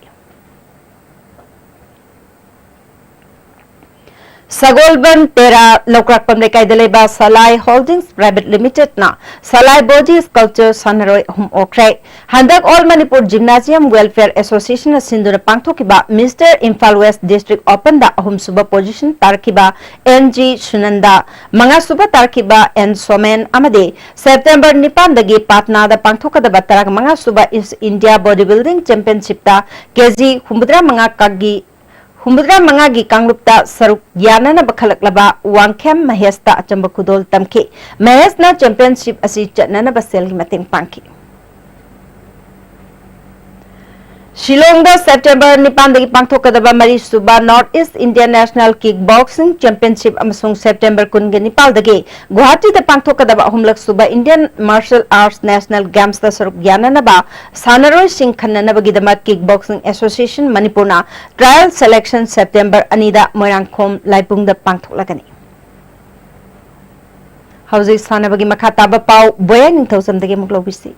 ꯁꯒꯣꯜꯕꯟ ꯇꯦꯔꯥ ꯂꯧꯀ꯭ꯔꯥꯛꯄꯝ ꯂꯩꯀꯥꯏꯗ ꯂꯩꯕ ꯁꯂꯥꯏ ꯍꯣꯜꯗꯤꯡꯁ ꯄ꯭ꯔꯥꯏꯚꯦꯠ ꯂꯤꯃꯤꯇꯦꯗꯅ ꯁꯂꯥꯏ ꯕꯣꯗꯤ ꯁ꯭ꯀꯜꯞꯆꯔ ꯁꯥꯟꯅꯔꯣꯏ ꯑꯍꯨꯝ ꯑꯣꯛꯈ꯭ꯔꯦ꯫ ꯍꯟꯗꯛ ꯑꯣꯜ ꯃꯅꯤꯄꯨꯔ ꯖꯤꯝꯅꯥꯖꯤꯌꯝ ꯋꯦꯜꯐꯤꯌꯔ ꯑꯦꯁꯣꯁꯤꯌꯦꯁꯟꯅ ꯁꯤꯟꯗꯨꯅ ꯄꯥꯡꯊꯣꯛꯈꯤꯕ ꯃꯤꯁꯇꯔ ꯏꯝꯐꯥꯜ ꯋꯦꯁ ꯗꯤꯁꯇ꯭ꯔꯤꯛ ꯑꯣꯄꯟꯗ ꯑꯍꯨꯝꯁꯨꯕ ꯄꯣꯖꯤꯁꯟ ꯇꯥꯔꯛꯈꯤꯕ ꯑꯦꯟ ꯖꯤ ꯁꯨꯅꯟꯗ, ꯃꯉꯥꯁꯨꯕ ꯇꯥꯔꯛꯈꯤꯕ ꯑꯦꯟ ꯁꯣꯃꯦꯟ ꯑꯃꯗꯤ ꯁꯦꯞꯇꯦꯝꯕꯔ ꯅꯤꯄꯥꯟꯗꯒꯤ ꯄꯥꯠꯅꯥꯗ ꯄꯥꯡꯊꯣꯛꯀꯗꯕ ꯇꯔꯥꯃꯉꯥꯁꯨꯕ ꯏꯁ ꯏꯟꯗꯤꯌꯥ ꯕꯣꯗꯤ ꯕꯤꯜꯗꯤꯡ ꯆꯦꯝꯄꯤꯌꯟꯁꯤꯞꯇ ꯀꯦꯖꯤ ꯍꯨꯝꯐꯨꯇꯔꯥ ꯃꯉꯥ ꯀꯛꯒꯤ ꯍꯨꯝꯐꯨꯇꯔꯥ ꯃꯉꯥꯒꯤ ꯀꯥꯡꯂꯨꯞꯇ ꯁꯔꯨꯛ ꯌꯥꯅꯅꯕ ꯈꯜꯂꯛꯂꯕ ꯋꯥꯡꯈꯦꯝ ꯃꯍꯦꯁꯇ ꯑꯆꯝꯕ ꯈꯨꯗꯣꯜ ꯇꯝꯈꯤ꯫ ꯃꯍꯦꯁꯅ ꯆꯦꯝꯄꯤꯌꯟꯁꯤꯞ ꯑꯁꯤ ꯆꯠꯅꯅꯕ ꯁꯦꯜꯒꯤ ꯃꯇꯦꯡ ꯄꯥꯡꯈꯤ꯫ ꯁꯤꯂꯣꯡꯗ ꯁꯦꯞꯇꯦꯝꯕꯔ ꯅꯤꯄꯥꯟꯗꯒꯤ ꯄꯥꯡꯊꯣꯛꯀꯗꯕ ꯃꯔꯤꯁꯨꯕ North East India National Kick Boxing Championship ꯑꯃꯁꯨꯡ ꯁꯦꯞꯇꯦꯝꯕꯔ ꯀꯨꯟꯒ ꯅꯤꯄꯥꯜꯗꯒꯤ ꯒꯨꯋꯥꯍꯥꯇꯤꯗ ꯄꯥꯡꯊꯣꯛꯀꯗꯕ ꯑꯍꯨꯝꯂꯛꯁꯨꯕ Indian Martial Arts National Gamesꯇ ꯁꯔꯨꯛ ꯌꯥꯅꯅꯕ ꯁꯥꯟꯅꯔꯣꯏꯁꯤꯡ ꯈꯟꯅꯅꯕꯒꯤꯗꯃꯛ Kick Boxing Association ꯃꯅꯤꯄꯨꯔꯅ trial selection ꯁꯦꯞꯇꯦꯝꯕꯔ ꯑꯅꯤꯗ ꯃꯣꯏꯔꯥꯡꯈꯣꯝ ꯂꯥꯏꯕꯨꯡꯗ ꯄꯥꯡꯊꯣꯛꯂꯒꯅꯤ꯫ ꯍꯧꯖꯤꯛ ꯁꯥꯟꯅꯕꯒꯤ ꯃꯈꯥ ꯇꯥꯕ ꯄꯥꯎ ꯕꯣꯌꯥ ꯅꯤꯡꯊꯧꯖꯝꯗꯒꯤ ꯑꯃꯨꯛ ꯂꯧꯕꯤꯁꯤ꯫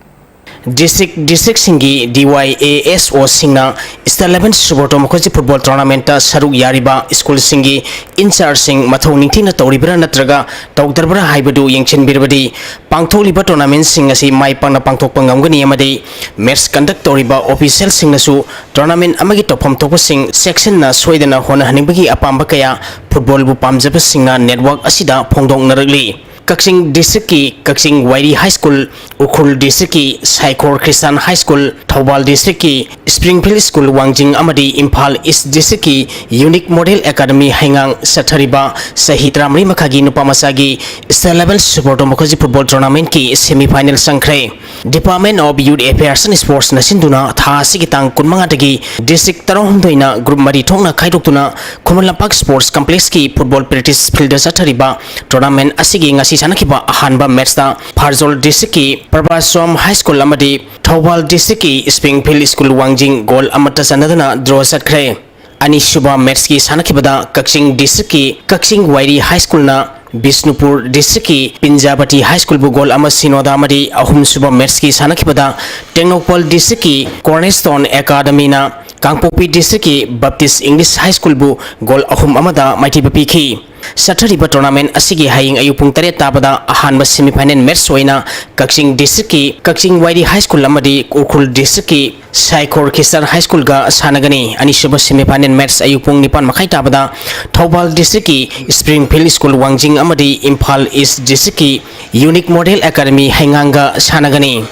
District, districtꯁꯤꯡꯒꯤ D Y A S Oꯁꯤꯡꯅ Star eleven Subrata Mukherjee Football Tournamentꯇ ꯁꯔꯨꯛ ꯌꯥꯔꯤꯕ ꯁ꯭ꯀꯨꯜꯁꯤꯡꯒꯤ in-chargeꯁꯤꯡ ꯃꯊꯧ ꯅꯤꯡꯊꯤꯅ ꯇꯧꯔꯤꯕ꯭ꯔꯥ ꯅꯠꯇ꯭ꯔꯒ ꯇꯧꯗ꯭ꯔꯕ꯭ꯔꯥ ꯍꯥꯏꯕꯗꯨ ꯌꯦꯡꯁꯤꯟꯕꯤꯔꯕꯗꯤ, ꯄꯥꯡꯊꯣꯛꯂꯤꯕ tournamentꯁꯤꯡ ꯑꯁꯤ ꯃꯥꯏ ꯄꯥꯛꯅ ꯄꯥꯡꯊꯣꯛꯄ ꯉꯝꯒꯅꯤ ꯑꯃꯗꯤ match conduct ꯇꯧꯔꯤꯕ officialꯁꯤꯡꯅꯁꯨ tournament ꯑꯃꯒꯤ ꯇꯧꯐꯝ ꯊꯣꯛꯄꯁꯤꯡ ꯆꯦꯛꯁꯤꯟꯅ ꯁꯣꯏꯗꯅ ꯍꯣꯠꯅꯍꯟꯅꯤꯡꯕꯒꯤ ꯑꯄꯥꯝꯕ ꯀꯌꯥ footballꯕꯨ ꯄꯥꯝꯖꯕꯁꯤꯡꯅ network ꯑꯁꯤꯗ ꯐꯣꯡꯗꯣꯛꯅꯔꯛꯂꯤ꯫ ꯀꯛꯆꯤꯡ districtꯀꯤ ꯀꯛꯆꯤꯡ ꯋꯥꯏꯔꯤ High School, Ukhrul districtꯀꯤ ꯁꯥꯏꯈꯣꯔ Christian High School, Thoubal districtꯀꯤ Springfield School ꯋꯥꯡꯖꯤꯡ ꯑꯃꯗꯤ Imphal East districtꯀꯤ Unique Model Academy ꯍꯩꯉꯥꯡ ꯆꯠꯊꯔꯤꯕ ꯆꯍꯤ ꯇꯔꯥꯃꯔꯤ ꯃꯈꯥꯒꯤ ꯅꯨꯄꯥ ꯃꯆꯥꯒꯤ Star eleven Subrata Mukherjee Football Tournamentꯀꯤ semi final ꯆꯪꯈ꯭ꯔꯦ꯫ Department of Youth Affairs and Sportsꯅ ꯁꯤꯟꯗꯨꯅ ꯊꯥ ꯑꯁꯤꯒꯤ ꯇꯥꯡ ꯀꯨꯟꯃꯉꯥꯗꯒꯤ district ꯇꯔꯥꯍꯨꯝꯗꯣꯏꯅ group ꯃꯔꯤ ꯊꯣꯛꯅ ꯈꯥꯏꯗꯣꯛꯇꯨꯅ Khuman Lampak Sports Complexꯀꯤ football practice fieldꯇ ꯆꯠꯊꯔꯤꯕ tournament ꯑꯁꯤꯒꯤ ꯉꯁꯤ ꯁꯥꯟꯅꯈꯤꯕ ꯑꯍꯥꯟꯕ matchꯇ ꯐꯥꯔꯖꯣꯜ districtꯀꯤ ꯄ꯭ꯔꯚꯥꯁ꯭ꯔꯝ High School ꯑꯃꯗꯤ ꯊꯧꯕꯥꯜ districtꯀꯤ Springfield School ꯋꯥꯡꯖꯤꯡ goal ꯑꯃꯠꯇ ꯆꯟꯅꯗꯅ draw ꯆꯠꯈ꯭ꯔꯦ꯫ ꯑꯅꯤꯁꯨꯕ matchꯀꯤ ꯁꯥꯟꯅꯈꯤꯕꯗ ꯀꯛꯆꯤꯡ districtꯀꯤ ꯀꯛꯆꯤꯡ ꯋꯥꯏꯔꯤ High Schoolꯅ ꯕꯤꯁꯅꯨꯄꯨꯔ districtꯀꯤ ꯄꯤꯟꯖꯥꯕꯇꯤ High Schoolꯕꯨ goal ꯑꯃ ꯁꯤꯅꯣꯗ ꯑꯃꯗꯤ ꯑꯍꯨꯝꯁꯨꯕ matchꯀꯤ ꯁꯥꯟꯅꯈꯤꯕꯗ ꯇꯦꯡꯅꯧꯄꯜ districtꯀꯤ Cornerstone Academyꯅ ꯀꯥꯡꯄꯣꯛꯄꯤ districtꯀꯤ Baptist English High Schoolꯕꯨ goal ꯑꯍꯨꯝ ꯑꯃꯗ ꯃꯥꯏꯊꯤꯕ ꯄꯤꯈꯤ꯫ ꯆꯠꯊꯔꯤꯕ tournament ꯑꯁꯤꯒꯤ ꯍꯌꯦꯡ ꯑꯌꯨꯛ ꯄꯨꯡ ꯇꯔꯦꯠ ꯇꯥꯕꯗ ꯑꯍꯥꯟꯕ semi final match ꯑꯣꯏꯅ ꯀꯛꯆꯤꯡ districtꯀꯤ ꯀꯛꯆꯤꯡ ꯋꯥꯏꯔꯤ High School ꯑꯃꯗꯤ ꯎꯈ꯭ꯔꯨꯜ districtꯀꯤ ꯁꯥꯏꯈꯣꯔ Christian High Schoolꯒ ꯁꯥꯟꯅꯒꯅꯤ꯫ ꯑꯅꯤꯁꯨꯕ semi final match ꯑꯌꯨꯛ ꯄꯨꯡ ꯅꯤꯄꯥꯟ ꯃꯈꯥꯏ ꯇꯥꯕꯗ ꯊꯧꯕꯥꯜ districtꯀꯤ Springfield School ꯋꯥꯡꯖꯤꯡ ꯑꯃꯗꯤ Imphal East districtꯀꯤ Unique Model Academy ꯍꯩꯉꯥꯡꯒ ꯁꯥꯟꯅꯒꯅꯤ꯫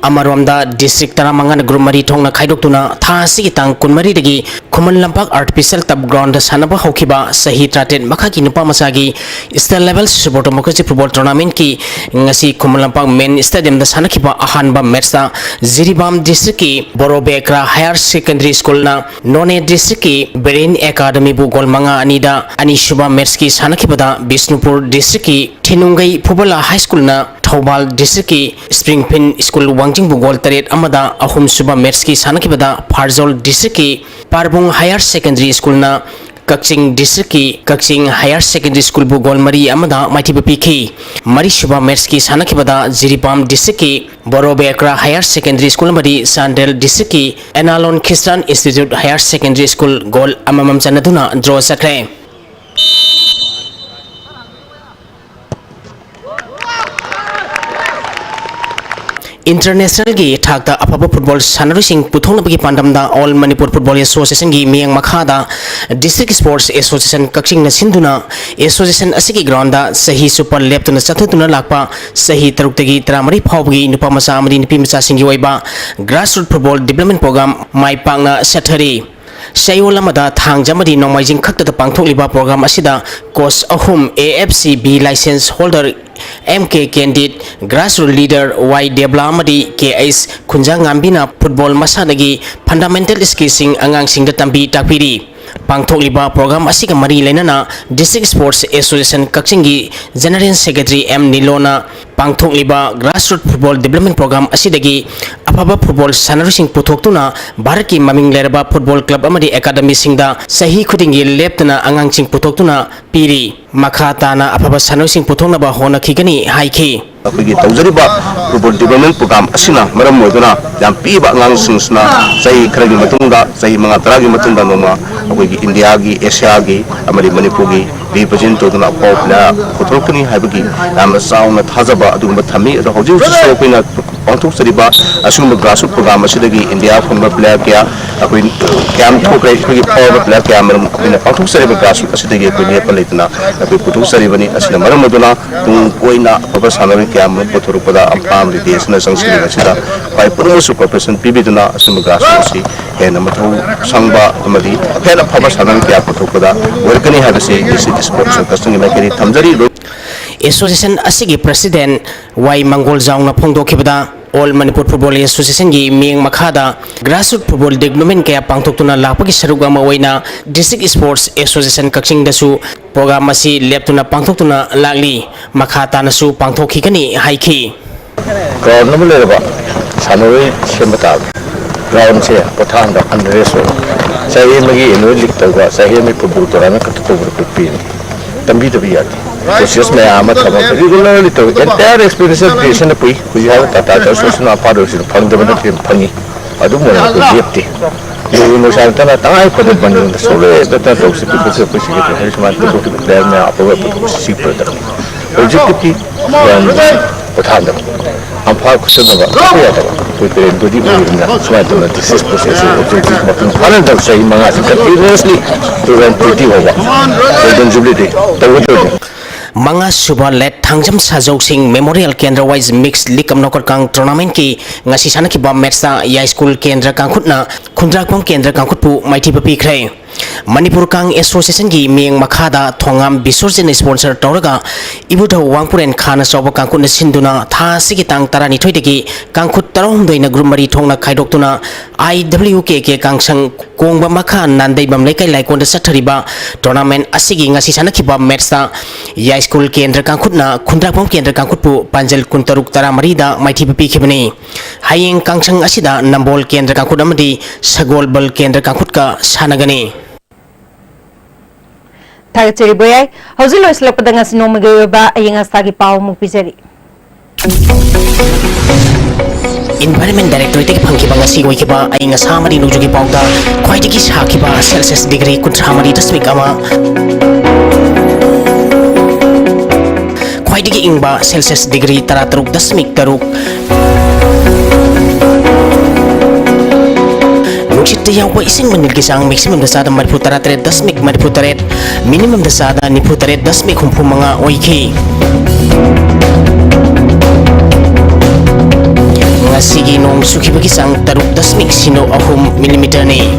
ꯑꯃꯔꯣꯝꯗ, ꯗꯤꯁꯇ꯭ꯔꯤꯛ ꯇꯔꯥꯃꯉꯥꯅ ꯒ꯭ꯔꯨꯞ ꯃꯔꯤ ꯊꯣꯛꯅ ꯈꯥꯏꯗꯣꯛꯇꯨꯅ ꯊꯥ ꯑꯁꯤꯒꯤ ꯇꯥꯡ ꯀꯨꯟꯃꯔꯤꯗꯒꯤ ꯈꯨꯃꯟ ꯂꯝꯄꯥꯛ ꯑꯥꯔꯇꯤꯐꯤꯁꯤꯌꯦꯜ ꯇꯞ ꯒ꯭ꯔꯥꯎꯟꯗ ꯁꯥꯟꯅꯕ ꯍꯧꯈꯤꯕ ꯆꯍꯤ ꯇꯔꯥꯇꯔꯦꯠ ꯃꯈꯥꯒꯤ ꯅꯨꯄꯥ ꯃꯆꯥꯒꯤ ꯁ꯭ꯇꯦꯠ ꯂꯦꯚꯦꯜ ꯁꯤꯁꯨ ꯕꯣꯇꯣ ꯃꯈꯨꯠꯁꯤ ꯐꯨꯠꯕꯣꯜ ꯇꯣꯔꯅꯥꯃꯦꯟꯠꯀꯤ ꯉꯁꯤ ꯈꯨꯃꯟ ꯂꯝꯄꯥꯛ ꯃꯦꯟ ꯁ꯭ꯇꯦꯗꯤꯌꯝꯗ ꯁꯥꯟꯅꯈꯤꯕ ꯑꯍꯥꯟꯕ ꯃꯦꯠꯆꯇ ꯖꯤꯔꯤꯕꯥꯝ ꯗꯤꯁꯇ꯭ꯔꯤꯛꯀꯤ ꯕꯣꯔꯣꯕꯦꯀ꯭ꯔꯥ ꯍꯥꯌꯔ ꯁꯦꯀꯦꯟꯗꯔꯤ ꯁ꯭ꯀꯨꯜꯅ ꯅꯣꯅꯦ ꯗꯤꯁꯇ꯭ꯔꯤꯛꯀꯤ ꯕ꯭ꯔꯦꯟ ꯑꯦꯀꯥꯗꯃꯤꯕꯨ ꯒꯣꯜ ꯃꯉꯥ ꯑꯅꯤꯗ, ꯑꯅꯤꯁꯨꯕ ꯃꯦꯠꯆꯀꯤ ꯁꯥꯟꯅꯈꯤꯕꯗ ꯕꯤꯁꯅꯨꯄꯨꯔ ꯗꯤꯁꯇ꯭ꯔꯤꯛꯀꯤ ꯊꯤꯅꯨꯡꯒꯩ ꯐꯨꯕꯂꯥ ꯍꯥꯏ ꯁ꯭ꯀꯨꯜꯅ ꯊꯧꯕꯥꯜ ꯗꯤꯁꯇ꯭ꯔꯤꯛꯀꯤ ꯁ꯭ꯄ꯭ꯔꯤꯡꯐꯤꯟ ꯁ꯭ꯀꯨꯜ ꯋꯥꯡꯖꯤꯡꯕꯨ ꯒꯣꯜ ꯇꯔꯦꯠ ꯑꯃꯗ, ꯑꯍꯨꯝꯁꯨꯕ ꯃꯦꯠꯆꯀꯤ ꯁꯥꯟꯅꯈꯤꯕꯗ ꯐꯥꯔꯖꯣꯜ ꯗꯤꯁꯇ꯭ꯔꯤꯛꯀꯤ ꯄꯥꯔꯕꯨꯡ ꯍꯥꯌꯔ ꯁꯦꯀꯦꯟꯗꯔꯤ ꯁ꯭ꯀꯨꯜꯅ ꯀꯛꯆꯤꯡ ꯗꯤꯁꯇ꯭ꯔꯤꯛꯀꯤ ꯀꯛꯆꯤꯡ ꯍꯥꯌꯔ ꯁꯦꯀꯦꯟꯗꯔꯤ ꯁ꯭ꯀꯨꯜꯕꯨ ꯒꯣꯜ ꯃꯔꯤ ꯑꯃꯗ ꯃꯥꯏꯊꯤꯕ ꯄꯤꯈꯤ꯫ ꯃꯔꯤꯁꯨꯕ ꯃꯦꯠꯆꯀꯤ ꯁꯥꯟꯅꯈꯤꯕꯗ ꯖꯤꯔꯤꯕꯥꯝ ꯗꯤꯁꯇ꯭ꯔꯤꯛꯀꯤ ꯕꯣꯔꯣꯕꯦꯀ꯭ꯔꯥ ꯍꯥꯌꯔ ꯁꯦꯀꯦꯟꯗꯔꯤ ꯁ꯭ꯀꯨꯜ ꯑꯃꯗꯤ ꯆꯥꯟꯗꯦꯜ ꯗꯤꯁꯇ꯭ꯔꯤꯛꯀꯤ Enalon Christian institute higher secondary school goal ꯑꯃꯃꯝ ꯆꯟꯅꯗꯨꯅ ꯗ꯭ꯔꯣ ꯆꯠꯈ꯭ꯔꯦ꯫ ꯏꯟꯇꯔꯅꯦꯁꯅꯦꯜꯒꯤ ꯊꯥꯛꯇ ꯑꯐꯕ ꯐꯨꯠꯕꯣꯜ ꯁꯥꯟꯅꯔꯣꯏꯁꯤꯡ ꯄꯨꯊꯣꯛꯅꯕꯒꯤ ꯄꯥꯟꯗꯝꯗ ꯑꯣꯜ ꯃꯅꯤꯄꯨꯔ ꯐꯨꯠꯕꯣꯜ ꯑꯦꯁꯣꯁꯤꯌꯦꯁꯟꯒꯤ ꯃꯤꯠꯌꯦꯡ ꯃꯈꯥꯗ ꯗꯤꯁꯇ꯭ꯔꯤꯛ ꯁ꯭ꯄꯣꯔꯠꯁ ꯑꯦꯁꯣꯁꯤꯌꯦꯁꯟ ꯀꯛꯆꯤꯡꯅ ꯁꯤꯟꯗꯨꯅ ꯑꯦꯁꯣꯁꯤꯌꯦꯁꯟ ꯑꯁꯤꯒꯤ ꯒ꯭ꯔꯥꯎꯟꯗ ꯆꯍꯤ ꯆꯨꯞꯄ ꯂꯦꯞꯇꯅ ꯆꯠꯊꯗꯨꯅ ꯂꯥꯛꯄ ꯆꯍꯤ ꯇꯔꯨꯛꯇꯒꯤ ꯇꯔꯥꯃꯔꯤ ꯐꯥꯎꯕꯒꯤ ꯅꯨꯄꯥ ꯃꯆꯥ ꯑꯃꯗꯤ ꯅꯨꯄꯤ ꯃꯆꯥꯁꯤꯡꯒꯤ ꯑꯣꯏꯕ ꯒ꯭ꯔꯥꯁꯔꯨꯠ ꯐꯨꯠꯕꯣꯜ ꯗꯤꯕ꯭ꯂꯞꯃꯦꯟ ꯄ꯭ꯔꯣꯒ꯭ꯔꯥꯝ ꯃꯥꯏ ꯄꯥꯛꯅ ꯆꯠꯊꯔꯤ꯫ ꯆꯌꯣꯜ ꯑꯃꯗ ꯊꯥꯡꯖ ꯑꯃꯗꯤ ꯅꯣꯡꯃꯥꯏꯖꯤꯡ ꯈꯛꯇꯗ ꯄꯥꯡꯊꯣꯛꯂꯤꯕ ꯄ꯭ꯔꯣꯒ꯭ꯔꯥꯝ ꯑꯁꯤꯗ ꯀꯣꯆ ꯑꯍꯨꯝ, A F C B licence holder M K Kendit, grassroot leader Y Debla ꯑꯃꯗꯤ ꯀꯦ ꯑꯩꯆ ꯈꯨꯟꯖꯥꯉꯥꯝꯕꯤꯅ ꯐꯨꯠꯕꯣꯜ ꯃꯁꯥꯟꯅꯒꯤ ꯐꯟꯗꯥꯃꯦꯟꯇꯦꯜ ꯁ꯭ꯀꯤꯜꯁꯤꯡ ꯑꯉꯥꯡꯁꯤꯡꯗ ꯇꯝꯕꯤ ꯇꯥꯛꯄꯤꯔꯤ꯫ ꯄꯥꯡꯊꯣꯛꯂꯤꯕ ꯄ꯭ꯔꯣꯒ꯭ꯔꯥꯝ ꯑꯁꯤꯒ ꯃꯔꯤ ꯂꯩꯅꯅ ꯗꯤꯁꯇ꯭ꯔꯤꯛ ꯁ꯭ꯄꯣꯔꯠꯁ ꯑꯦꯁꯣꯁꯤꯌꯦꯁꯟ ꯀꯛꯆꯤꯡꯒꯤ ꯖꯦꯅꯔꯦꯜ ꯁꯦꯀ꯭ꯔꯦꯇꯔꯤ ꯑꯦꯝ ꯅꯤꯂꯣꯅ ꯄꯥꯡꯊꯣꯛꯂꯤꯕ ꯒ꯭ꯔꯥꯁꯔꯨꯠ ꯐꯨꯠꯕꯣꯜ ꯗꯤꯕ꯭ꯂꯞꯃꯦꯟ ꯄ꯭ꯔꯣꯒ꯭ꯔꯥꯝ ꯑꯁꯤꯗꯒꯤ ꯑꯐꯕ ꯐꯨꯠꯕꯣꯜ ꯁꯥꯟꯅꯔꯣꯏꯁꯤꯡ ꯄꯨꯊꯣꯛꯇꯨꯅ ꯚꯥꯔꯠꯀꯤ ꯃꯃꯤꯡ ꯂꯩꯔꯕ ꯐꯨꯠꯕꯣꯜ ꯀ꯭ꯂꯕ ꯑꯃꯗꯤ ꯑꯦꯀꯥꯗꯃꯤꯁꯤꯡꯗ ꯆꯍꯤ ꯈꯨꯗꯤꯡꯒꯤ ꯂꯦꯞꯇꯅ ꯑꯉꯥꯡꯁꯤꯡ ꯄꯨꯊꯣꯛꯇꯨꯅ ꯄꯤꯔꯤ꯫ ꯃꯈꯥ ꯇꯥꯅ ꯑꯐꯕ ꯁꯥꯟꯅꯔꯣꯏꯁꯤꯡ ꯄꯨꯊꯣꯛꯅꯕ ꯍꯣꯠꯅꯈꯤꯒꯅꯤ ꯍꯥꯏꯈꯤ꯫ ꯑꯩꯈꯣꯏꯒꯤ ꯇꯧꯖꯔꯤꯕ ꯐꯨꯠꯕꯣꯜ ꯗꯤꯕ꯭ꯂꯞꯃꯦꯟ ꯄ꯭ꯔꯣꯒ꯭ꯔꯥꯝ ꯑꯁꯤꯅ ꯃꯔꯝ ꯑꯣꯏꯗꯨꯅ ꯌꯥꯝ ꯄꯤꯛꯏꯕ ꯑꯉꯥꯡꯁꯤꯡꯁꯤꯅ ꯆꯍꯤ ꯈꯔꯒꯤ ꯃꯇꯨꯡꯗ, ꯆꯍꯤ ꯃꯉꯥ ꯇꯔꯥꯒꯤ ꯃꯇꯨꯡꯗ ꯅꯣꯡꯃ ꯑꯩꯈꯣꯏꯒꯤ ꯏꯟꯗꯤꯌꯥꯒꯤ, ꯑꯦꯁꯤꯌꯥꯒꯤ ꯑꯃꯗꯤ ꯃꯅꯤꯄꯨꯔꯒꯤ ꯔꯤꯄ꯭ꯔꯖꯦꯟ ꯇꯧꯗꯨꯅ ꯑꯐꯥꯎꯕ ꯄ꯭ꯂꯦꯌꯥꯔ ꯄꯨꯊꯣꯔꯛꯀꯅꯤ ꯍꯥꯏꯕꯒꯤ ꯌꯥꯝꯅ ꯆꯥꯎꯅ ꯊꯥꯖꯕ ꯑꯗꯨꯒꯨꯝꯕ ꯊꯝꯃꯤ꯫ ꯑꯗꯣ ꯍꯧꯖꯤꯛ ꯍꯧꯖꯤꯛꯁꯨ ꯑꯩꯈꯣꯏꯅ ꯄꯥꯡꯊꯣꯛꯆꯔꯤꯕ ꯑꯁꯤꯒꯨꯝꯕ grassroots program ꯑꯁꯤꯗꯒꯤ ꯏꯟꯗꯤꯌꯥ ꯐꯝꯕ player ꯀꯌꯥ ꯑꯩꯈꯣꯏ ꯀꯌꯥꯝ ꯊꯣꯛꯈ꯭ꯔꯦ꯫ ꯑꯩꯈꯣꯏꯒꯤ ꯐꯥꯎꯔꯕ player ꯀꯌꯥ ꯃꯔꯨꯝ ꯑꯩꯈꯣꯏꯅ ꯄꯥꯡꯊꯣꯛꯆꯔꯤꯕ grassroots ꯑꯁꯤꯗꯒꯤ ꯑꯩꯈꯣꯏ ꯂꯦꯞꯄ ꯂꯩꯇꯅ ꯑꯩꯈꯣꯏ ꯄꯨꯊꯣꯛꯆꯔꯤꯕꯅꯤ꯫ ꯑꯁꯤꯅ ꯃꯔꯝ ꯑꯣꯏꯗꯨꯅ ꯇꯨꯡ ꯀꯣꯏꯅ ꯑꯐꯕ ꯁꯥꯟꯅꯔꯣꯏ ꯀꯌꯥ ꯃꯔꯨꯝ ꯄꯨꯊꯣꯔꯛꯄꯗ ꯑꯝꯐꯥ ꯑꯃꯗꯤ ꯗꯦꯁꯅ ꯆꯪꯁꯤꯜꯂꯤꯕ ꯑꯁꯤꯗ ꯈ꯭ꯋꯥꯏ ꯄꯨꯝꯅꯃꯛꯁꯨ cooperation ꯄꯤꯕꯤꯗꯨꯅ ꯑꯁꯤꯒꯨꯝꯕ grassroots ꯑꯁꯤ ꯍꯦꯟꯅ ꯃꯊꯧ ꯁꯪꯕ ꯑꯃꯗꯤ ꯍꯦꯟꯅ ꯐꯕ ꯁꯥꯟꯅꯔꯣꯏ ꯀꯌꯥ ꯄꯨꯊꯣꯛꯄꯗ ꯑꯣꯏꯔꯛꯀꯅꯤ ꯍꯥꯏꯕꯁꯤ district sports ꯀꯛꯆꯤꯡꯒꯤ ꯃꯥꯏꯀꯩꯗꯒꯤ ꯊꯝꯖꯔꯤ꯫ Association ꯑꯁꯤꯒꯤ president ꯋꯥꯏ ꯃꯪꯒꯣꯜ ꯖꯥꯎꯅ ꯐꯣꯡꯗꯣꯛꯈꯤꯕꯗ, All Manipur Football Associationꯒꯤ ꯃꯤꯠꯌꯦꯡ ꯃꯈꯥꯗ grassroots football development ꯀꯌꯥ ꯄꯥꯡꯊꯣꯛꯇꯨꯅ ꯂꯥꯛꯄꯒꯤ ꯁꯔꯨꯛ ꯑꯃ ꯑꯣꯏꯅ District Sports Association ꯀꯛꯆꯤꯡꯗꯁꯨ program ꯑꯁꯤ ꯂꯦꯞꯇꯨꯅ ꯄꯥꯡꯊꯣꯛꯇꯨꯅ ꯂꯥꯛꯂꯤ꯫ ꯃꯈꯥ ꯇꯥꯅꯁꯨ ꯄꯥꯡꯊꯣꯛꯈꯤꯒꯅꯤ ꯍꯥꯏꯈꯤ꯫ Ground ꯑꯃ ꯂꯩꯔꯕ ꯁꯥꯟꯅꯔꯣꯏ ꯁꯦꯝꯕ ꯇꯥꯕꯅꯤ꯫ Groundꯁꯦ ꯄꯣꯊꯥꯍꯟꯕ, unrest ꯑꯣꯏꯕ꯫ ꯆꯍꯤ ꯑꯃꯒꯤ annual league ꯇꯧꯕ, ꯆꯍꯤ ꯑꯃꯒꯤ football tournament ꯈꯛꯇ ꯇꯧꯕꯗ ꯑꯩꯈꯣꯏ ꯄꯦꯟꯗꯦ꯫ ꯇꯝꯕꯤꯗꯕ ꯌꯥꯗꯦ꯫ Process ꯃꯌꯥꯝ ꯑꯃ ꯊꯝꯃꯒ regularly ꯇꯧꯏ꯫ Entire expenditure ꯄꯦꯟꯁꯟꯅ ꯄꯨꯏ꯫ ꯍꯧꯖꯤꯛ ꯍꯥꯏꯕ Tata Trust ꯑꯣꯏꯔꯁꯨ, NABFARD ꯑꯣꯏꯔꯁꯨ ꯐꯪꯗꯕ ꯅꯠꯇꯦ, ꯐꯪꯉꯤ꯫ ꯑꯗꯨꯝ ꯑꯣꯏꯅ ꯑꯩꯈꯣꯏ ꯂꯦꯞꯇꯦ꯫ ꯅꯣꯡꯖꯨ ꯅꯨꯡꯁꯥ ꯅꯠꯇꯅ ꯇꯉꯥꯏ ꯐꯗꯕ ꯕꯟ ꯅꯨꯡꯗ ꯁꯣꯛꯂꯣꯏ ꯅꯠꯇꯅ ꯇꯧꯁꯤ꯫ People ꯁꯦ ꯑꯩꯈꯣꯏ secretary ꯍꯥꯏꯔꯤꯁꯨ ꯃꯥꯅ ꯄꯨꯊꯣꯛꯈꯤꯕ player ꯃꯌꯥꯝ ꯑꯐꯕ ꯄꯨꯊꯣꯛꯄꯁꯤ ꯁꯤ ꯄ꯭ꯔꯗꯛꯅꯤ꯫ ꯍꯧꯖꯤꯛꯇꯤ ꯕꯟ ꯄꯣꯊꯥꯍꯟꯗꯕ, ꯑꯝꯐꯥ ꯈꯨꯠꯁꯟꯅꯕ ꯇꯧꯕ ꯌꯥꯗꯕ꯫ ꯑꯩꯈꯣꯏ ꯄꯦꯔꯦꯟ ꯕꯣꯗꯤ ꯑꯣꯏꯔꯤꯕꯅꯤꯅ ꯁꯨꯃꯥꯏꯅ ꯇꯧꯅ district sports association objective ꯃꯄꯨꯡ ꯐꯥꯅ ꯆꯍꯤ ꯃꯉꯥꯁꯤ continuously two thousand twenty ꯐꯥꯎꯕ Golden Jubilee ꯇꯧꯒꯗꯧꯔꯤꯕꯅꯤ꯫ ꯃꯉꯥ ꯁꯨꯕ Late Thangjam ꯁꯥꯖꯧꯁꯤꯡ Memorial Kendra Wise Mix League of Knockout Kang Tournamentꯀꯤ ꯉꯁꯤ ꯁꯥꯟꯅꯈꯤꯕ matchꯇ ꯌꯥꯏꯁ꯭ꯀꯨꯜ ꯀꯦꯟꯗ꯭ꯔ ꯀꯥꯡꯈꯨꯠꯅ ꯈꯨꯟꯗ꯭ꯔꯥꯛꯄꯝ ꯀꯦꯟꯗ꯭ꯔ ꯀꯥꯡꯈꯨꯠꯄꯨ ꯃꯥꯏꯊꯤꯕ ꯄꯤꯈ꯭ꯔꯦ꯫ ꯃꯅꯤꯄꯨꯔ ꯀꯥꯡ Associationꯒꯤ ꯃꯤꯠꯌꯦꯡ ꯃꯈꯥꯗ ꯊꯣꯉꯥꯝ ꯕꯤꯁ꯭ꯋꯔꯖꯤꯠꯅ sponsor ꯇꯧꯔꯒ ꯏꯕꯨꯙꯧ ꯋꯥꯡꯄꯨꯔꯦꯟ ꯈꯥꯅ ꯆꯥꯎꯕ ꯀꯥꯡꯈꯨꯠꯅ ꯁꯤꯟꯗꯨꯅ ꯊꯥ ꯑꯁꯤꯒꯤ ꯇꯥꯡ ꯇꯔꯥꯅꯤꯊꯣꯏꯗꯒꯤ ꯀꯥꯡꯈꯨꯠ ꯇꯔꯥꯍꯨꯝꯗꯣꯏꯅ group ꯃꯔꯤ ꯊꯣꯛꯅ ꯈꯥꯏꯗꯣꯛꯇꯨꯅ I W K K ꯀꯥꯡꯁꯪ ꯀꯣꯡꯕ ꯃꯈꯥ ꯅꯥꯟꯗꯩꯕꯝ ꯂꯩꯀꯥꯏ ꯂꯥꯏꯀꯣꯟꯗ ꯆꯠꯊꯔꯤꯕ tournament ꯑꯁꯤꯒꯤ ꯉꯁꯤ ꯁꯥꯟꯅꯈꯤꯕ matchꯇ ꯌꯥꯏꯁ꯭ꯀꯨꯜ ꯀꯦꯟꯗ꯭ꯔ ꯀꯥꯡꯈꯨꯠꯅ ꯈꯨꯟꯗ꯭ꯔꯥꯛꯄꯝ ꯀꯦꯟꯗ꯭ꯔ ꯀꯥꯡꯈꯨꯠꯄꯨ ꯄꯥꯟꯖꯜ ꯀꯨꯟꯇꯔꯨꯛ ꯇꯔꯥꯃꯔꯤꯗ ꯃꯥꯏꯊꯤꯕ ꯄꯤꯈꯤꯕꯅꯤ꯫ ꯍꯌꯦꯡ ꯀꯥꯡꯁꯪ ꯑꯁꯤꯗ ꯅꯝꯕꯣꯜ ꯀꯦꯟꯗ꯭ꯔ ꯀꯥꯡꯈꯨꯠ ꯑꯃꯗꯤ ꯁꯒꯣꯜꯕꯜ ꯀꯦꯟꯗ꯭ꯔ ꯀꯥꯡꯈꯨꯠꯀ ꯁꯥꯟꯅꯒꯅꯤ꯫ ꯊꯥꯒꯠꯆꯔꯤ ꯕꯣꯌꯥꯏ꯫ ꯍꯧꯖꯤꯛ ꯂꯣꯏꯁꯤꯜꯂꯛꯄꯗ ꯉꯁꯤ ꯅꯣꯡꯃꯒꯤ ꯑꯣꯏꯕ ꯑꯌꯤꯡ ꯑꯁꯥꯒꯤ ꯄꯥꯎ ꯑꯃꯨꯛ ꯄꯤꯖꯔꯤ꯫ Environment Directorateꯇꯒꯤ ꯐꯪꯈꯤꯕ ꯉꯁꯤ ꯑꯣꯏꯈꯤꯕ ꯑꯏꯪ ꯑꯁꯥ ꯑꯃꯗꯤ ꯅꯣꯡꯖꯨꯒꯤ ꯄꯥꯎꯗ ꯈ꯭ꯋꯥꯏꯗꯒꯤ ꯁꯥꯈꯤꯕ Celsius degree ꯀꯨꯟꯊ꯭ꯔꯥ ꯃꯔꯤ ꯗꯁꯃꯤꯛ ꯑꯃ, ꯈ꯭ꯋꯥꯏꯗꯒꯤ ꯏꯪꯕ Celsius degree ꯇꯔꯥ ꯇꯔꯨꯛ ꯗꯁꯃꯤꯛ ꯇꯔꯨꯛ, ꯅꯨꯡꯁꯤꯠꯇ ꯌꯥꯎꯕ ꯏꯁꯤꯡ ꯃꯅꯤꯜꯒꯤ ꯆꯥꯡ maximum ꯗ ꯆꯥꯗ ꯃꯔꯤꯐꯨ ꯇꯔꯥ ꯇꯔꯦꯠ ꯗꯁꯃꯤꯛ ꯃꯔꯤꯐꯨ ꯇꯔꯦꯠ, minimum ꯗ ꯆꯥꯗ ꯅꯤꯐꯨ ꯇꯔꯦꯠ ꯗꯁꯃꯤꯛ ꯍꯨꯝꯐꯨ ꯃꯉꯥ ꯑꯣꯏꯈꯤ꯫ ꯉꯁꯤꯒꯤ ꯅꯣꯡ ꯆꯨꯈꯤꯕꯒꯤ ꯆꯥꯡ ꯇꯔꯨꯛ ꯗꯁꯃꯤꯛ ꯁꯤꯅꯣ ꯑꯍꯨꯝ ꯃꯤꯂꯤꯃꯤꯇꯔꯅꯤ꯫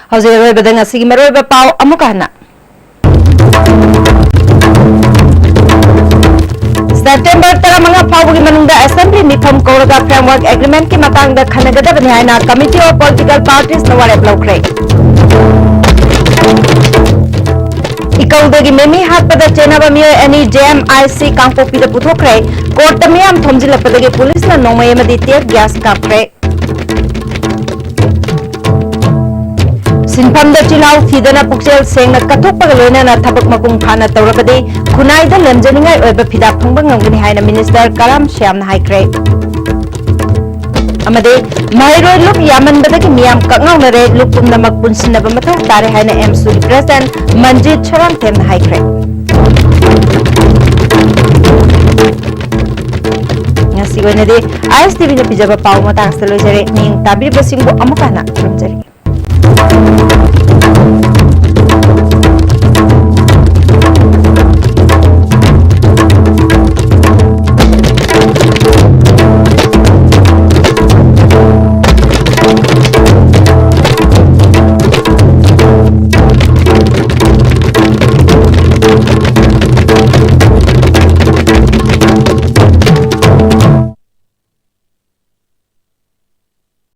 ꯍꯧꯖꯤꯛ ꯑꯔꯣꯏꯕꯗ ꯉꯁꯤꯒꯤ ꯃꯔꯨꯑꯣꯏꯕ ꯄꯥꯎ ꯑꯃꯨꯛꯀ ꯍꯟꯅ꯫ ꯁꯦꯞꯇꯦꯝꯕꯔ ꯇꯔꯥꯃꯉꯥ ꯐꯥꯎꯕꯒꯤ ꯃꯅꯨꯡꯗ assembly ꯃꯤꯐꯝ ꯀꯧꯔꯒ framework agreement ꯀꯤ ꯃꯇꯥꯡꯗ ꯈꯟꯅꯒꯗꯕꯅꯤ ꯍꯥꯏꯅ Committee of Political Parties ꯅ ꯋꯥꯔꯦꯞ ꯂꯧꯈ꯭ꯔꯦ꯫ ꯏꯀꯧꯗꯒꯤ ꯃꯦꯃꯤ ꯍꯥꯠꯄꯗ ꯆꯦꯟꯅꯕ ꯃꯤꯑꯣꯏ ꯑꯅꯤ J M I C ꯀꯥꯡꯄꯣꯛꯄꯤꯗ ꯄꯨꯊꯣꯛꯈ꯭ꯔꯦ꯫ Court ꯇ ꯃꯤꯌꯥꯝ ꯊꯣꯝꯖꯤꯜꯂꯛꯄꯗꯒꯤ police ꯅ ꯅꯣꯡꯃꯩ ꯑꯃꯗꯤ tear gas ꯀꯥꯞꯈ꯭ꯔꯦ꯫ ꯁꯤꯟꯐꯝꯗ ꯆꯤꯜꯍꯥꯎ ꯊꯤꯗꯅ ꯄꯨꯛꯆꯦꯜ ꯁꯦꯡꯅ ꯀꯠꯊꯣꯛꯄꯒ ꯂꯣꯏꯅꯅ ꯊꯕꯛ ꯃꯄꯨꯡ ꯐꯥꯅ ꯇꯧꯔꯕꯗꯤ ꯈꯨꯟꯅꯥꯏꯗ ꯂꯦꯝꯖꯅꯤꯡꯉꯥꯏ ꯑꯣꯏꯕ ꯐꯤꯗꯥ ꯐꯪꯕ ꯉꯝꯒꯅꯤ ꯍꯥꯏꯅ Minister ꯀꯔꯥꯝ ꯁ꯭ꯌꯥꯝꯅ ꯍꯥꯏꯈ꯭ꯔꯦ꯫ ꯑꯃꯗꯤ ꯃꯍꯩꯔꯣꯏ ꯂꯨꯞ ꯌꯥꯝꯃꯟꯕꯗꯒꯤ ꯃꯤꯌꯥꯝ ꯀꯛꯉꯥꯎꯅꯔꯦ, ꯂꯨꯞ ꯄꯨꯝꯅꯃꯛ ꯄꯨꯟꯁꯤꯟꯅꯕ ꯃꯊꯧ ꯇꯥꯔꯦ ꯍꯥꯏꯅ AMSU ꯒꯤ President ꯃꯟꯖꯤꯠ ꯁꯔꯥꯡꯊꯦꯝꯅ ꯍꯥꯏꯈ꯭ꯔꯦ꯫ ꯉꯁꯤꯒꯤ ꯑꯣꯏꯅꯗꯤ ISTV ꯅ ꯄꯤꯖꯕ ꯄꯥꯎ ꯃꯇꯥꯡ ꯑꯁꯤꯗ ꯂꯣꯏꯖꯔꯦ꯫ ꯃꯤꯠꯌꯦꯡ ꯇꯥꯕꯤꯔꯤꯕꯁꯤꯡꯕꯨ ꯑꯃꯨꯛ ꯍꯟꯅ ꯈꯨꯔꯨꯝꯖꯔꯤ꯫